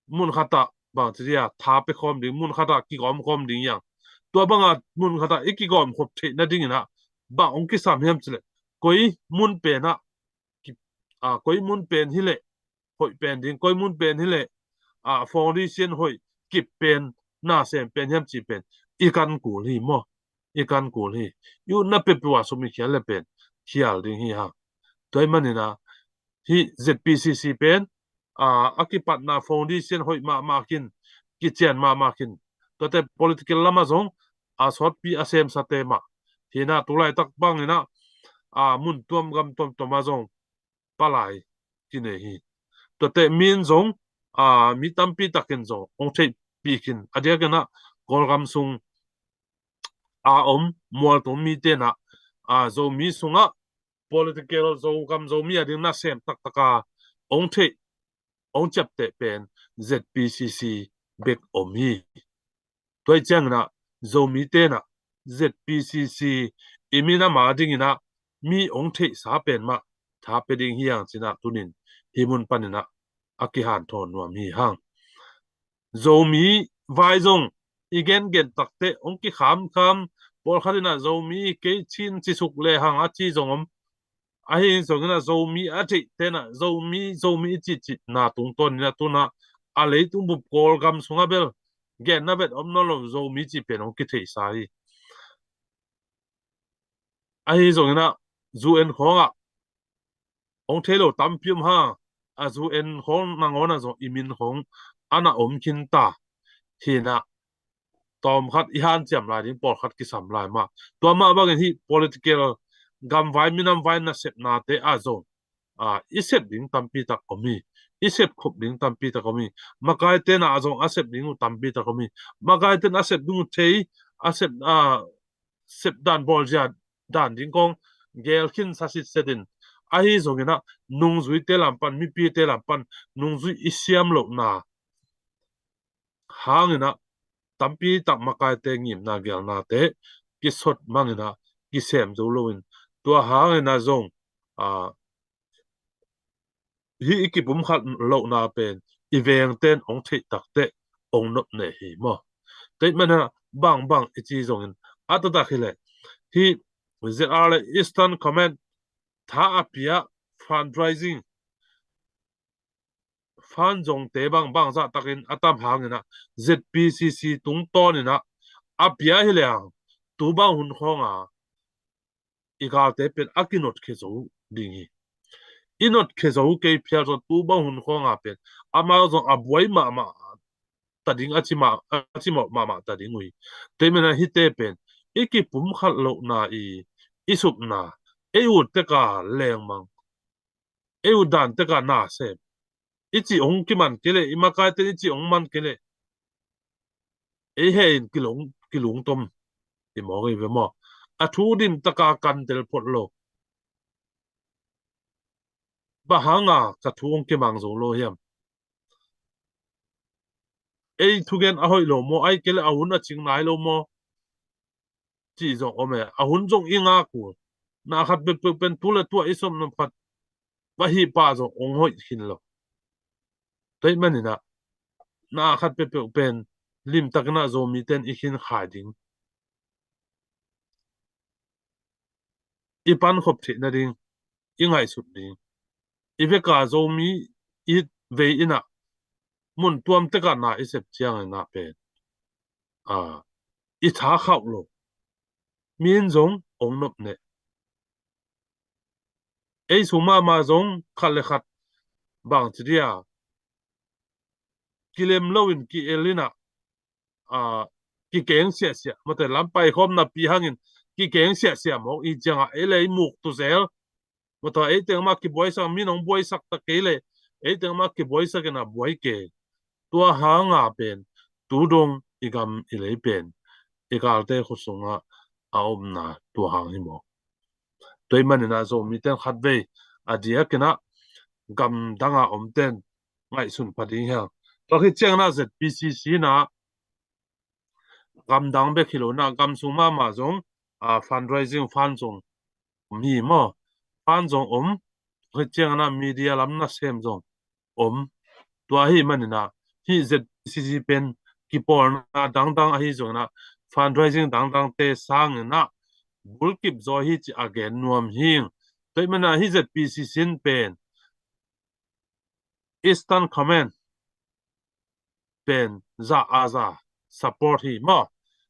mun khat ah bang ci dia, tha pia khawm ding, mun khat ah kigawm khawm ding hi hang. Tua bang ah mun khat ah i kigawm khop theih nadingin ah bang hong kisam hiam cih leh koi mun pen ah ki-, a, koi mun pen hi leh hoih pen ding, koi mun pen hi leh, a, foundation hoih kip pen, nasem pen hiam cih pen i kan kul hi maw. I kan kul hi. I utna peuhpeuh ah sum i khial leh pen khial ding hi hang. Tua ahih manin ah hih Z P C C pen, a, a kipatna foundation hoih mahmah khin, kician mahmah khin. Tuate political lam ah zong a sawtpi a semsate mah hi in ah tulaitak bangin ah, a, mun tuam gam tuamtuam ah zong palai kinei hi. Tuate min zong, a, mi tampi takin zong hong theihpih khin, a diakin ah Kawlgam sung a om mualtung mite in ah, a, Zomi sungah political, Zogam Zomi ading nasem taktak a hong theih, hong ciapteh pen Z P C C bek om hi. Tua ahih ciangin ah Zomite in ah Z P C C i minam adingin ah mi hong theihsa pen mah tha pia ding hi hang ci-in ah tu-in hih mun panin ah a kihanthawn nuam hi hang. Zomi vai zong i gengen takteh hong kikhamkham, pawlkhat in ah Zomi kei Chin ci suk lehang a ci zong om. Ahi zongin ah Zomi a theihte in ah Zomi, Zomi i cihcihna tungtawnin ah tu-in ah a leitung bup Kawlgam sungah bel genna vet om nawn lo, Zomi cih pen hong kitheihsa hi. Ahi zongin ah U N khawngah hong thei lo tampi om hang, a zu en khong nangawn a zong i min khong ana om khin ta. Hinah tawmkhat i hanciam lai ding pawlkhat kisam lai mah. Tua mah bangin hih political gamvai minamvai nasepnate ah zong a, i sep ding tampi tak om hi. I sep khup ding tampi tak om hi. Makaite na ah zong a sep ding uh tampi tak om hi. Makaite na a sep ding uh thei, a sep, a, sep dan bawlzia dan ding kong gel khin sa sitset in. Ahi zongin ah nungzuite lam pan, mipite lam pan nungzui i siam lohna hangin ah tampi tak makaite ngimna gelnate kisot mangin ah kisem zo loin tua hangin ah zong, a, hih i kipumkhat lohna pen i vengten hong theih takteh hong nop neh hi maw. Tua ahih manin ah bangbang i ci zongin a taktak hileh hih Z R le Eastern Command tha a pia fundraising fund zongte bang bangzah takin a tam hangin ah Z P C C tungtawnin ah a pia hi leng tu bang hun khawng a i galte pen a kinotkhia zo ding hi. I notkhia zo kei phial zong tu bang hun khawng a pen amau zong a buai mahmah ta ding, a ci mah, a ci mawh mahmah ta ding uh hi. Tua ahih manin ah hihte pen i kipumkhat lohna i, i supna, ei ut tek a lengmang, ei ut dan tek a nasem i cih hong kiman kei leh, i makaite i cih hong man kei leh ei he in kilung, kilungtom i mawk hi ve maw. A thu dim tak a kan tel phot lo. Bang hang a ka thu hong kimang zo lo hiam? Ei thugen a hoih lo maw, ahih kei leh a hun a cing nai lo maw? Cih zong om e. A hun zong i ngak uh. Na khat peuhpeuh pen tu le tu a i sawm na khat va hih pah zong hong hoih khin lo. Tua ahih manin ah na khat peuhpeuh pen limtakin ah Zomite'n i khin khai ding, i pankhop theih nading i ngaihsut ding. I vek a Zomi i vei in ah mun tuam tek ah na i sep ciangin ah pen, a, i tha khauh lo. Mi in zong hong nop neh. Ei sung mahmah zong khat le khat bang ci dia kilem loin ki-el in ah, a, kikeng siahsiah, mate lam paikhawm napi hangin kikeng siahsiah mawk i ciangah ei le ei muk tu zel. Mate ei teng mah kibuaisak, mi nong buaisak ta kei leh ei teng mah kibuaisak in ah buai kei. Tua hang a pen tu dong i gam i lei pen i galte khut sungah a omna tua hang hi maw. Tua ahih manin ah Zomite'n khatvei a diakin ah gamdang a omte'n ngaihsun pha ding hi hang. Tua khit ciangin ah Z P C C in ah gamdang bek hi lo in ah gam sung mahmah zong, a, fundraising fund zong om hi maw. Fund zong om, tua khit ciangin ah media lam nasem zong om. Tua ahih manin ah hih Z P C C pen kipawlna dangdang ahi zongin ah fundraising dangdangte sangin ah bulkip zaw hi ci a gen nuam hi. Tua ahih manin ah hih Z P C C in pen Eastern Command pen za a za support hi maw.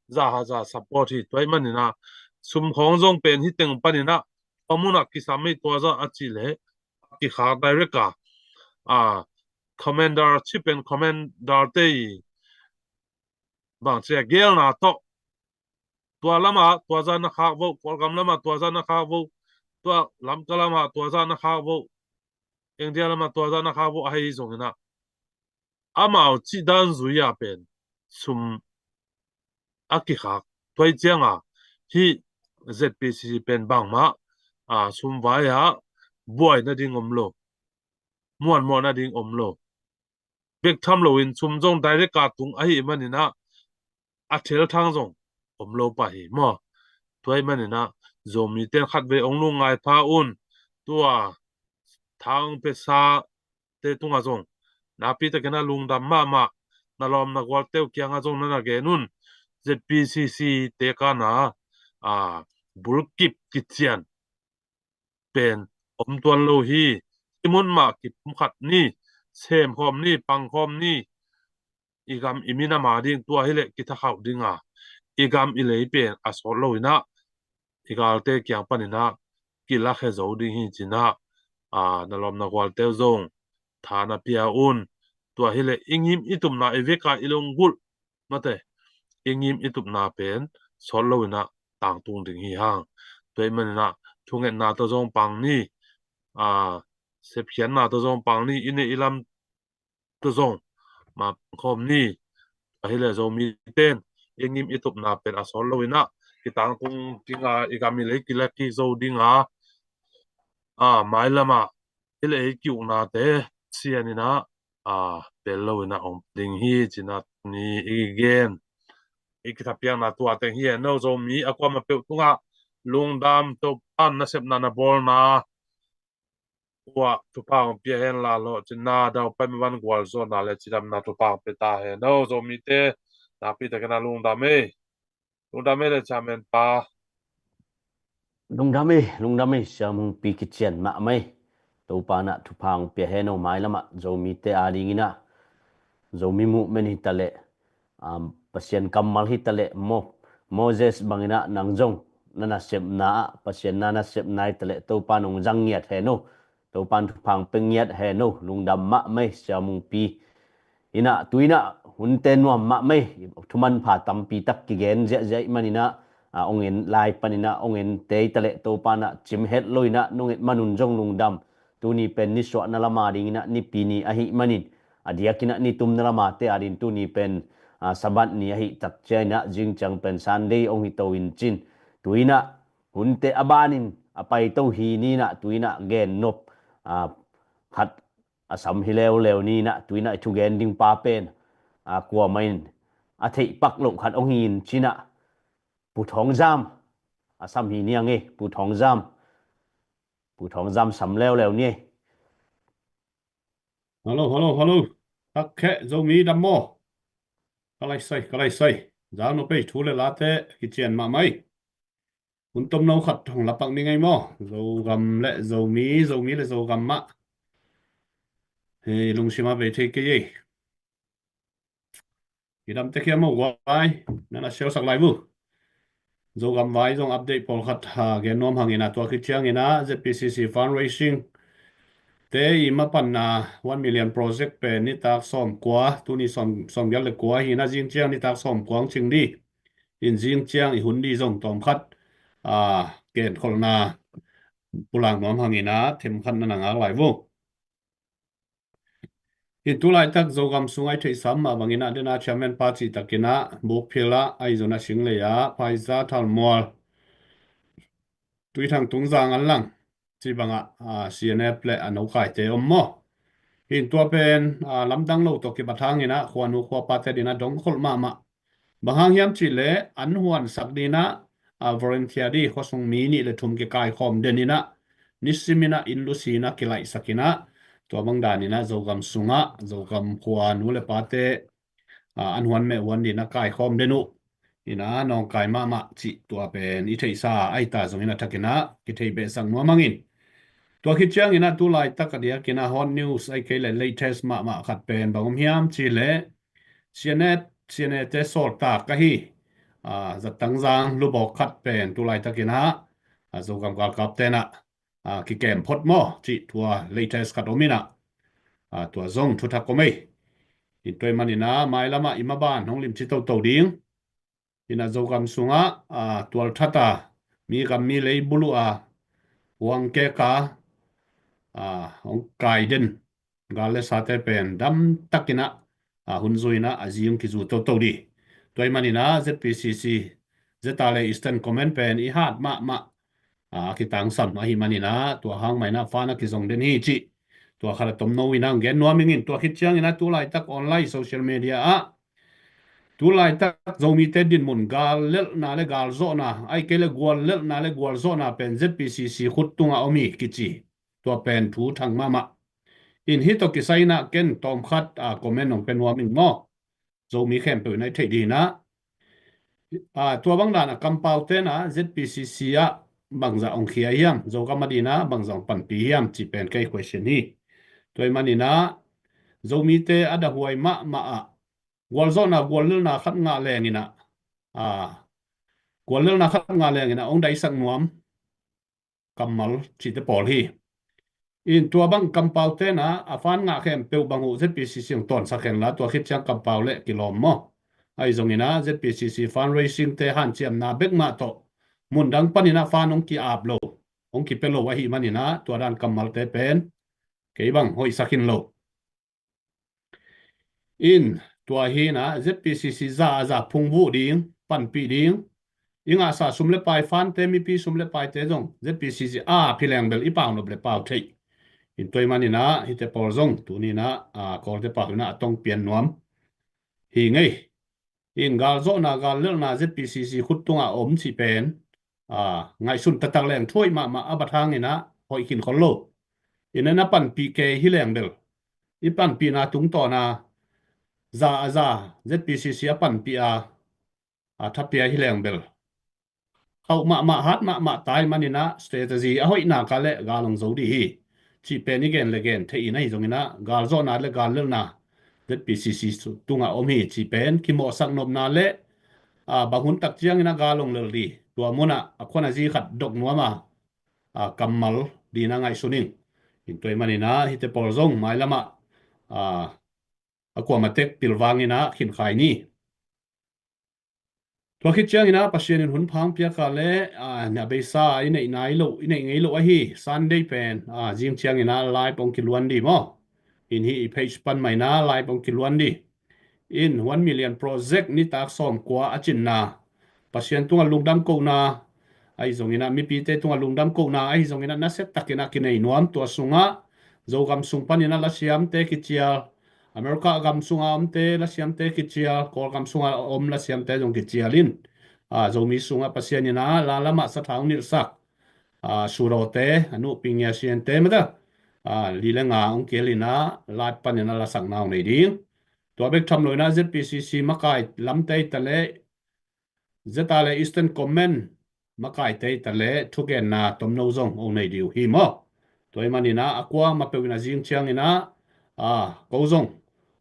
Za a za support hi. Tua ahih manin ah sum khawng zong pen hih teng panin ah tua mun ah kisam hi, tua za a cih leh a kikhak direct a, a, commander, chief pen commander te i bang ci a gelna tawh tua lamah tua za na khak vo, Kawlgam lamah tua za na khak vo, tua Lamka lamah tua za na khak vo, India lamah tua za na khak vo ahi zongin ah amau cih dan zui a pen sum a kikhak. Tua ahih ciangin ah hih Z P C C pen bangmah, a, sum vai ah buai nading om lo, muanmuah nading om lo. Bek tham loin sum zong direct a tung ahih manin ah a thelthang zong om lo pah hi maw. Tua ahih manin ah Zomite'n khatvei hong lungngai pha un. Tua thang pesa te tungah zong nakpi takin ah lungdam mahmah, na lawm na gualte uh kiangah zong na na gen un. Z P C C te kana, a, bulkip kician pen om tuan lo hi. Hih mun mah kipumkhat ni, semkhawm ni, pangkhawm ni. I gam i minam a ding tua hileh kithakhauh ding a, i gam i lei pen a sawt lo in ah i galte kiang panin ah kilakhia zo ding hi ci-in ah, a, na lawm na gualte uh zong tha na pia un. Tua hileh i ngim i tupna, i veka i lunggulh, mate, i ngim i tupna pen sawt loinah tangtung ding hi hang. Tua ahih maninah thungetna tawh zong pang ni, a, sepkhiatna tawh zong pang ni, i neih i lam tawh zong ma pangkhawm ni. Tua hileh Zomite in i ngim i tupna pen a sawt loinah kitangtung dinga, i gam i lei kilak kik zo dinga, a, mailamah hileh i ki-uknate Pasian inah, a, pel loinah hong ding hi, cinah ni i gen. I kithapiakna tua teng hi heno. Zomi a kuamah peuh tungah lungdam, Topa'n nasepna na bawlna uah thupha hong pia hen la, lawhcinna, daupai maban, gualzawhna le cidamna thupha hong pia ta heno. Zomite nakpi takin a lungdam ei. Lungdam ei le Chairman pa. Lungdam ei, lungdam ei, Sia Mungpi, kician mahmah ei. Topa'n ah thupha hong pia heno. Mailamah Zomite adinginah, Zomi movement hitaleh, um, Pasian kammal hitaleh, Mo-, Moses banginah nang zong na nasepna ah, Pasian na nasepna hitaleh Topa'n hong zang ngiat heno. Topa'n thupha hong pia ngiat heno. Lungdam mahmah ei, Sia Mungpi. Inah, tu inah hunte nuam mahmah ei, thumanpha tampi tak kigen ziahziah ahih maninah, a, hong en lai paninah hong en tei taleh Topa'n ah cim het loinah nong et man un zong lungdam. Tuni pen nisuahna lam adinginah nipi ni ahih manin, a diakinah nitumna lamate ading tuni pen, a, Sabbath ni ahih tak cianginah zingciang pen Sunday hong hi to in cin. Tu inah hunte a banin a paito hi ninah, tu inah gennop, a, khat a sam hi leuleu ninah, tu inah i thugen ding pa pen, a, kuamah in a theih pak loh khat hong hi in cinah, Pu Thawng Zam a sam hi niang ei. Pu Thawng Zam, Pu Thawng Zam sam leuleu ni ei. Hallo, hallo, hallo. Takkheh Zomi dam maw? Ka lai sai, ka lai sai. Zau no pei thu le late kician mahmah ei. Hun tomno khat hong lapak ning ei maw? Zogam le Zomi, Zomi le Zogam mah. Hei, lungsim a bei thei kei ei. I dam tek hiam maw guai? Nan a siausak lai vu. Zogam vai zong update pawlkhat ha gen nuam hanginah, tua khit cianginah Z P C C fundraising te i mapanna one million project pen nitak sawmkua, tuni sawm, sawmgiat le kua hinah zingciang nitak sawmkua hong cing di. In zingciang i hun di zong tawmkhat, a, genkholhna pulak nuam hanginah themkhat na na ngak lai vu. In tu laitak Zogam sungah i theihsa mah banginah, dena Chairman pa cih takinah Bukphil ah, Aizon ah, Singlei ah, Phaiza, Thalmual, Tuithang, Tungzang, Anlang cih bangah, a, C N F le a nokaite om maw? In tua pen, a, lamdang lo tawh kibat hanginah khuanu khuapate dinah dongkholh mahmah. Bang hang hiam cihleh an huansak dinah, a, volunteer di khuasung mi nih le thum kikaikhawm den inah, nisiminah inn lusinah kilaihsak inah, tua bang daninah Zogam sungah Zogam khuanu le pate, a, an huan meh huan dinah kaikhawm den uh. Inah nawngkai mahmah cih tua pen i theihsa ahi ta zongin a thakinah kithei behsak nuam hangin. Tua khit cianginah tu laitak a diakinah hot news ahi kei le latest mahmah khat pen bang om hiam cihleh, C N A, C N A te sawltak ahi, a, Zatangzang lubawk khat pen tu laitakinah, a, Zogam galkap tenah, a, kikem phot maw cih tua latest khat om inah, a, tua zong thuthak om ei. In tua ahih maninah mailamah i maban hong limci toto ding. Inah Zogam sungah, a, tualthat a, mi gam mi lei buluh a, huangkek a, a, hong kai den gal le sate pen damtakinah, a, hun zuinah a zing kizu toto di. Tua ahih maninah Z P C C, Zeta le Eastern Command pen i hat mahmah, a, a kitangsam ahih maninah tua hang mahinah fan a kizong den hi cih tua khat a tomno inah gen nuam ingin. Tua khit cianginah tu laitak online social media ah tu laitak Zomite dinmun gal lelhna le gal zawhna, ahi kei le gual lelhna le gual zawhna pen Z P C C khut tungah om hi kici. Tua pen thu thang mahmah. In hih tawh kisai inah ken tawmkhat, a, comment hong pia nuam ing maw? Zomi khempeuh in a i theih dinginah, a, tua bang dan a kampau tenah Z P C C ah bangzah hong khia hiam, Zogam a dinginah bangzah hong panpi hiam cih pen kei question hi. Tua ahih maninah Zomite a dahuai mahmah ah gualzawhna guallelhna khat ngah lenginah, a, guallelhna khat ngah lenginah hong daisak nuam kammal cihte pawl hi. In tua bang kampau te na a fund ngah khempeuh bang uh Z P C C hong tawnsak hen la, tua khit ciang kampau le kilawm maw. Ahi zongin ah Z P C C fundraising te hanciamna bek mah tawh mun dang panin ah fund hong ki-ap lo, hong kipia lo ahih manin ah tua dan kammalte pen kei bang hoihsak hi lo. In tua hi na Z P C C za a za phungvuh ding, panpih ding, i ngahsa sum le pai fund te, mipi sum le pai te zong Z P C C a phi leng bel i pau nop le pau thei. In tua ahih manin ah hihte pawl zong tuni in ah, a, Kawlte pau in ah a tong pian nuam hi ngei. In galzawhna, gallelhna Z P C C khut tungah om cih pen, a, ngaihsun taktak leng thuaih mahmah a bat hangin ah hoih khin khol lo. In a na panpih kei hi leng bel i panpihna tungtawn a za a za Z P C C a panpih a, a thapia hi leng bel khauh mahmah, hat mahmah ta ahih manin ah strategy a hoih nak leh gal hong zo ding hi. Cih pen i gen le gen thei in ahi zongin ah galzawhna le gallelhna Z P C C tungah om hi cih pen kimawhsak nopna le, a, bang hun tak ciangin ah gal hong lel ding, tua munah a khuan a zi khat dok nuam a, a, kammal ding in ah ngaihsun ing. In tua ahih manin ah hihte pawl zong mailam ah, a, a kuamah tek pilvang in ah khinkhai ni. Tua khit ciangin ah Pasian in hun pha hong piak a le, a, na beisa i neih nai lo, i neih ngei lo ahi Sunday pen, a, zing ciangin ah live hong kiluan ding maw. In hih i page pan mah in ah live hong kiluan ding. In one million project nitak sawmkua a cinna, Pasian tungah lungdam kohna ahi zongin ah, mipite tungah lungdam kohna ahi zongin ah, nasia takin ah kinei nuam. Tua sungah Zogam sung panin ah lasiamte kicial, America gam sunga omte lasiamte kicial, Kawlgam sunga om lasiamte zong kicial in, a, Zomi sungah Pasian in ah la lamah sathau nilhsak, a, Sudawte, a, Nu Pi Ngia Siante mata, a, li le nga hong kihel in ah live panin ah lasakna hong nei ding. Tua bek tham lo in ah Z P C C makai lamte hi ta leh, Zeta le Eastern Command makaite hi ta leh thugenna tomno zong hong nei ding uh hi maw. Tua ahih manin ah a kuamah peuh in ah zing ciangin ah, a, ko zong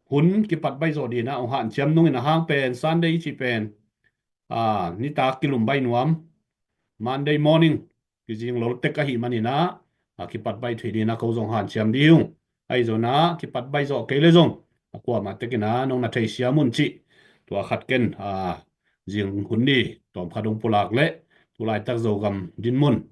hun kipat baih zawh ding in ah hong hanciam nung in ah, hang pen Sunday i cih pen, a, nitak kilum baih nuam, Monday morning kizing lol tek ahih manin ah, a, kipat baih thei ding in ah ko zong hanciam ding hi ung. Ahi zongin ah kipat baih zawh kei le zong a kuamah tekin ah nong na theisiam un cih tua khat ken, a, zing hun ni tawmkhat hong pulak le, tu laitak Zogam dinmun,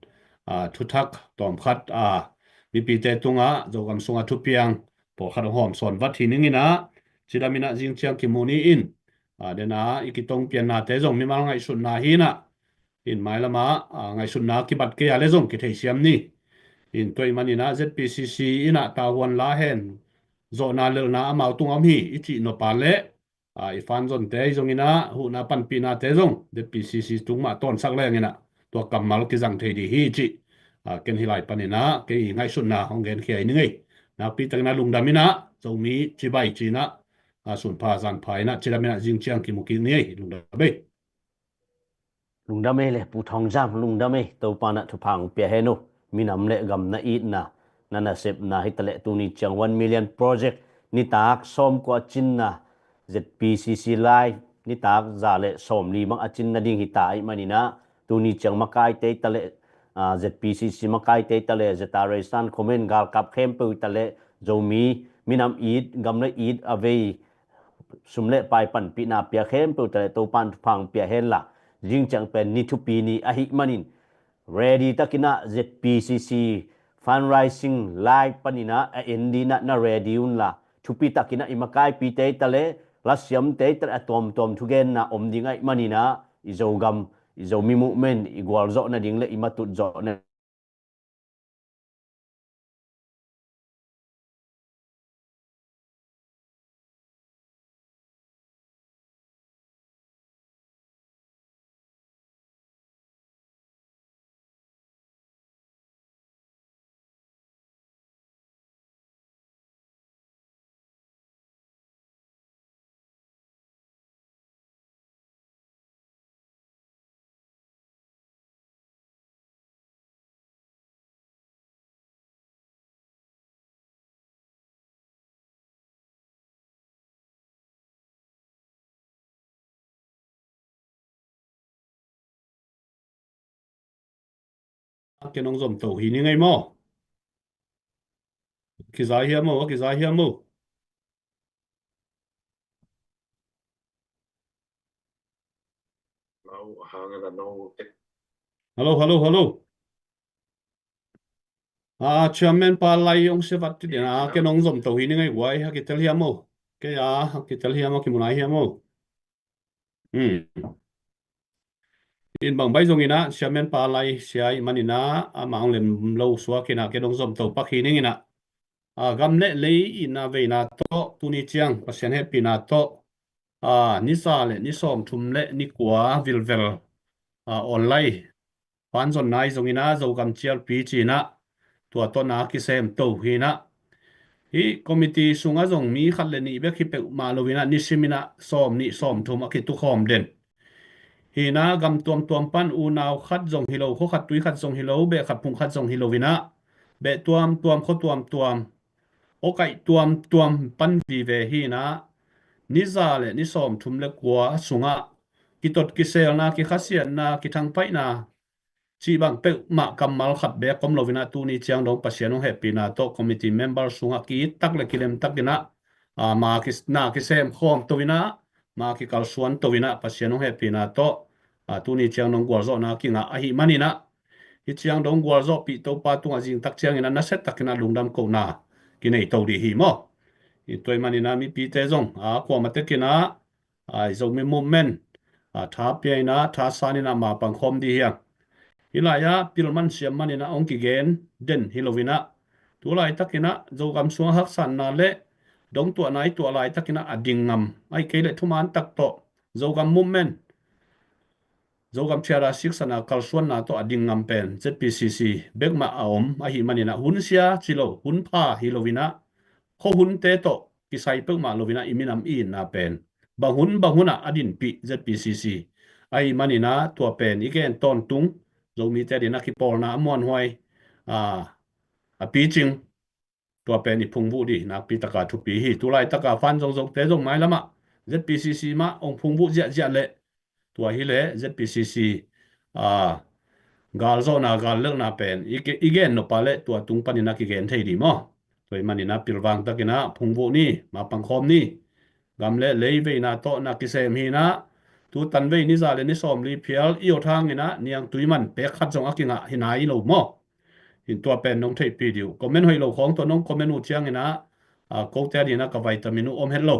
a, thuthak tawmkhat, a, mipite tungah Zogam sungah thupiang pawlkhat hong hawmsawn vat hi ning in ah, cidam in ah zing ciang kimu ni in, a, den a i kitong piannate zong mimal ngaihsutna hi in ah, in mailam ah, a, ngaihsutna kibat kei a le zong kitheisiam ni. In tua ahih manin ah Z P C C in ah tavuan la hen, zawhna lelhna amau tungah om hi i cih nop a le, a, i fund zonte ahi zongin ah huhna panpihnate zong Z P C C tung mah tawnsak leng in ah tua kammal kizang thei ding hi cih, a, ken hih lai panin ah kei ngaihsutna hong genkhia hi ning ei. Nakpi takin ah lungdam in ah, Zomi cibai ci in ah, a, sunpha zanpha in ah cidam in ah zing ciang kimu kik ni ei. Lungdam ei. Lungdam ei le Pu Thawng Zam, lungdam ei. Topa in ah thupha hong pia hen uh. Minam le gam na itna, na nasepna hi ta leh tuni ciang one million project nitak sawmkua a cinna, Z P C C lai nitak za le sawmli bang a cinna ding hi ta ahih manin ah, tuni ciang makaite hi ta leh, a, Z P C C makaite hi ta leh, Zeta le Eastern Command galkap khempeuh hi ta leh, Zomi minam it, gam le it a vei sum le pai panpihna pia khempeuh hi ta leh Topa in thupha hong pia hen la, zing ciang pen ni thupi ni ahih manin, ready takin ah Z P C C fundraising live panin ah a en ding in ah na ready un la, thupi takin ah i makaipite hi ta leh, lasiamte hi ta leh, a tuamtuam thugenna om ding ahih manin ah, i Zogam, i Zomi movement i gualzawh nading le i matut zawh na Ken hong zom to hi ning ei maw. Kiza hiam o, a kiza hiam o. Hello, hello, hello. A, Chairman pa lai ong siavat ti dena, ken ong zom to hi ni ngai guai, a kitel hiam o. Kei a, a kitel hiam o, kimunai hiam o. Hmm. In bang bai zong ina, Chairman pa lai sia i man ina, ama ong lem lo suak ina, ken ong zom to pak hi ning ina. A, gam le lei ina veina tawh, tuni ciang, Pasian hehpihna tawh, a, ni za le ni sawm thum le ni kua vilvel, a, online pan zon nai zong ina, Zogam cialpi ci ina, tua tawh na kisem to hi ina. Hi committee sungah zong mi khat le nih bek hi peuhmah lo ina, nisim ina sawm nih sawm thum a kitukhawm den. Hi ina gam tuamtuam pan unau khat zong hi lo, khua khat tui khat zong hi lo, beh khat phung khat zong hi lo ina, beh tuamtuam, khua tuamtuam, awkaih tuamtuam pan vive hi ina, ni za le ni sawm thum le kua sungah kitot kiselna, kikhasiatna, kithangpaihna, cih bang peuhmah kammal khat bek om lo ina, tuni ciang dong Pasian hong hehpihna tawh committee member sungah ki-it tak le kilem tak ina, a, ma ki, na kisem khawm to ina, ma kikalsuan to ina, Pasian hong hehpihna tawh, a, tuni ciang dong gualzawhna kingah ahi man ina, hi ciang dong gualzawhpih Topa tungah zing tak ciang ina nasia tak ina lungdam kohna kinei to dih hi maw. Hi tua i man ina mipite zong, a, kuamah tek ina, a, i Zomi movement, a, tha pia ina, tha san ina ma pangkhawm dih hi hang. Hi lai-ah pilman siam man ina ong kigen den hi lo ina, tu laitak ina Zogam sungah haksatna le dongtuahna i tuah laitak ina a ding ngam, ahih kei le thuman tak tawh Zogam movement, Zogam Charter Six ana kalsuanna tawh a ding ngam pen Z P C C bekmah a om ahi man ina, hun sia ci lo, hun pha hi lo ina, khuahunte tawh kisai peuhmah lo ina i minam i itna pen bang hun bang hunah a dinpih Z P C C ahi man ina, tua pen i gen tawntung, Zomite adingin a kipawlna a muanhuai, a, a picing, tua pen i phungvuh dih nakpi taka thupi hi. Tu laitaka fan zongzongte zong mailamah Z P C C mah ong phungvuh ziahziah leh, tua hi leh Z P C C, a, galzawhna, gallelhna pen i, i gen nop a leh tua tung panin a kigen thei dih maw. Tua i man ina pilvang tak ina phungvuh ni, ma pangkhawm ni. Gam le lei veina tawh na kisem hi ina, tu tanvei ni za le ni sawmli phial i awt hang ina niangtui man pek khat zong a kingah hi nai lo maw. Hi tua pen nong theihpih dih uh. Comment hoih lo khawng tawh nong comment uh ciang ina, a, kote adingin a ka vitamin uh om het lo.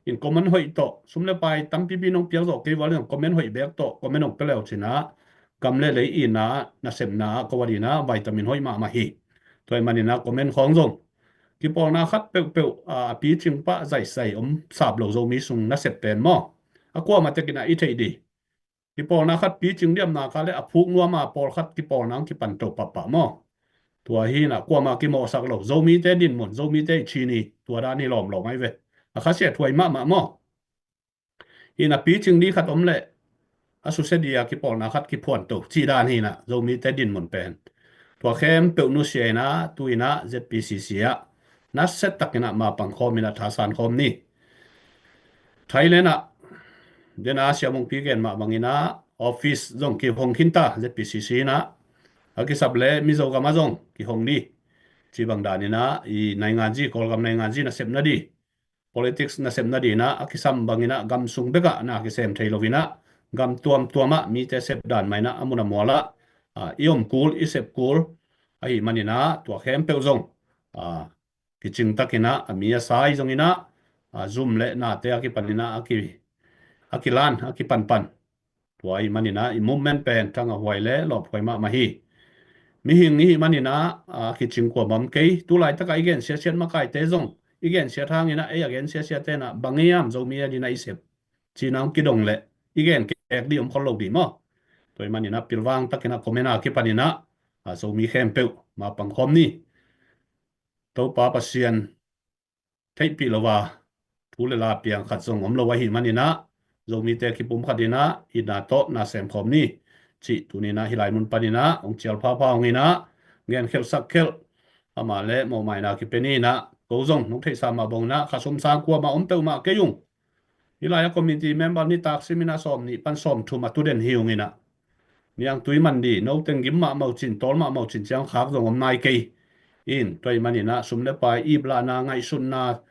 Hi comment hoih tawh, sum le pai tampipi nong piak zawh kei val in comment hoih bek tawh comment ong pia le uh cin a, gam le lei itna, nasepna ah ko adingin a vitamin hoih mahmah hi. Tua i man ina comment khawng zong kipawlna khat peuhpeuh, a, a picing pah zaisai om sap lo Zomi sung nasep pen maw. A kuamah tek ina i theih dih. Kipawlna khat picing diamna kha le a phuk nuam a pawlkhat kipawlna ong kipan to pahpah maw. Tua hi ina kuamah kimawhsak lo, Zomite dinmun, Zomite i chin hi, tua dan hi lawmlawm ahi ve. A khasiat huai mahmah maw. Hi ina picing dih khat om leh a susia dih a kipawlna khat kiphuan to cih dan hi ina Zomite dinmun pen. Tua khempeuh nusia ina tu ina Z P C C ah nasia tak ina ma pangkhawm ina thasan khawm ni. Thailand ah, den a siamongpi gen mah bang ina office zong kihong khinta Z P C C ina, a kisap le Mizo gam ah zong kihong ni. Ci bang dan ina i nainganzi, Kawlgam nainganzi nasepna dih, politics nasepna dih ina a kisam bang ina gam sung bekah na kisem thei lo ina gam tuamtuam ah mite sep dan mah ina a mun a mual ah, a, i om kul, i sep kul ahi man ina tua khempeuh zong, a, kicing tak ina a mi a sai zong ina, a, zum le nate a kipan ina a ki, a kilan, a kipanpan. Tua i man ina i movement pen thang a huai le lawphuai mahmah hi. Mihing i hih man ina, a, kicing kuamah om kei. Tu laitaka i gen siatsiat makaite zong i gen siat hang ina ei a gen siatsiat te ina bang hiam Zomi adingin a i sep ci ina ong kidong leh i gen kek dih om khol lo dih maw. Tua i man ina pilvang tak ina comment a kipan ina, a, Zomi khempeuh ma pangkhawm ni. Topa Pasian theihpih lo a thu le la piang khat zong om lo ahi man ina, Zomite kipum khat ina itna tawh na sem khawm ni. Cih tuni ina hi lai mun pan ina ong cial phapha ong ina, gen khelh sak khelh, amah le mawhmaina kipia ni ina, ko zong nong theihsa mah bang ina kha sum sang kuamah om peuhmah kei ung. Hi lai-ah committee member nitak sim ina sawm nih pan sawm thum a tu den hi ung ina, niangtui man dih, no teng gim mahmah uh cin, tawl mahmah uh cin ciang khak zong om nai kei. In tua ahih manin ah sum le pai iplahna ngaihsutna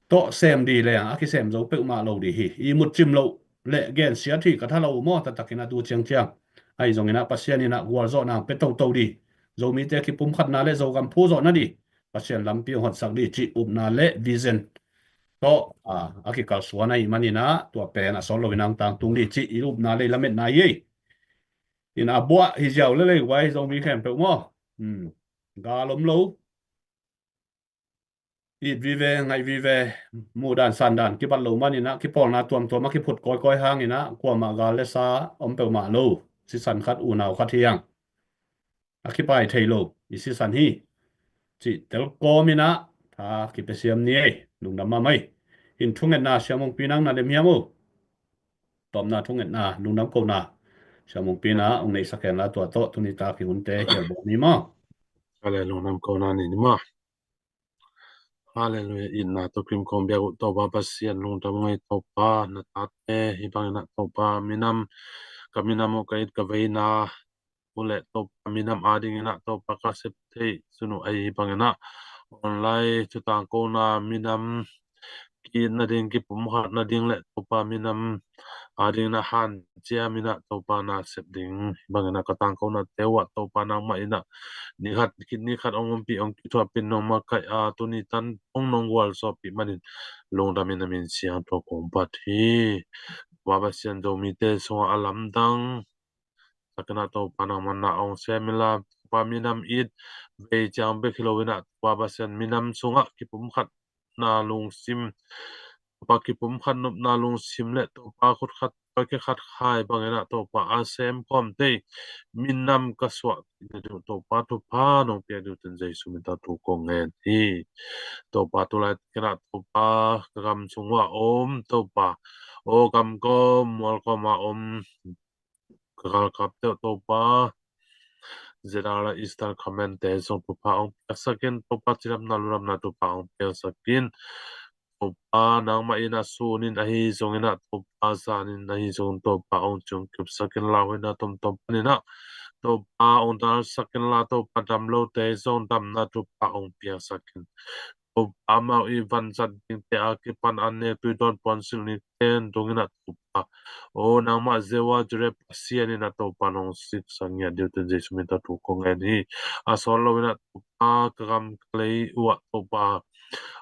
tawh sem dih leng a kisem zo peuhmah lo dih hi. Ihmut cim loh le gensiat hi ka tha lo maw, taktakin a tu ciangciang. Ahi zongin ah Pasian in ah gualzawhna hong pia toto dih. Zomite kipumkhatna le Zogam phu zawhna dih Pasian lampi hong hotsak dih cih upna le vision tawh a, a kikalsuan ahih manin ah tua pen a sawt loin ah hong tangtung dih cih i upna le i lametna hi ei. In a buah hi ziau le lei guai Zomi khempeuh maw. Hmm. Gal om lo. It vive, ngaih vive, muhdan sandan kibat lo manin ah kipawlna tuamtuam a kiphut kawikawi hangin ah kuamah gal le sa om peuhmah lo. Sisan khat unau khat hi hang. A kipai thei lo i sisan hi. Cih telkawm in ah tha kipia siam ni ei. Lungdam mahmah ei. In thungetna Sia Mungpi nang na lem hiam o. Tawpna thungetna lungdam kohna Sia Mungpi in ah hong neihsak hen la, tua tawh tuni tak i hunte hial bawh ni maw. Kale lungdam kohna ni ni maw. Halleluiah. Itna tawh kim khawng biak uh Topa Pasian lungdam ngei Topa, na tate hih bangin ah Topa minam, ka minam uh ka it ka veina uh le Topa minam adingin ah Topa ka sep theih sun uh ahi hih bangin ah online thutangkona minam ki-it nading, kipumkhat nading le Topa minam adingin ah hanciam in ah Topa na sep ding hih bangin ah ka tangkona te uh ah Topa nangmah in ah nikhat khit nikhat hong ompih hong kithuahpih nong makaih a tuni tan hong nong gualzawhpih manin lungdam in na min siangtho kong phat hi. Topa Pasian Zomite sungah a lamdang takin ah Topa nangmah na hong sem in la Topa minam it vei ciang bek hi loin ah Topa Pasian minam sungah kipumkhatna lungsim, Topa kipumkhat nopna lungsim le Topa khut khat kawikawi khat khai bangin ah Topa a sem khawmte minam ka suah theih nading uh Topa thupha nong piak ding uh tun Jesu min tawh thu kong ngen hi. Topa tulai takin ah Topa ka gam sung uh a om Topa, aw gam kawm mual kawm a om ka galkapte uh Topa, General Eastern Command te zong thupha hong piaksak in Topa, cidamna ludamna thupha hong piaksak in Topa, nangmah in a sun in ahi zongin ah Topa, zan in ahi zongin Topa hong ciong kipsak in, lauhuaina tomtom panin ah Topa hong dalsak in la Topa, dam lote zong damna thupha hong piaksak in Topa, amau i vanzat dingte a kipan an nek tui dawn puansilh ni ten dongin ah Topa, aw nangmah Jehovah Jireh Pasian in ah Topa nong siksak ngiat ding uh tun Jesu min tawh thu kong ngen hi. A sawt loin ah Topa ka gam ka lei uh ah Topa,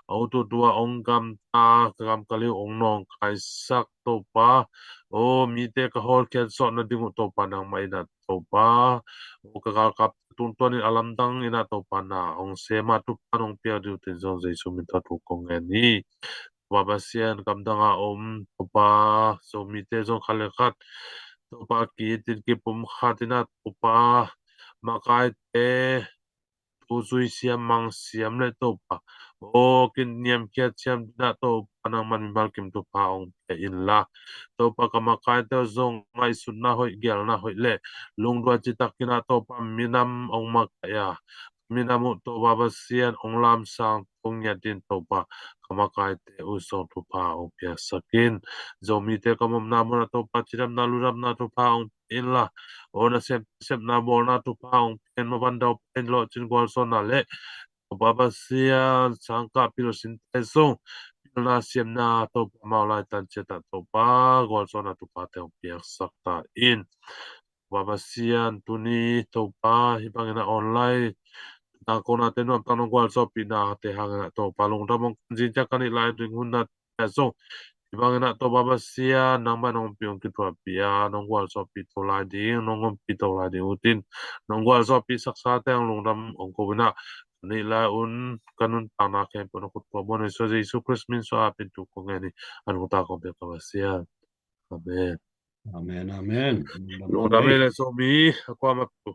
a ut ut uh ah hong gamta ka gam ka lei uh hong nawngkaisak Topa, aw mite ka hawlkhiat zawh nading uh Topa nangmah in ah Topa, aw ka galkap tungtawn in a lamdang in ah Topa na hong sem a thupha nong piak ding uh tun zong Jesu min tawh thu kong ngen hi. Topa Pasian, gamdang a om Topa, Zomite zong khat le khat Topa ki-it in kipumkhat in ah Topa, makaite thu zui siam mang siam le Topa, aw kiniamkhiat siam ding ah Topa nangman mimal kim thupha hong pia in la Topa, ka makaite uh zong ngaihsutna hoih, gelna hoih le lungduai citakin ah Topa minam hong makaih a, minam uh Topa Pasian hong lamsang thong ngiat ding Topa, ka makaite uh zong thupha hong piaksak in, Zomite ka omna munah Topa cidamna ludamna thupha hong pia in la, aw nasem sepna bawlna thupha hong pia in, maban daupain lawhcin gualzawhna le Topa Pasian sangkah pilsinte zong pilna siamna Topa, amau laitan ciatah Topa gualzawhna thuphate hong piaksak ta in. Topa Pasian, tuni Topa hih bangin ah online tangkona te nuamtak nong gualzawhpihna te hangin ah Topa lungdam hong kan zing ciang ka neih lai ding hun na te zong hih bangin ah Topa Pasian nangmah nong ompih hong kithuahpih a, nong gualzawhpih to lai ding, nong ompih to lai ding uh tin, nong gualzawhpih saksa te hang lungdam hong ko in ah ka neih lai un ka nuntakna khempeuh na khut kua muan Jesu Khrist min suah a pin thu kong ngen hi. A nungta kong pia ka Pasian. Amen. Amen, amen. Lungdam ei le Zomi a kuamah peuh.